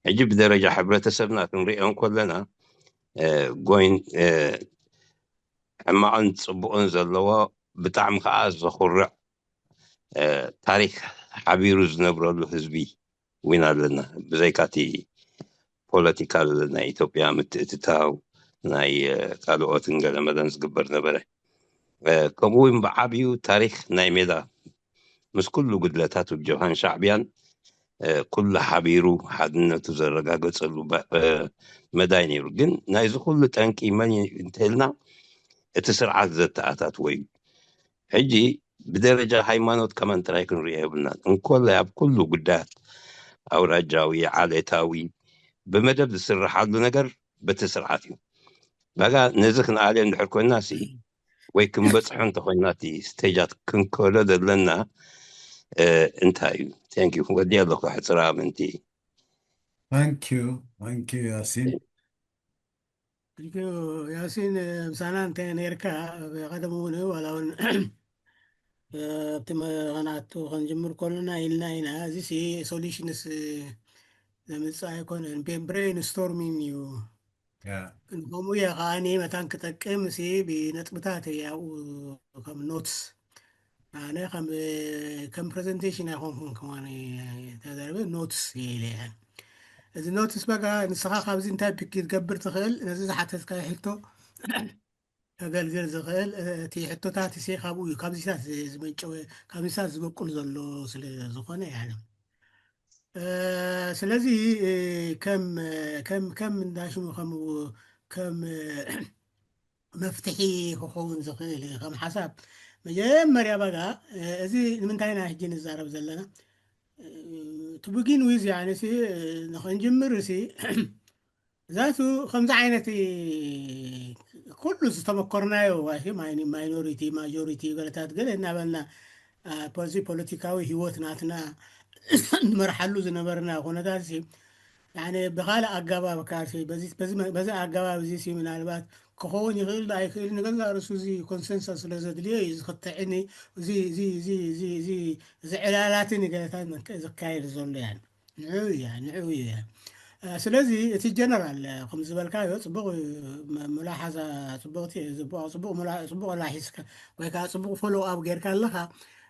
ሕጂ ብደረጃ ሕብረተሰብና ክንሪኦ እንከለና ጎይን ሕማቕን ፅቡቕን ዘለዎ፣ ብጣዕሚ ከዓ ዘኹርዕ ታሪክ ሓቢሩ ዝነብረሉ ህዝቢ ዊን ኣለና። ብዘይካቲ ፖለቲካል ናይ ኢትዮጵያ ምትእትታው ናይ ካልኦትን ገለመለን ዝግበር ነበረ። ከምኡ እውን ብዓብዩ ታሪክ ናይ ሜዳ ምስ ኩሉ ጉድለታቱ ጀብሃን ሻዕብያን ኩሉ ሓቢሩ ሓድነቱ ዘረጋገፀሉ መዳይ ነይሩ። ግን ናይዚ ኩሉ ጠንቂ መን እንተልና እቲ ስርዓት ዘተኣታትዎ እዩ። ሕጂ ብደረጃ ሃይማኖት ከመን ጥራይ ክንሪኦ የብልናን። እንኮላይ ኣብ ኩሉ ጉዳያት ኣውራጃዊ፣ ዓሌታዊ ብመደብ ዝስርሓሉ ነገር በቲ ስርዓት እዩ። ባጋ ነዚ ክንኣልዮ እንድሕር ኮይና ሲ ወይ ክንበፅሖ እንተኮይና እቲ ስቴጃት ክንከሎ ዘለና እንታይ እዩ? ቴንክ ዩ። ወዲ ኣለኩ ሕፅራ ምንቲ ታንኪዩ ታንኪዩ ያሲን። ያሲን ምሳና እንተ ነርካ ቀደም እውን ዋላ እውን ኣብቲ መናቱ ክንጅምር ከሎና ኢልና ኢና። እዚ ሲ ሶሉሽንስ ዘምፅእ ኣይኮነን፣ ብሬን ስቶርሚንግ እዩ። ከምኡ እየ ከዓኒ መታን ክጠቅም ሲ ብነጥብታት እየ ኣብኡ ከም ኖትስ ኣነ ከም ከም ፕሬዘንቴሽን ኣይኮንኩን ከማን ተዛርበ ኖትስ እየ ኢለ እየ። እዚ ኖትስ በቃ ንስኻ ካብዚ እንታይ ፒክ ክትገብር ትኽእል ነዚ ዝሓተትካዮ ሕቶ ከገልግል ዝኽእል እቲ ሕቶታት ሲ ካብኡ እዩ፣ ካብዚታት ዝመንጨወ፣ ካብዚታት ዝበቁል ዘሎ ስለ ዝኾነ እያ። ስለዚ ከም ከም ከም እንዳሽሙ ከም ከም መፍትሒ ክኸውን ዝኽእል እዩ ከም ሓሳብ። መጀመርያ በጋ እዚ ንምንታይ ኢና ሕጂ ንዛረብ ዘለና? ቱ ብጊን ዊዝ ያኒ ንኽንጅምር ሲ ዛቱ ከምዚ ዓይነት ኩሉ ዝተመኮርናዮ ማይኖሪቲ ማጆሪቲ ገለታት ገለ እናበልና ፖዚ ፖለቲካዊ ህይወት ናትና ንመርሓሉ ዝነበርና ኩነታት ሲ ብካልእ ኣገባብ ካሲ በዚ ኣገባብ እዚ ሲ ምናልባት ክኸውን ይኽእል ዶ ኣይክእል ንገዛእ ርእሱ እዚ ኮንሰንሰስ ስለ ዘድልዮ እዩ ዝኽትዕኒ እዚ ዕላላትን ገለታት ዝካየድ ዘሎ ያ ንዑ እያ ንዑ እያ። ስለዚ እቲ ጀነራል ከም ዝበልካዮ ፅቡቅ ሙላሓዛ ፅቡቅ ላሒዝካ ወይ ከዓ ፅቡቅ ፎሎ ኣብ ጌርካ ኣለካ።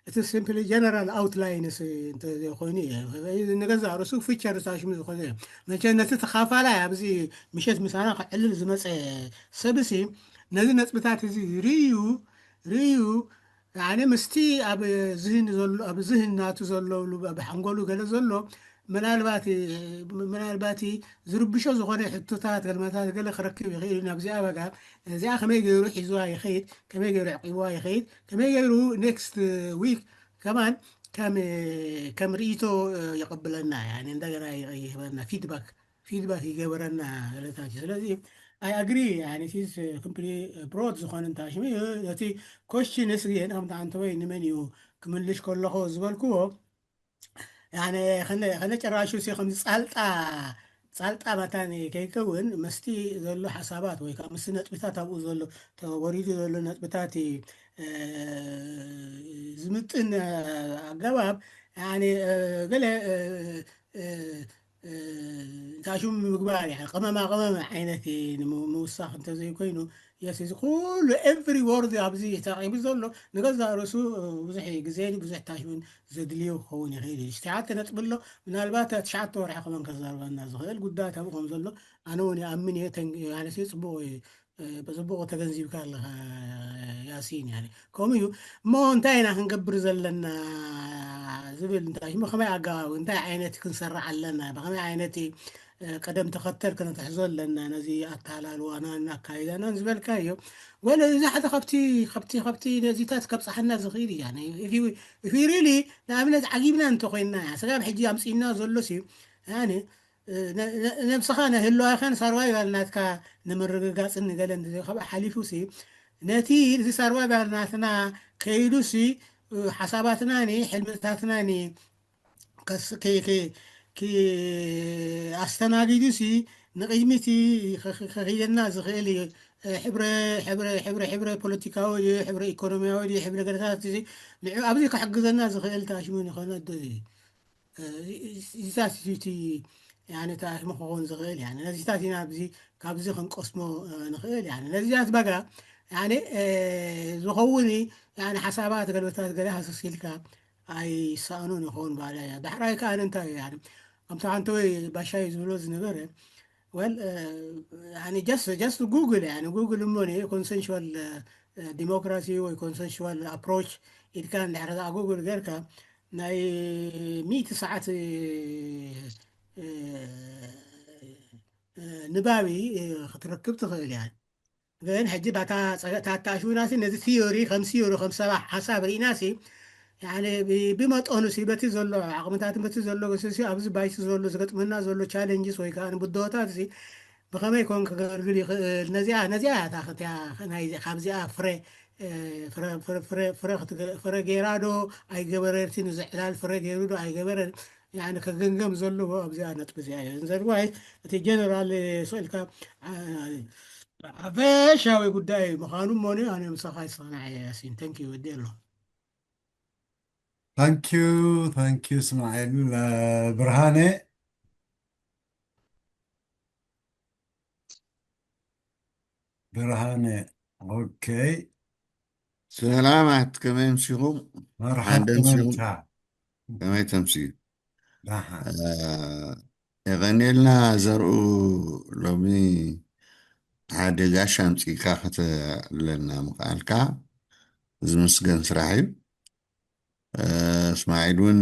እቲ ሲምፕሊ ጀነራል ኣውትላይንስ እንተዘይኮይኑ ንገዛእ ርእሱ ፊቸር ሳሽሙ ዝኾነ መቸ ነቲ ተኻፋላይ ኣብዚ ምሸት ምሳና ክዕልል ዝመፀ ሰብሲ ነዚ ነጥብታት እዚ ርእዩ ርእዩ ኣነ ምስቲ ኣብ ዝህን ዘሎ ኣብ ዝህን ናቱ ዘለውሉ ኣብ ሓንጎሉ ገለ ዘሎ ምናልባት ምናልባት ዝርብሾ ዝኾነ ሕቶታት ገልመታት ገለ ክረክብ ይኽእል እዩ። ናብዚኣ በጋ እዚኣ ከመይ ገይሩ ሒዝዋ ይኸይድ፣ ከመይ ገይሩ ዕቂብዋ ይኸይድ፣ ከመይ ገይሩ ኔክስት ዊክ ከማን ከም ከም ርእይቶ የቐብለና እንደገና ይህበና ፊድባክ ፊድባክ ይገበረና ለታት እዩ። ስለዚ ኣይ ኣግሪ ቲስ ክምፕሊ ብሮድ ዝኾነ እንታሽሚ እቲ ኮሽንስ ግን ከምቲ ኣንተ ወይ ንመን እዩ ክምልሽ ከለኹ ዝበልክዎ ከነጨራሹ ሲ ከምዚ ፃልጣ ፃልጣ መታን ከይከውን ምስቲ ዘሎ ሓሳባት ወይ ከዓ ምስቲ ነጥብታት ኣብኡ ዘሎ ተወሪዱ ዘሎ ነጥብታት ዝምጥን ኣገባብ ገለ ታሽሙ ምግባር ያ ቀመማ ቀመመ ዓይነት ምውሳኽ እንተዘይኮይኑ የስ እዚ ኩሉ ኤቭሪ ወርድ ኣብዚ ተቂቡ ዘሎ ንገዛእ ርእሱ ብዙሕ ግዜን ብዙሕ ታሽሙን ዘድልዮ ክኸውን ይኽእል እዩ። ትሽዓተ ነጥቢ ኣሎ ምናልባት ትሽዓተ ወርሒ ከመን ከዛርበና ዝኽእል ጉዳያት ኣብኡ ከም ዘሎ ኣነ እውን ይኣምን እየ። ተን- ያለሲ ጽቡቕ እዩ። እ፣ ብጽቡቕ ተገንዚብካ ኣለኻ ያሲን። ያኒ ከምኡ እዩ እሞ እንታይ ኢና ክንገብር ዘለና ዝብል እንታይ እሞ ከመይ ኣገባብ እንታይ ዓይነት ክንሰርዕ ኣለና ብኸመይ ዓይነት እ፣ ቅደም ተኸተል ክነትሕዞ ኣለና ነዚ ኣተሃላልዋናን ኣካይዳናን ዝበልካዮ ወለ እዚ ሓደ ካብቲ ካብቲ ካብቲ ነዚታት ከብፅሓና ዝኽእል እያ። ሪሊ ንኣብነት ዓጊብና እንተኮይንና እያ ስጋብ ሕጂ ኣምፅእና ዘሎ ሲ ነብስኻ ንህልዋኻን ሳርቫይቫል ናትካ ንምርግጋፅን ንገለን ካብ ሓሊፉ ሲ ነቲ እዚ ሳርቫይቫል ናትና ከይዱ ሲ ሓሳባትና ኒ ሕልምታትና ኒ ኣስተናጊዱ ሲ ንቅድሚት ከኺደና ዝኽእል ሕብረ ሕብረ ሕብረ ሕብረ ፖለቲካዊ ድዩ፣ ሕብረ ኢኮኖሚያዊ ድዩ፣ ሕብረ ገለታት እዚ ንዑ ኣብዚ ክሕግዘና ዝኽእል ተኣሽሙ ንኾነ እዚ እዚታት እቲ ያኔ ተኣሽሙ ክኸውን ዝኽእል ያኔ ነዚታት ኢና ኣብዚ ካብዚ ክንቀስሞ ንኽእል ያኔ ነዚታት በጋ ያኔ ዝኸውን ያኔ ሓሳባት ገልበታት ገለ ሃሰስ ኢልካ ኣይሰኣኑን ይኸውን ባለ ዳሕራይ ከኣ እንታይ እዩ ያኔ ከምቲ ሓንቲ ወይ ባሻይ ዝብሎ ዝነበረ ወል ያኒ ጀስት ጀስት ጉግል ያኒ ጉግል እሞ ኒ ኮንሰንሽዋል ዲሞክራሲ ወይ ኮንሰንሽዋል ኣፕሮች ኢድካ እንድሕር ዛ ጉግል ገርካ ናይ ሚእቲ ሰዓት ንባቢ ክትረክብ ትኽእል እያ። ግን ሕጂ ባታ ታታሽውናሲ ነዚ ቲዮሪ ከም ቲዮሪ ከም ሰባ ሓሳብ ርኢናሲ ብመጠኑ ሲ በቲ ዘሎ ዓቕምታትን በቲ ዘሎ ገስሲ ኣብዚ ባይቲ ዘሎ ዝገጥመና ዘሎ ቻለንጅስ ወይ ከዓ ንብድሆታት ሲ ብኸመይ ኮን ክገርግል ይኽእል ነዚኣ ነዚኣ እያ እታ ክትያ ናይዚ ካብዚኣ ፍረ ፍረ ገይራ ዶ ኣይገበረርትን እዚ ዕላል ፍረ ገይሩ ዶ ኣይገበረን ያኒ ከገምገም ዘለዎ ኣብዚኣ ነጥቢ እዚኣ እየ ዘርዋይ እቲ ጀነራል ስእልካ ሓፈሻዊ ጉዳይ ምዃኑ እሞ ኣነ ምሳኻ ይሰናዕ እየ ያሲን ተንኪ ወዲ ኣሎ ታንኪዩ ታንኪዩ እስማኤል ብርሃነ ብርሃነ ኦኬ ሰላማት ከመይ ኣምሲኹም መርሓብ ከመይ ተምስዩ የቐንየልና ዘርኡ ሎሚ ሓደ ጋሽ ኣምፂእካ ከተለና ምኽኣልካ ዝምስገን ስራሕ እዩ እስማዒል እውን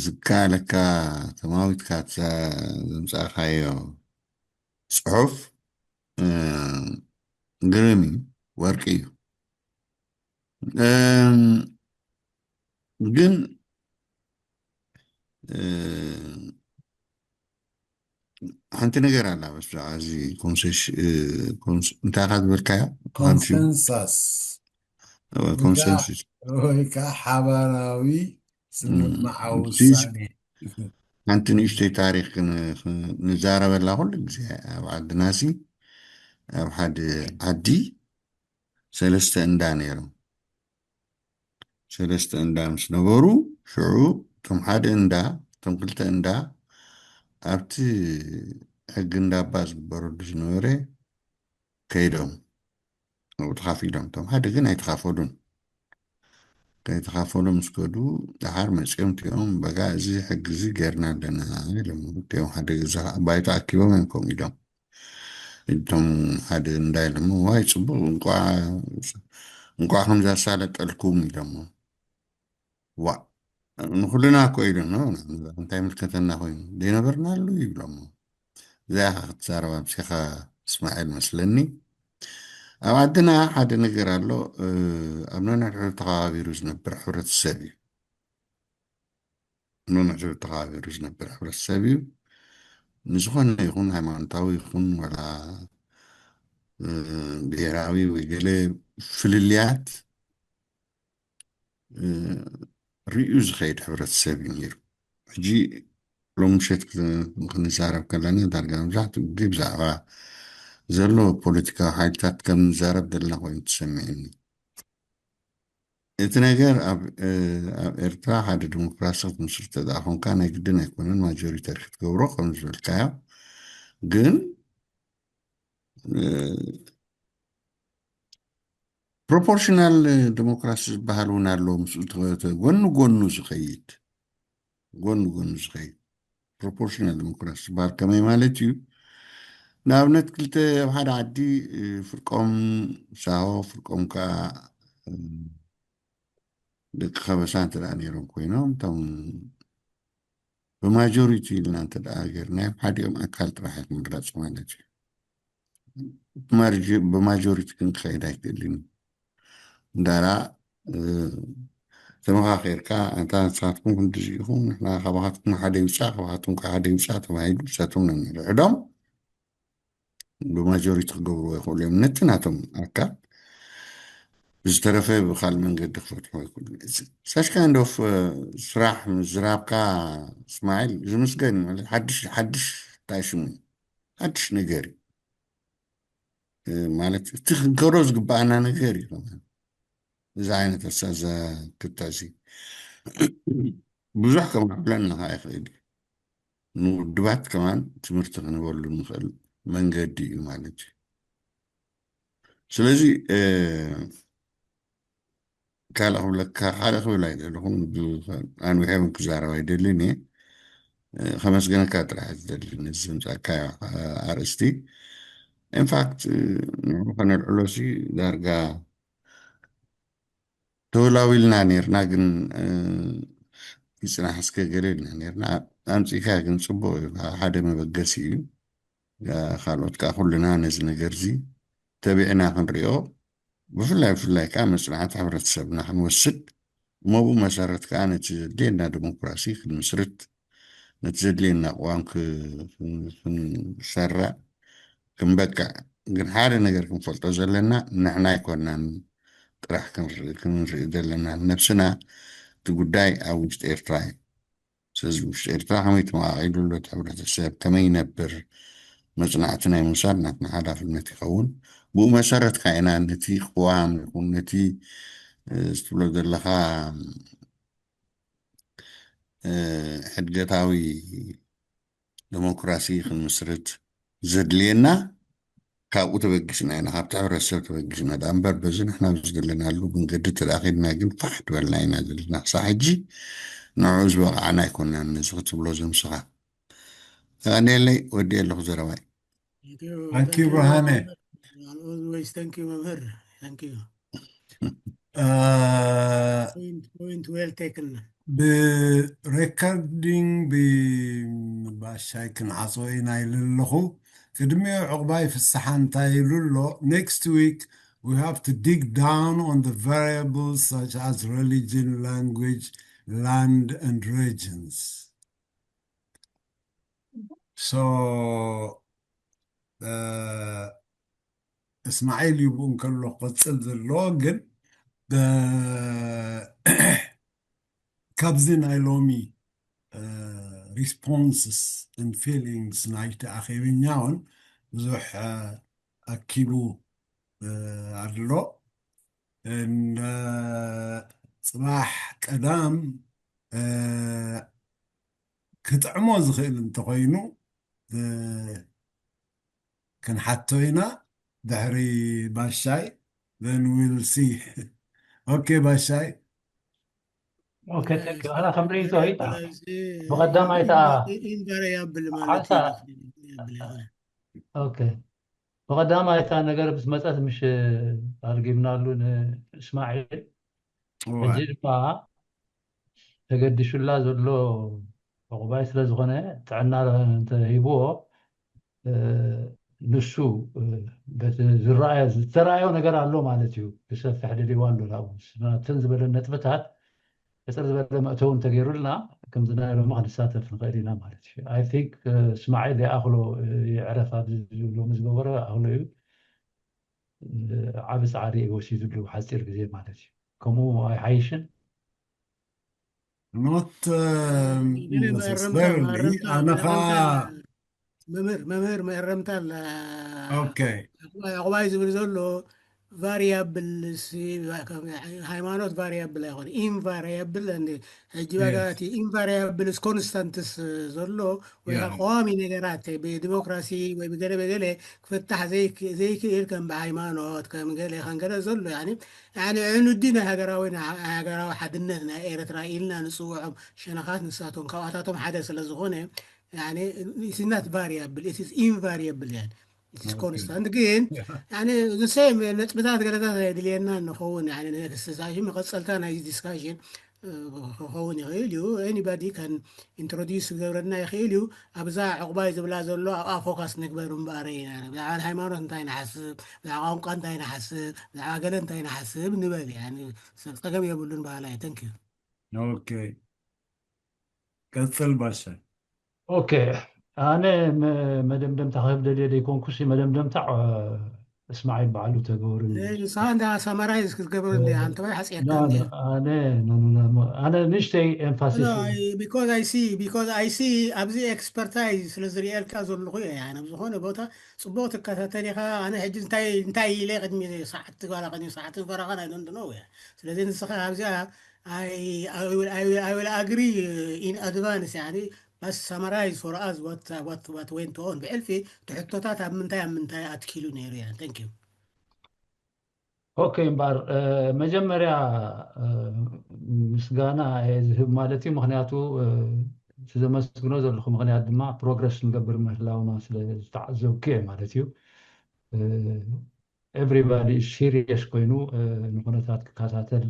ዝከኣለካ ተማዊትካ ዘምፃእካዮ ፅሑፍ ግርም እዩ ወርቂ እዩ ግን ሓንቲ ነገር ኣላ በስ ብዛዕባ እዚ ኮንሰሽ እንታይ ኢኻ ዝበልካዮ ኮንሰንሳስ ኮንሰንስስ ወይ ከዓ ሓባራዊ ስምምዓዊ ፕሊዝ። ውሳኔ ሓንቲ ንእሽተይ ታሪክ ን- ን- ንዛረበላ ኩሉ ግዜ ኣብ ዓድና ሲ ኣብ ሓደ ዓዲ ሰለስተ እንዳ ነይሮም ሰለስተ እንዳ ምስ ነበሩ ሽዑ እቶም ሓደ እንዳ እቶም ክልተ እንዳ ኣብቲ ሕጊ እንዳባ ዝግበረሉ ዝነበረ ከይዶም ኣብኡ ተኻፊሎም እቶም ሓደ ግን ኣይተኻፈሉን ከይተኻፈሉ ምስ ከዱ ደሓር መፅኦም እቲኦም በጋ እዚ ሕጊ እዚ ገይርና ኣለና ኢሎም እቲኦም ሓደ ግዜ ከዓ ባይቶ ኣኪቦም እዮም ከምኡ ኢሎም እቶም ሓደ እንዳ ኢሎሞ ዋይ ፅቡቅ እንቋዕ እንቋዕ ከምዚ ኣሳለጠልኩም ኢሎሞ ዋእ ንኩልና እኮ ኢሎሞ እንታይ ምልከተና ኮይኑ ዘይነበርናሉ ይብሎሞ እዚኣ ኢኻ ክትዛረብ ኣምሲኻ እስማዒል መስለኒ ኣብ ዓድና ሓደ ነገር ኣሎ ኣብ ነንሕድሕዱ ተኸባቢሩ ዝነብር ሕብረተሰብ እዩ ነንሕድሕዱ ተኸባቢሩ ዝነብር ሕብረተሰብ እዩ ንዝኾነ ይኹን ሃይማኖታዊ ይኹን ወላ ብሄራዊ ወይ ገለ ፍልልያት ርእዩ ዝኸይድ ሕብረተሰብ እዩ ነይሩ ሕጂ ሎም ምሸት ክንዛረብ ከለና ዳርጋ መብዛሕትኡ ግዜ ብዛዕባ ዘሎ ፖለቲካዊ ሓይልታት ከም ንዛረብ ዘለና ኮይኑ ትሰሚዕኒ እቲ ነገር ኣብ ኣብ ኤርትራ ሓደ ዲሞክራሲ ክትምስርት ተደኣ ኮንካ ናይ ግድን ኣይኮነን ማጆሪተሪ ክትገብሮ ከም ዝበልካዮ ግን ፕሮፖርሽናል ዲሞክራሲ ዝበሃል እውን ኣሎ ምስኡ ጎኒ ጎኑ ዝኸይድ ጎኒ ጎኑ ዝኸይድ ፕሮፖርሽናል ዲሞክራሲ ዝበሃል ከመይ ማለት እዩ ንኣብነት ክልተ ኣብ ሓደ ዓዲ ፍርቆም ሳሆ ፍርቆም ከዓ ደቂ ከበሳ እንተ ነይሮም ኮይኖም እቶም ብማጆሪቲ ኢልና እንተ ገርናዮም ሓዲኦም ኣካል ጥራሕ ክምረፅ ማለት እዩ ብማጆሪቲ ክንካይድ ኣይክእልን እንዳራ ተመኻኺርካ ኣንታ ንስኻትኩም ክንድዚ ኢኹም ንሕና ካባኻትኩም ሓደ ይውፃእ ካባኻትኩም ሓደ ይውፃእ ተባሂሉ ሰቶም ነንሕድሕዶም ብማጆሪቲ ክገብርዎ ይኽእሉ እዮም ነቲ ናቶም ኣካል ብዝተረፈ ብካልእ መንገዲ ክፈትሖ ይኽእሉ such kind of ስራሕ ምዝራብካ እስማዒል ዝምስገን ማለት ሓድሽ ሓድሽ እንታይ ሽሙ ሓድሽ ነገር እዩ ማለት እቲ ክንከብሮ ዝግባኣና ነገር እዩ። ከማን እዚ ዓይነት ኣሳዛ ክትዕሲ ብዙሕ ከማዕብለና ከዓ ይኽእል እዩ። ንውድባት ከማን ትምህርቲ ክንበሉ ንኽእል መንገዲ እዩ ማለት እዩ። ስለዚ ካልእ ክብለካ ካልእ ክብል ኣይደለኹም። ኣንዊሐ እውን ክዛረብ ኣይደልን እየ። ከመስገነካ ጥራሕ ዝደሊ ነዚ ዘምፃእካዮ ኣርእስቲ። ኢንፋክት ንዑ ከነልዕሎ ሲ ዳርጋ ተወላዊልና ነርና፣ ግን ይፅናሕ እስከ ገለ ኢልና ነርና። ኣምፂእካ ግን ፅቡቅ እዩ፣ ሓደ መበገሲ እዩ። ካልኦት ከዓ ኩልና ነዚ ነገር እዚ ተቢዕና ክንሪኦ፣ ብፍላይ ብፍላይ ከዓ መፅናዕቲ ሕብረተሰብና ክንወስድ፣ እሞ ብኡ መሰረት ከዓ ነቲ ዘድልየና ዲሞክራሲ ክንምስርት፣ ነቲ ዘድልየና ቅዋም ክንሰርዕ ክንበቅዕ። ግን ሓደ ነገር ክንፈልጦ ዘለና፣ ንሕና ኣይኮናን ጥራሕ ክንርኢ ዘለና ነብስና፣ እቲ ጉዳይ ኣብ ውሽጢ ኤርትራ እዩ። ስለዚ ውሽጢ ኤርትራ ከመይ ተመቓቒሉ ኣሎ እቲ ሕብረተሰብ፣ ከመይ ይነብር፣ መፅናዕቲ ናይ ምውሳድ ናትና ሓላፍነት ይኸውን። ብኡ መሰረት ከዓ ኢና ነቲ ቅዋም ይኹን ነቲ ዝትብሎ ዘለኻ ሕድገታዊ ዲሞክራሲ ክንምስርት ዘድልየና ካብኡ ተበጊስና ኢና፣ ካብቲ ሕብረተሰብ ተበጊስና ዳ እምበር በዚ ንሕና ዘለናሉ መንገዲ ተዳኺልና ግን ፋሕ ትበልና ኢና ዘለና። ክሳብ ሕጂ ንዕኡ ዝበቕዓና ኣይኮናን። ነዚ ክትብሎ ዘምስኻ ተቐኒየለይ ወዲ ኣለኹ ዘረባይ። Thank you ብርሃነ። Always thank you መምህር። Thank you. Point well taken. ብሬከርዲንግ ብባሻይ ክንዓፅዎ ኢና ኢሉ ኣለኹ። ቅድሚኡ ዕቑባይ ፍስሓ እንታይ ኢሉ ኣሎ? Next week we have to dig down on the variables such as religion, language, land and regions. So እስማዒል እዩ ብኡ እንከሎ ክቐፅል ዘለዎ። ግን ካብዚ ናይ ሎሚ responses and feelings ናይቲ ኣኼበኛ እውን ብዙሕ ኣኪቡ ኣሎ። ጽባሕ ቀዳም ክጥዕሞ ዝኽእል እንተኾይኑ ክንሓቶ ኢና። ድሕሪ ባሻይ then we'll see. Okay ባሻይ። Okay thank you. ኣና ከም ርእይቶ ብቐዳማይ እታ ኢንቫሪያብል ማለት ሓንሳ okay ብቐዳማይ እታ ነገር ምስ መፀት ምሽ ኣርጊምናሉ ንእስማዒል ሕጂ ድማ ተገዲሹላ ዘሎ ዕቑባይ ስለ ዝኾነ ጥዕና እንተሂብዎ ንሱ በቲ ዝረኣዮ ዝተረኣዮ ነገር ኣሎ ማለት እዩ። ክሰፍሕ ደልይዋ ኣሎ ናብኡ ናብተን ዝበለን ነጥብታት ሕፅር ዝበለ መእተዊ እንተገይሩልና ከምዚ ናይ ሎሚ ክንሳተፍ ንኽእል ኢና ማለት እዩ። I think እስማዒል ይኣኽሎ ይዕረፍ ኣብዚ ዝብሎ ዝገበሮ ይኣኽሎ እዩ። ዓቢ ፃዕሪ እዩ ወሲድሉ ሓፂር ግዜ ማለት እዩ። ከምኡ ኣይሓይሽን? Not necessarily ኣነ ኸዓ መምህር መምህር መእረምታ ኣላ። Okay ዕቑባይ ዝብል ዘሎ ቫሪያብል ሃይማኖት ቫሪያብል ኣይኮነ ኢንቫሪያብል እንደ ሕጂ ዋጋ እቲ ኢንቫሪያብልስ ኮንስታንትስ ዘሎ ወይ ከዓ ቀዋሚ ነገራት ብዲሞክራሲ ወይ ብገለ ብገለ ክፍታሕ ዘይክእል ከም ብሃይማኖት ከም ገለ ከም ገለ ዘሎ ያኒ ዕኑዲ ናይ ሃገራዊ ናይ ሃገራዊ ሓድነት ናይ ኤርትራ ኢልና ንፅውዖም ሸነኻት ንሳቶም ካብኣታቶም ሓደ ስለ ዝኾነ ኢትስ ናት ቫሪያብል ኢትስ ኢንቫሪያብል ያ ኢትስ ኮንስታንት ግን ሴም ነጥብታት ገለታት የድልየና ንኸውን ኔክስት ሴሽን መቐፀልታ ናይ ዲስካሽን ክኸውን ይኽእል እዩ። ኤኒባዲ ከን ኢንትሮዲስ ክገብረና ይኽእል እዩ። ኣብዛ ዕቑባይ ዝብላ ዘሎ ኣብኣ ፎካስ ንግበር እምበኣር ብዛዕባ ሃይማኖት እንታይ ንሓስብ፣ ብዛዕባ ቋንቋ እንታይ ንሓስብ፣ ብዛዕባ ገለ እንታይ ንሓስብ ንበል። ፀገም የብሉን በሃላይ። Thank you። ኦኬ ቀፅል ባሻ። ኦኬ ኣነ መደምደምታ ክህብ ደልየ ዘይኮንኩሲ መደምደምታ እስማዒል ባዕሉ ተገብሩ እዩ። ንስኻ እንዳ ሳማራይዝ ክትገብር እንዲ ኣንተ ወይ ሓፂርካ No, no, ኣነ no, no, no, ኣነ ንእሽተይ ኤምፋሲስ because I see because I see ኣብዚ ኤክስፐርታይዝ ስለ ዝርእየልካ ዘለኹ እየ። ኣነ ኣብ ዝኾነ ቦታ ፅቡቅ ትከታተል ኢኻ። ኣነ ሕጂ እንታይ እንታይ ኢለ ቅድሚ ሰዓት ትጓራ ቅድሚ ሰዓት ትጓራ ኸን ኣይዶንት ኖ እያ። ስለዚ ንስኻ ኣብዚኣ I will agree in advance يعني بس summarize for us what what what went on ብሕልፊ ትሕቶታት ኣብ ምንታይ ኣብ ምንታይ ኣትኪሉ ነይሩ እያ። Thank you. ኦኬ እምበኣር መጀመርያ ምስጋና እየ ዝህብ ማለት እዩ። ምክንያቱ እቲ ዘመስግኖ ዘለኹ ምክንያት ድማ ፕሮግረስ ንገብር ምህላውና ስለ ዝተዓዘብኩ እየ ማለት እዩ። ኤቭሪባዲ ሲሪየስ ኮይኑ ንኩነታት ክከታተል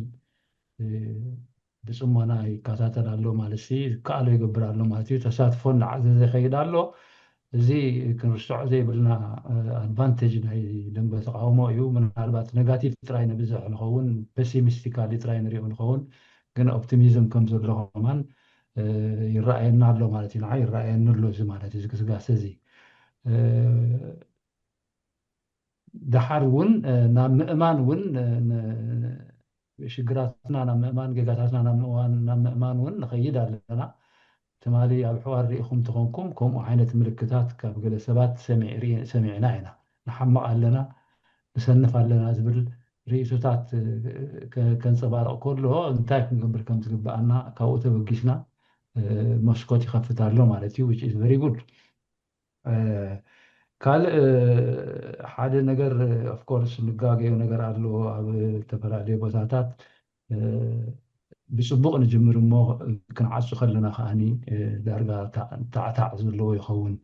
ብፅሞና ይከታተል ኣሎ ማለት ሲ ዝከኣሎ ይገብር ኣሎ ማለት እዩ። ተሳትፎን ንዓዘዘ ይኸይድ ኣሎ። እዚ ክንርስዖ ዘይብልና ኣድቫንቴጅ ናይ ደንበ ተቃውሞ እዩ። ምናልባት ነጋቲቭ ጥራይ ንብዝሕ ንኸውን፣ ፔሲሚስቲካሊ ጥራይ ንሪኦ ንኸውን፣ ግን ኦፕቲሚዝም ከም ዘሎ ከማን ይረኣየና ኣሎ ማለት እዩ። ንዓ ይረኣየኒ ኣሎ እዚ ማለት እዚ ግስጋሰ እዚ። ደሓር እውን ናብ ምእማን እውን ሽግራትና ናብ ምእማን ጌጋታትና ናብ ምእማን እውን ንኸይድ ኣለና። ትማሊ ኣብ ሕዋር ርኢኹም ተኾንኩም ከምኡ ዓይነት ምልክታት ካብ ገለ ሰባት ሰሚዕና ኢና። ንሓምቕ ኣለና፣ ንሰንፍ ኣለና ዝብል ርእይቶታት ከንፀባርቕ ከሎ እንታይ ክንገብር ከም ዝግብኣና ካብኡ ተበጊስና መስኮት ይኸፍት ኣሎ ማለት እዩ። Which is very good. ካልእ ሓደ ነገር ኦፍኮርስ ንጋገዮ ነገር ኣሎ ኣብ ዝተፈላለዩ ቦታታት ብፅቡቅ ንጅምር እሞ ክንዓፁ ከለና ከዓኒ ዳርጋ ታዕታዕ ዘለዎ ይኸውን።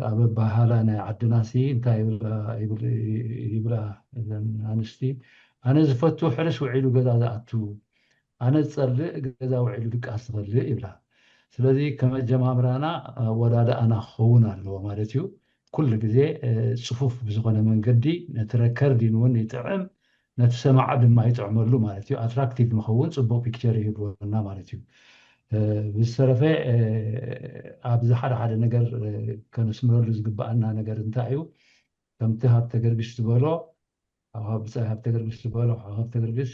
ኣብ ኣባሃላ ናይ ዓድና ሲ እንታይ ይብላ እዘን ኣንስቲ፣ ኣነ ዝፈቱ ሕርስ ውዒሉ ገዛ ዝኣቱ፣ ኣነ ዝፀልእ ገዛ ውዒሉ ድቃስ ዝኸልእ ይብላ። ስለዚ ከመጀማምራና ኣወዳድኣና ክኸውን ኣለዎ ማለት እዩ። ኩሉ ግዜ ፅፉፍ ብዝኾነ መንገዲ ነቲ ረከርዲን እውን ይጥዕም፣ ነቲ ሰማዓ ድማ ይጥዕመሉ ማለት እዩ። ኣትራክቲቭ ንኸውን ፅቡቅ ፒክቸር ይህልወና ማለት እዩ። ብዝተረፈ ኣብዚ ሓደ ሓደ ነገር ከነስምረሉ ዝግብኣና ነገር እንታይ እዩ? ከምቲ ሃብተ ገርግሽ ዝበሎ፣ ሓው ብፃይ ሃብተ ገርግሽ ዝበሎ፣ ሓው ሃብተ ገርግሽ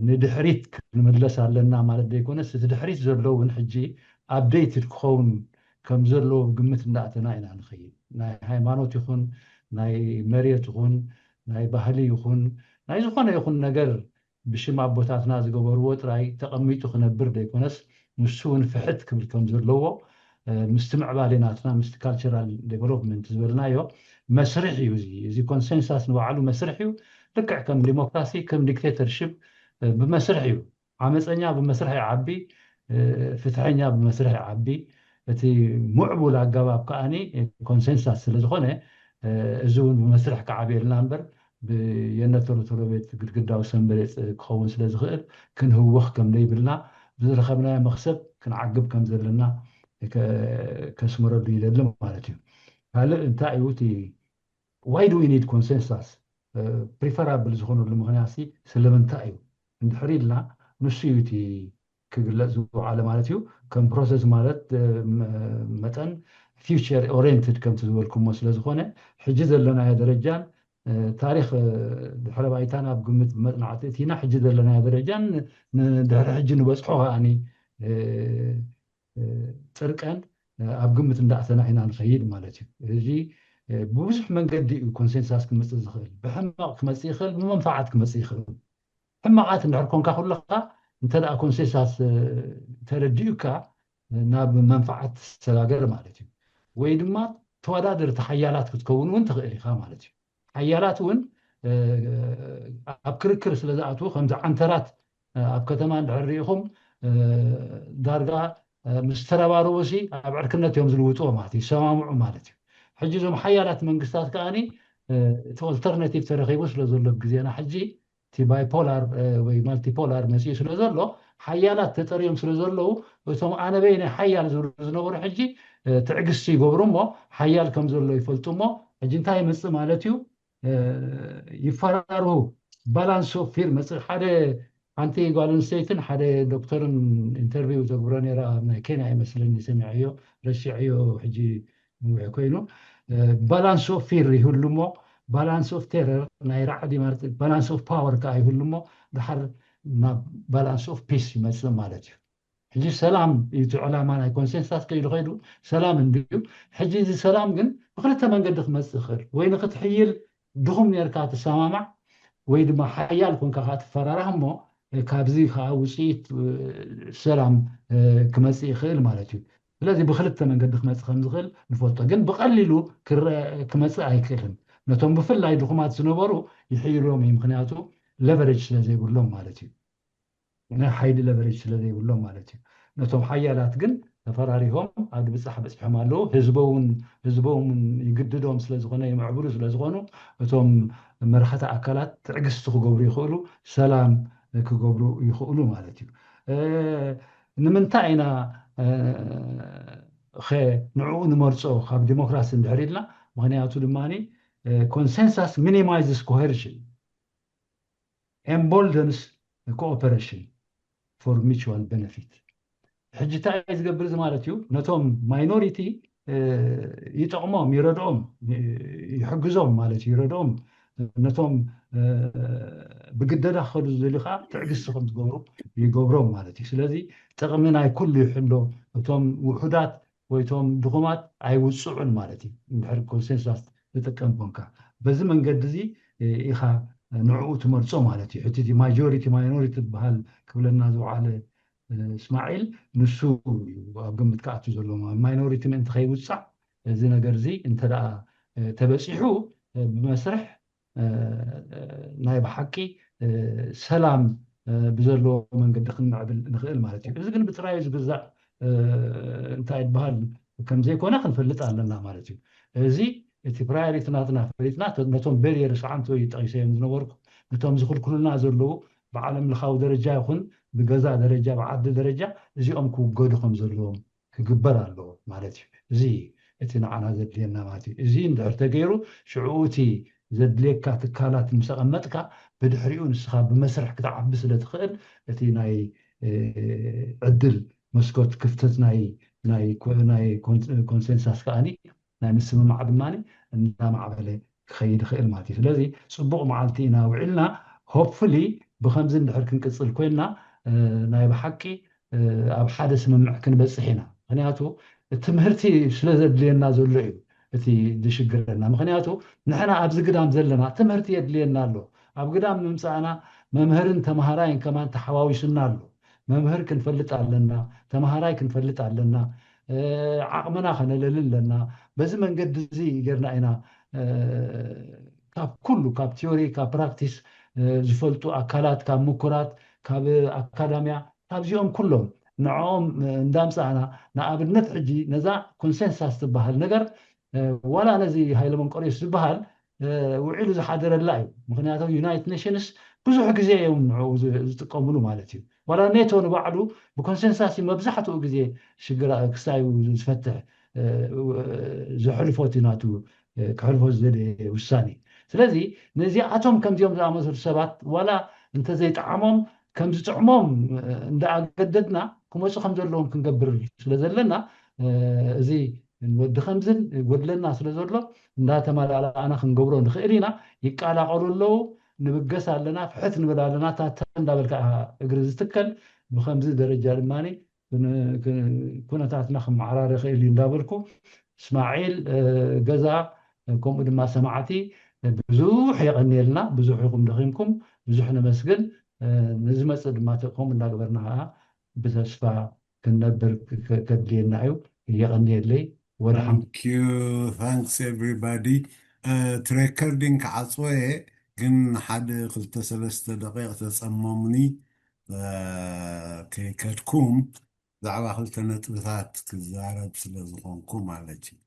ንድሕሪት ክንምለስ ኣለና ማለት ዘይኮነስ እቲ ድሕሪት ዘሎ እውን ሕጂ ኣፕዴትድ ክኸውን ከም ዘለዎ ግምት እንዳእተና ኢና ንኸይድ። ናይ ሃይማኖት ይኹን ናይ መሬት ይኹን ናይ ባህሊ ይኹን ናይ ዝኾነ ይኹን ነገር ብሽም ኣቦታትና ዝገበርዎ ጥራይ ተቐሚጡ ክነብር ዘይኮነስ ንሱ እውን ፍሕት ክብል ከም ዘለዎ ምስቲ ምዕባሌ ናትና ምስቲ ካልቸራል ዴቨሎፕመንት ዝበልናዮ መስርሕ እዩ። እዚ እዚ ኮንሰንሳስ ንባዕሉ መስርሕ እዩ። ልክዕ ከም ዲሞክራሲ ከም ዲክቴተርሽፕ ብመስርሕ እዩ። ዓመፀኛ ብመስርሕ ይዓቢ፣ ፍትሐኛ ብመስርሕ ይዓቢ። እቲ ምዕቡል ኣገባብ ከዓኒ ኮንሰንሳስ ስለዝኾነ እዚ እውን ብመስርሕ ክዓብየልና እምበር ብየነተሩ ተሎ ቤት ግድግዳዊ ሰንበሌጥ ክኸውን ስለ ዝኽእል ክንህወኽ ከም ዘይብልና ብዝረኸብናዮ መኽሰብ ክንዓግብ ከም ዘለና ከስምረሉ ይደሊ ማለት እዩ። ካልእ እንታይ እዩ እቲ why do we need consensus preferable ዝኾነሉ ምኽንያት ስለምንታይ እዩ እንድሕር ኢልና ንሱ እዩ እቲ ክግለፅ ዝወዓለ ማለት እዩ። ከም ፕሮሰስ ማለት መጠን ፊውቸር ኦሪየንትድ ከምቲ ዝበልኩሞ ስለዝኾነ ሕጂ ዘለናዮ ደረጃን ታሪክ ድሕረ ባይታን ኣብ ግምት ብመፅናዕቲ እቲና ሕጂ ዘለናዮ ደረጃን ንድሕሪ ሕጂ ንበፅሖ ከዓኒ ፅርቀን ኣብ ግምት እንዳእተና ኢና ንኸይድ ማለት እዩ። እዚ ብብዙሕ መንገዲ እዩ ኮንሰንሳስ ክመፅእ ዝኽእል። ብሕማቕ ክመፅእ ይኽእል፣ ብመንፋዓት ክመፅእ ይኽእል። ሕማቓት እንድሕር ኮንካ ኩለኻ እንተ ደኣ ኮንሰንሳስ ተረዲኡካ ናብ መንፋዓት ትሰጋገር ማለት እዩ። ወይ ድማ ተወዳደርቲ ሓያላት ክትከውን እውን ትኽእል ኢኻ ማለት እዩ። ሓያላት እውን ኣብ ክርክር ስለ ዝኣትዉ ከምዚ ዓንተራት ኣብ ከተማ እንድሕር ርኢኹም ዳርጋ ምስ ተረባረቡ ሲ ኣብ ዕርክነት እዮም ዝልውጥዎ ማለት እዩ፣ ይሰማምዑ ማለት እዩ። ሕጂ እዞም ሓያላት መንግስታት ከዓኒ እቲ ኦልተርናቲቭ ተረኺቡ ስለ ዘሎ ግዜና ሕጂ እቲ ባይፖላር ወይ ማልቲፖላር መፅኡ ስለ ዘሎ ሓያላት ተጠርዮም ስለ ዘለዉ እቶም ኣነበይ ናይ ሓያል ዝብሉ ዝነበሩ ሕጂ ትዕግስቲ ይገብሩ እሞ ሓያል ከም ዘሎ ይፈልጡ እሞ ሕጂ እንታይ ይመፅእ ማለት እዩ? ይፈራርሁ። ባላንስ ኦፍ ፊር መፅእ ሓደ ሓንቲ ጓል ኣንስተይትን ሓደ ዶክተርን ኢንተርቪው ተግብሮ ነራ ኣብ ናይ ኬንያ ይመስለኒ ሰሚዐዮ ረሲዐዮ ሕጂ ንውሕ ኮይኑ ባላንስ ኦፍ ፊር ይህሉ እሞ balance of terror ናይ ራዕዲ ማለት balance of power ከኣ ይህሉ እሞ ድሓር ናብ balance of peace ይመጽእ ማለት እዩ። ሕጂ ሰላም እዩ እቲ ዕላማ ናይ ኮንሰንሳስ ከይዱ ከይዱ ሰላም እንድዩ። ሕጂ እዚ ሰላም ግን ብክልተ መንገዲ ክመጽእ ይኽእል፣ ወይ ንክትሕይል ድኹም ኔርካ ትሰማማዕ፣ ወይ ድማ ሓያል ኮንካ ከዓ ትፈራራህ እሞ ካብዚ ከዓ ውፅኢት ሰላም ክመፅእ ይኽእል ማለት እዩ። ስለዚ ብክልተ መንገዲ ክመፅእ ከም ዝኽእል ንፈልጦ፣ ግን ብቐሊሉ ክመፅእ ኣይክእልን። ነቶም ብፍላይ ድኹማት ዝነበሩ ይሕይሎም እዩ፣ ምክንያቱ ለቨሬጅ ስለ ዘይብሎም ማለት እዩ። ናይ ሓይሊ ለቨሬጅ ስለ ዘይብሎም ማለት እዩ። ነቶም ሓያላት ግን ተፈራሪሆም ኣብ ድብፃሕ በፂሖም ኣለዉ። ህዝቦውን ህዝቦውን ይግድዶም ስለ ዝኾነ፣ ይምዕብሉ ስለ ዝኾኑ፣ እቶም መራሕቲ ኣካላት ትዕግስቲ ክገብሩ ይኽእሉ፣ ሰላም ክገብሩ ይኽእሉ ማለት እዩ። ንምንታይ ኢና ኸ ንዕኡ ንመርፆ ካብ ዲሞክራሲ እንድሕር ኢልና? ምክንያቱ ድማ ኮንሰንሳስ ሚኒማይዝስ ኮሄርሽን፣ ኤምቦልደንስ ኮኦፐሬሽን ፎር ሚቹዋል ቤነፊት። ሕጂ እንታይ እዩ ዝገብር እዚ ማለት እዩ? ነቶም ማይኖሪቲ ይጠቕሞም፣ ይረድኦም፣ ይሕግዞም ማለት እዩ። ይረድኦም፣ ነቶም ብግደዳ ክኸዱ ዝደልዩ ከዓ ትዕግስቲ ከም ዝገብሩ ይገብሮም ማለት እዩ። ስለዚ ጥቕሚ ናይ ኩሉ ይሕሎ፣ እቶም ውሑዳት ወይ እቶም ድኹማት ኣይውፅዑን ማለት እዩ። እንድሕር ኮንሰንሳስ ትጥቀም ኮንካ፣ በዚ መንገዲ እዚ ኢኻ ንዕኡ ትመርፆ ማለት እዩ። ሕቲ ማጆሪቲ ማይኖሪቲ ዝበሃል ክብለና ዝወዓለ እስማዒል ንሱ እዩ ኣብ ግምት ክኣቱ ዘለዎ። ማይኖሪቲ ምእንቲ ከይውፃዕ እዚ ነገር እዚ እንተ ደኣ ተበፂሑ ብመስርሕ ናይ ብሓቂ ሰላም ብዘለዎ መንገዲ ክንምዕብል ንኽእል ማለት እዩ። እዚ ግን ብጥራዩ ዝግዛእ እንታይ ይበሃል ከም ዘይኮነ ክንፈልጥ ኣለና ማለት እዩ። እዚ እቲ ፕራዮሪቲ ናትና ፈሊጥና፣ ነቶም ቤሪየርስ ዓንቶ ጠቒሰዮም ዝነበርኩ፣ ነቶም ዝኽልክሉና ዘለዉ ብዓለም ለኻዊ ደረጃ ይኹን ብገዛ ደረጃ ብዓዲ ደረጃ እዚኦም ክውገዱ ከም ዘለዎም ክግበር ኣለዎ ማለት እዩ። እዚ እቲ ንዓና ዘድልየና ማለት እዩ። እዚ እንድሕር ተገይሩ ሽዕኡ እቲ ዘድልየካ ትካላት ምስ ኣቐመጥካ ብድሕሪኡ ንስኻ ብመስርሕ ክትዓቢ ስለ ትኽእል እቲ ናይ ዕድል መስኮት ክፍተት ናይ ኮንሰንሳስ ከኣኒ ናይ ምስምማዕ ድማ እናማዕበለ ክኸይድ ይኽእል ማለት እዩ። ስለዚ ፅቡቕ መዓልቲ ኢና ውዒልና። ሆፕፉሊ ብከምዚ እንድሕር ክንቅፅል ኮይንና ናይ ብሓቂ ኣብ ሓደ ስምምዕ ክንበፅሕ ኢና። ምክንያቱ ትምህርቲ ስለ ዘድልየና ዘሎ እዩ እቲ ዝሽግረና። ምክንያቱ ንሕና ኣብዚ ግዳም ዘለና ትምህርቲ የድልየና ኣሎ። ኣብ ግዳም ምምፃእና መምህርን ተምሃራይን ከማን ተሓዋዊሱና ኣሎ። መምህር ክንፈልጥ ኣለና፣ ተምሃራይ ክንፈልጥ ኣለና፣ ዓቕምና ከነለሊ ኣለና። በዚ መንገዲ እዚ ጌርና ኢና ካብ ኩሉ ካብ ቲዮሪ ካብ ፕራክቲስ ዝፈልጡ ኣካላት ካብ ምኩራት ካብ ኣካዳሚያ ካብዚኦም ኩሎም ንዕኦም እንዳምፃእና ንኣብነት ሕጂ ነዛ ኮንሰንሳስ ትበሃል ነገር ዋላ ነዚ ሃይለ መንቆሪዮስ ዝበሃል ውዒሉ ዝሓደረላ እዩ። ምክንያቱ ዩናይትድ ኔሽንስ ብዙሕ ግዜ እዮም ንዕኡ ዝጥቀምሉ ማለት እዩ። ዋላ ኔቶ ንባዕሉ ብኮንሰንሳስ እዩ መብዛሕትኡ ግዜ ሽግር ክስታይ ዝፈትሕ ዘሕልፎ እቲ ናቱ ክሕልፎ ዝደለየ ውሳኔ። ስለዚ ነዚኣቶም ከምዚኦም ዝኣመሰሉ ሰባት ዋላ እንተዘይጠዓሞም ከም ዝጥዕሞም እንዳኣገደድና ክመፁ ከም ዘለዎም ክንገብር ስለ ዘለና እዚ ወዲ ከምዝን ጎድለና ስለ ዘሎ እንዳተመላላእና ክንገብሮ ንኽእል ኢና። ይቃላቀሉ ኣለዉ፣ ንብገስ ኣለና፣ ፍሕት ንብል ኣለና፣ ታተ እንዳበልካ እግሪ ዝትከል። ብከምዚ ደረጃ ድማ ኩነታትና ክመዓራረ ይኽእል እዩ እንዳበልኩ እስማዒል ገዛ ከምኡ ድማ ሰማዕቲ ብዙሕ የቐንየልና። ብዙሕ ኢኹም ደኺምኩም፣ ብዙሕ ነመስግን። ንዝመፅእ ድማ ከምኡ እንዳገበርና ከዓ ብተስፋ ክንነብር ከድልየና እዩ። የቐንየለይ። ወድሓን። Thanks everybody። እቲ ሬከርዲንግ ክዓፅወ እየ፣ ግን ሓደ ክልተ ሰለስተ ደቂቕ ተፀመሙኒ ከይከድኩም ብዛዕባ ክልተ ነጥብታት ክዛረብ ስለ ዝኾንኩ ማለት እዩ።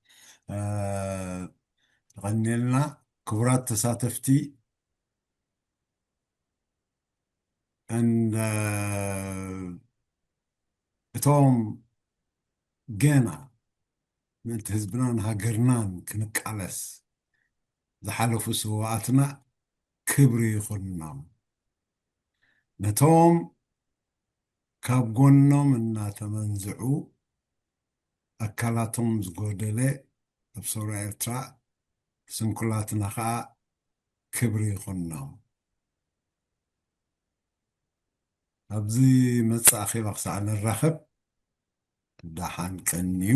የቐንየልና ክቡራት ተሳተፍቲ። እቶም ገና ምእንቲ ህዝብናን ሃገርናን ክንቃለስ ዝሓለፉ ስውኣትና ክብሪ ይኹኖም። ነቶም ካብ ጎኖም እናተመንዝዑ ኣካላቶም ዝጎደለ ኣብ ሰውራ ኤርትራ ስንኩላትና ኸኣ ክብሪ ይኹኖም። ኣብዚ መጻእ ኣኼባ ክሳዕ ንራኸብ ደሓን ቀንዩ።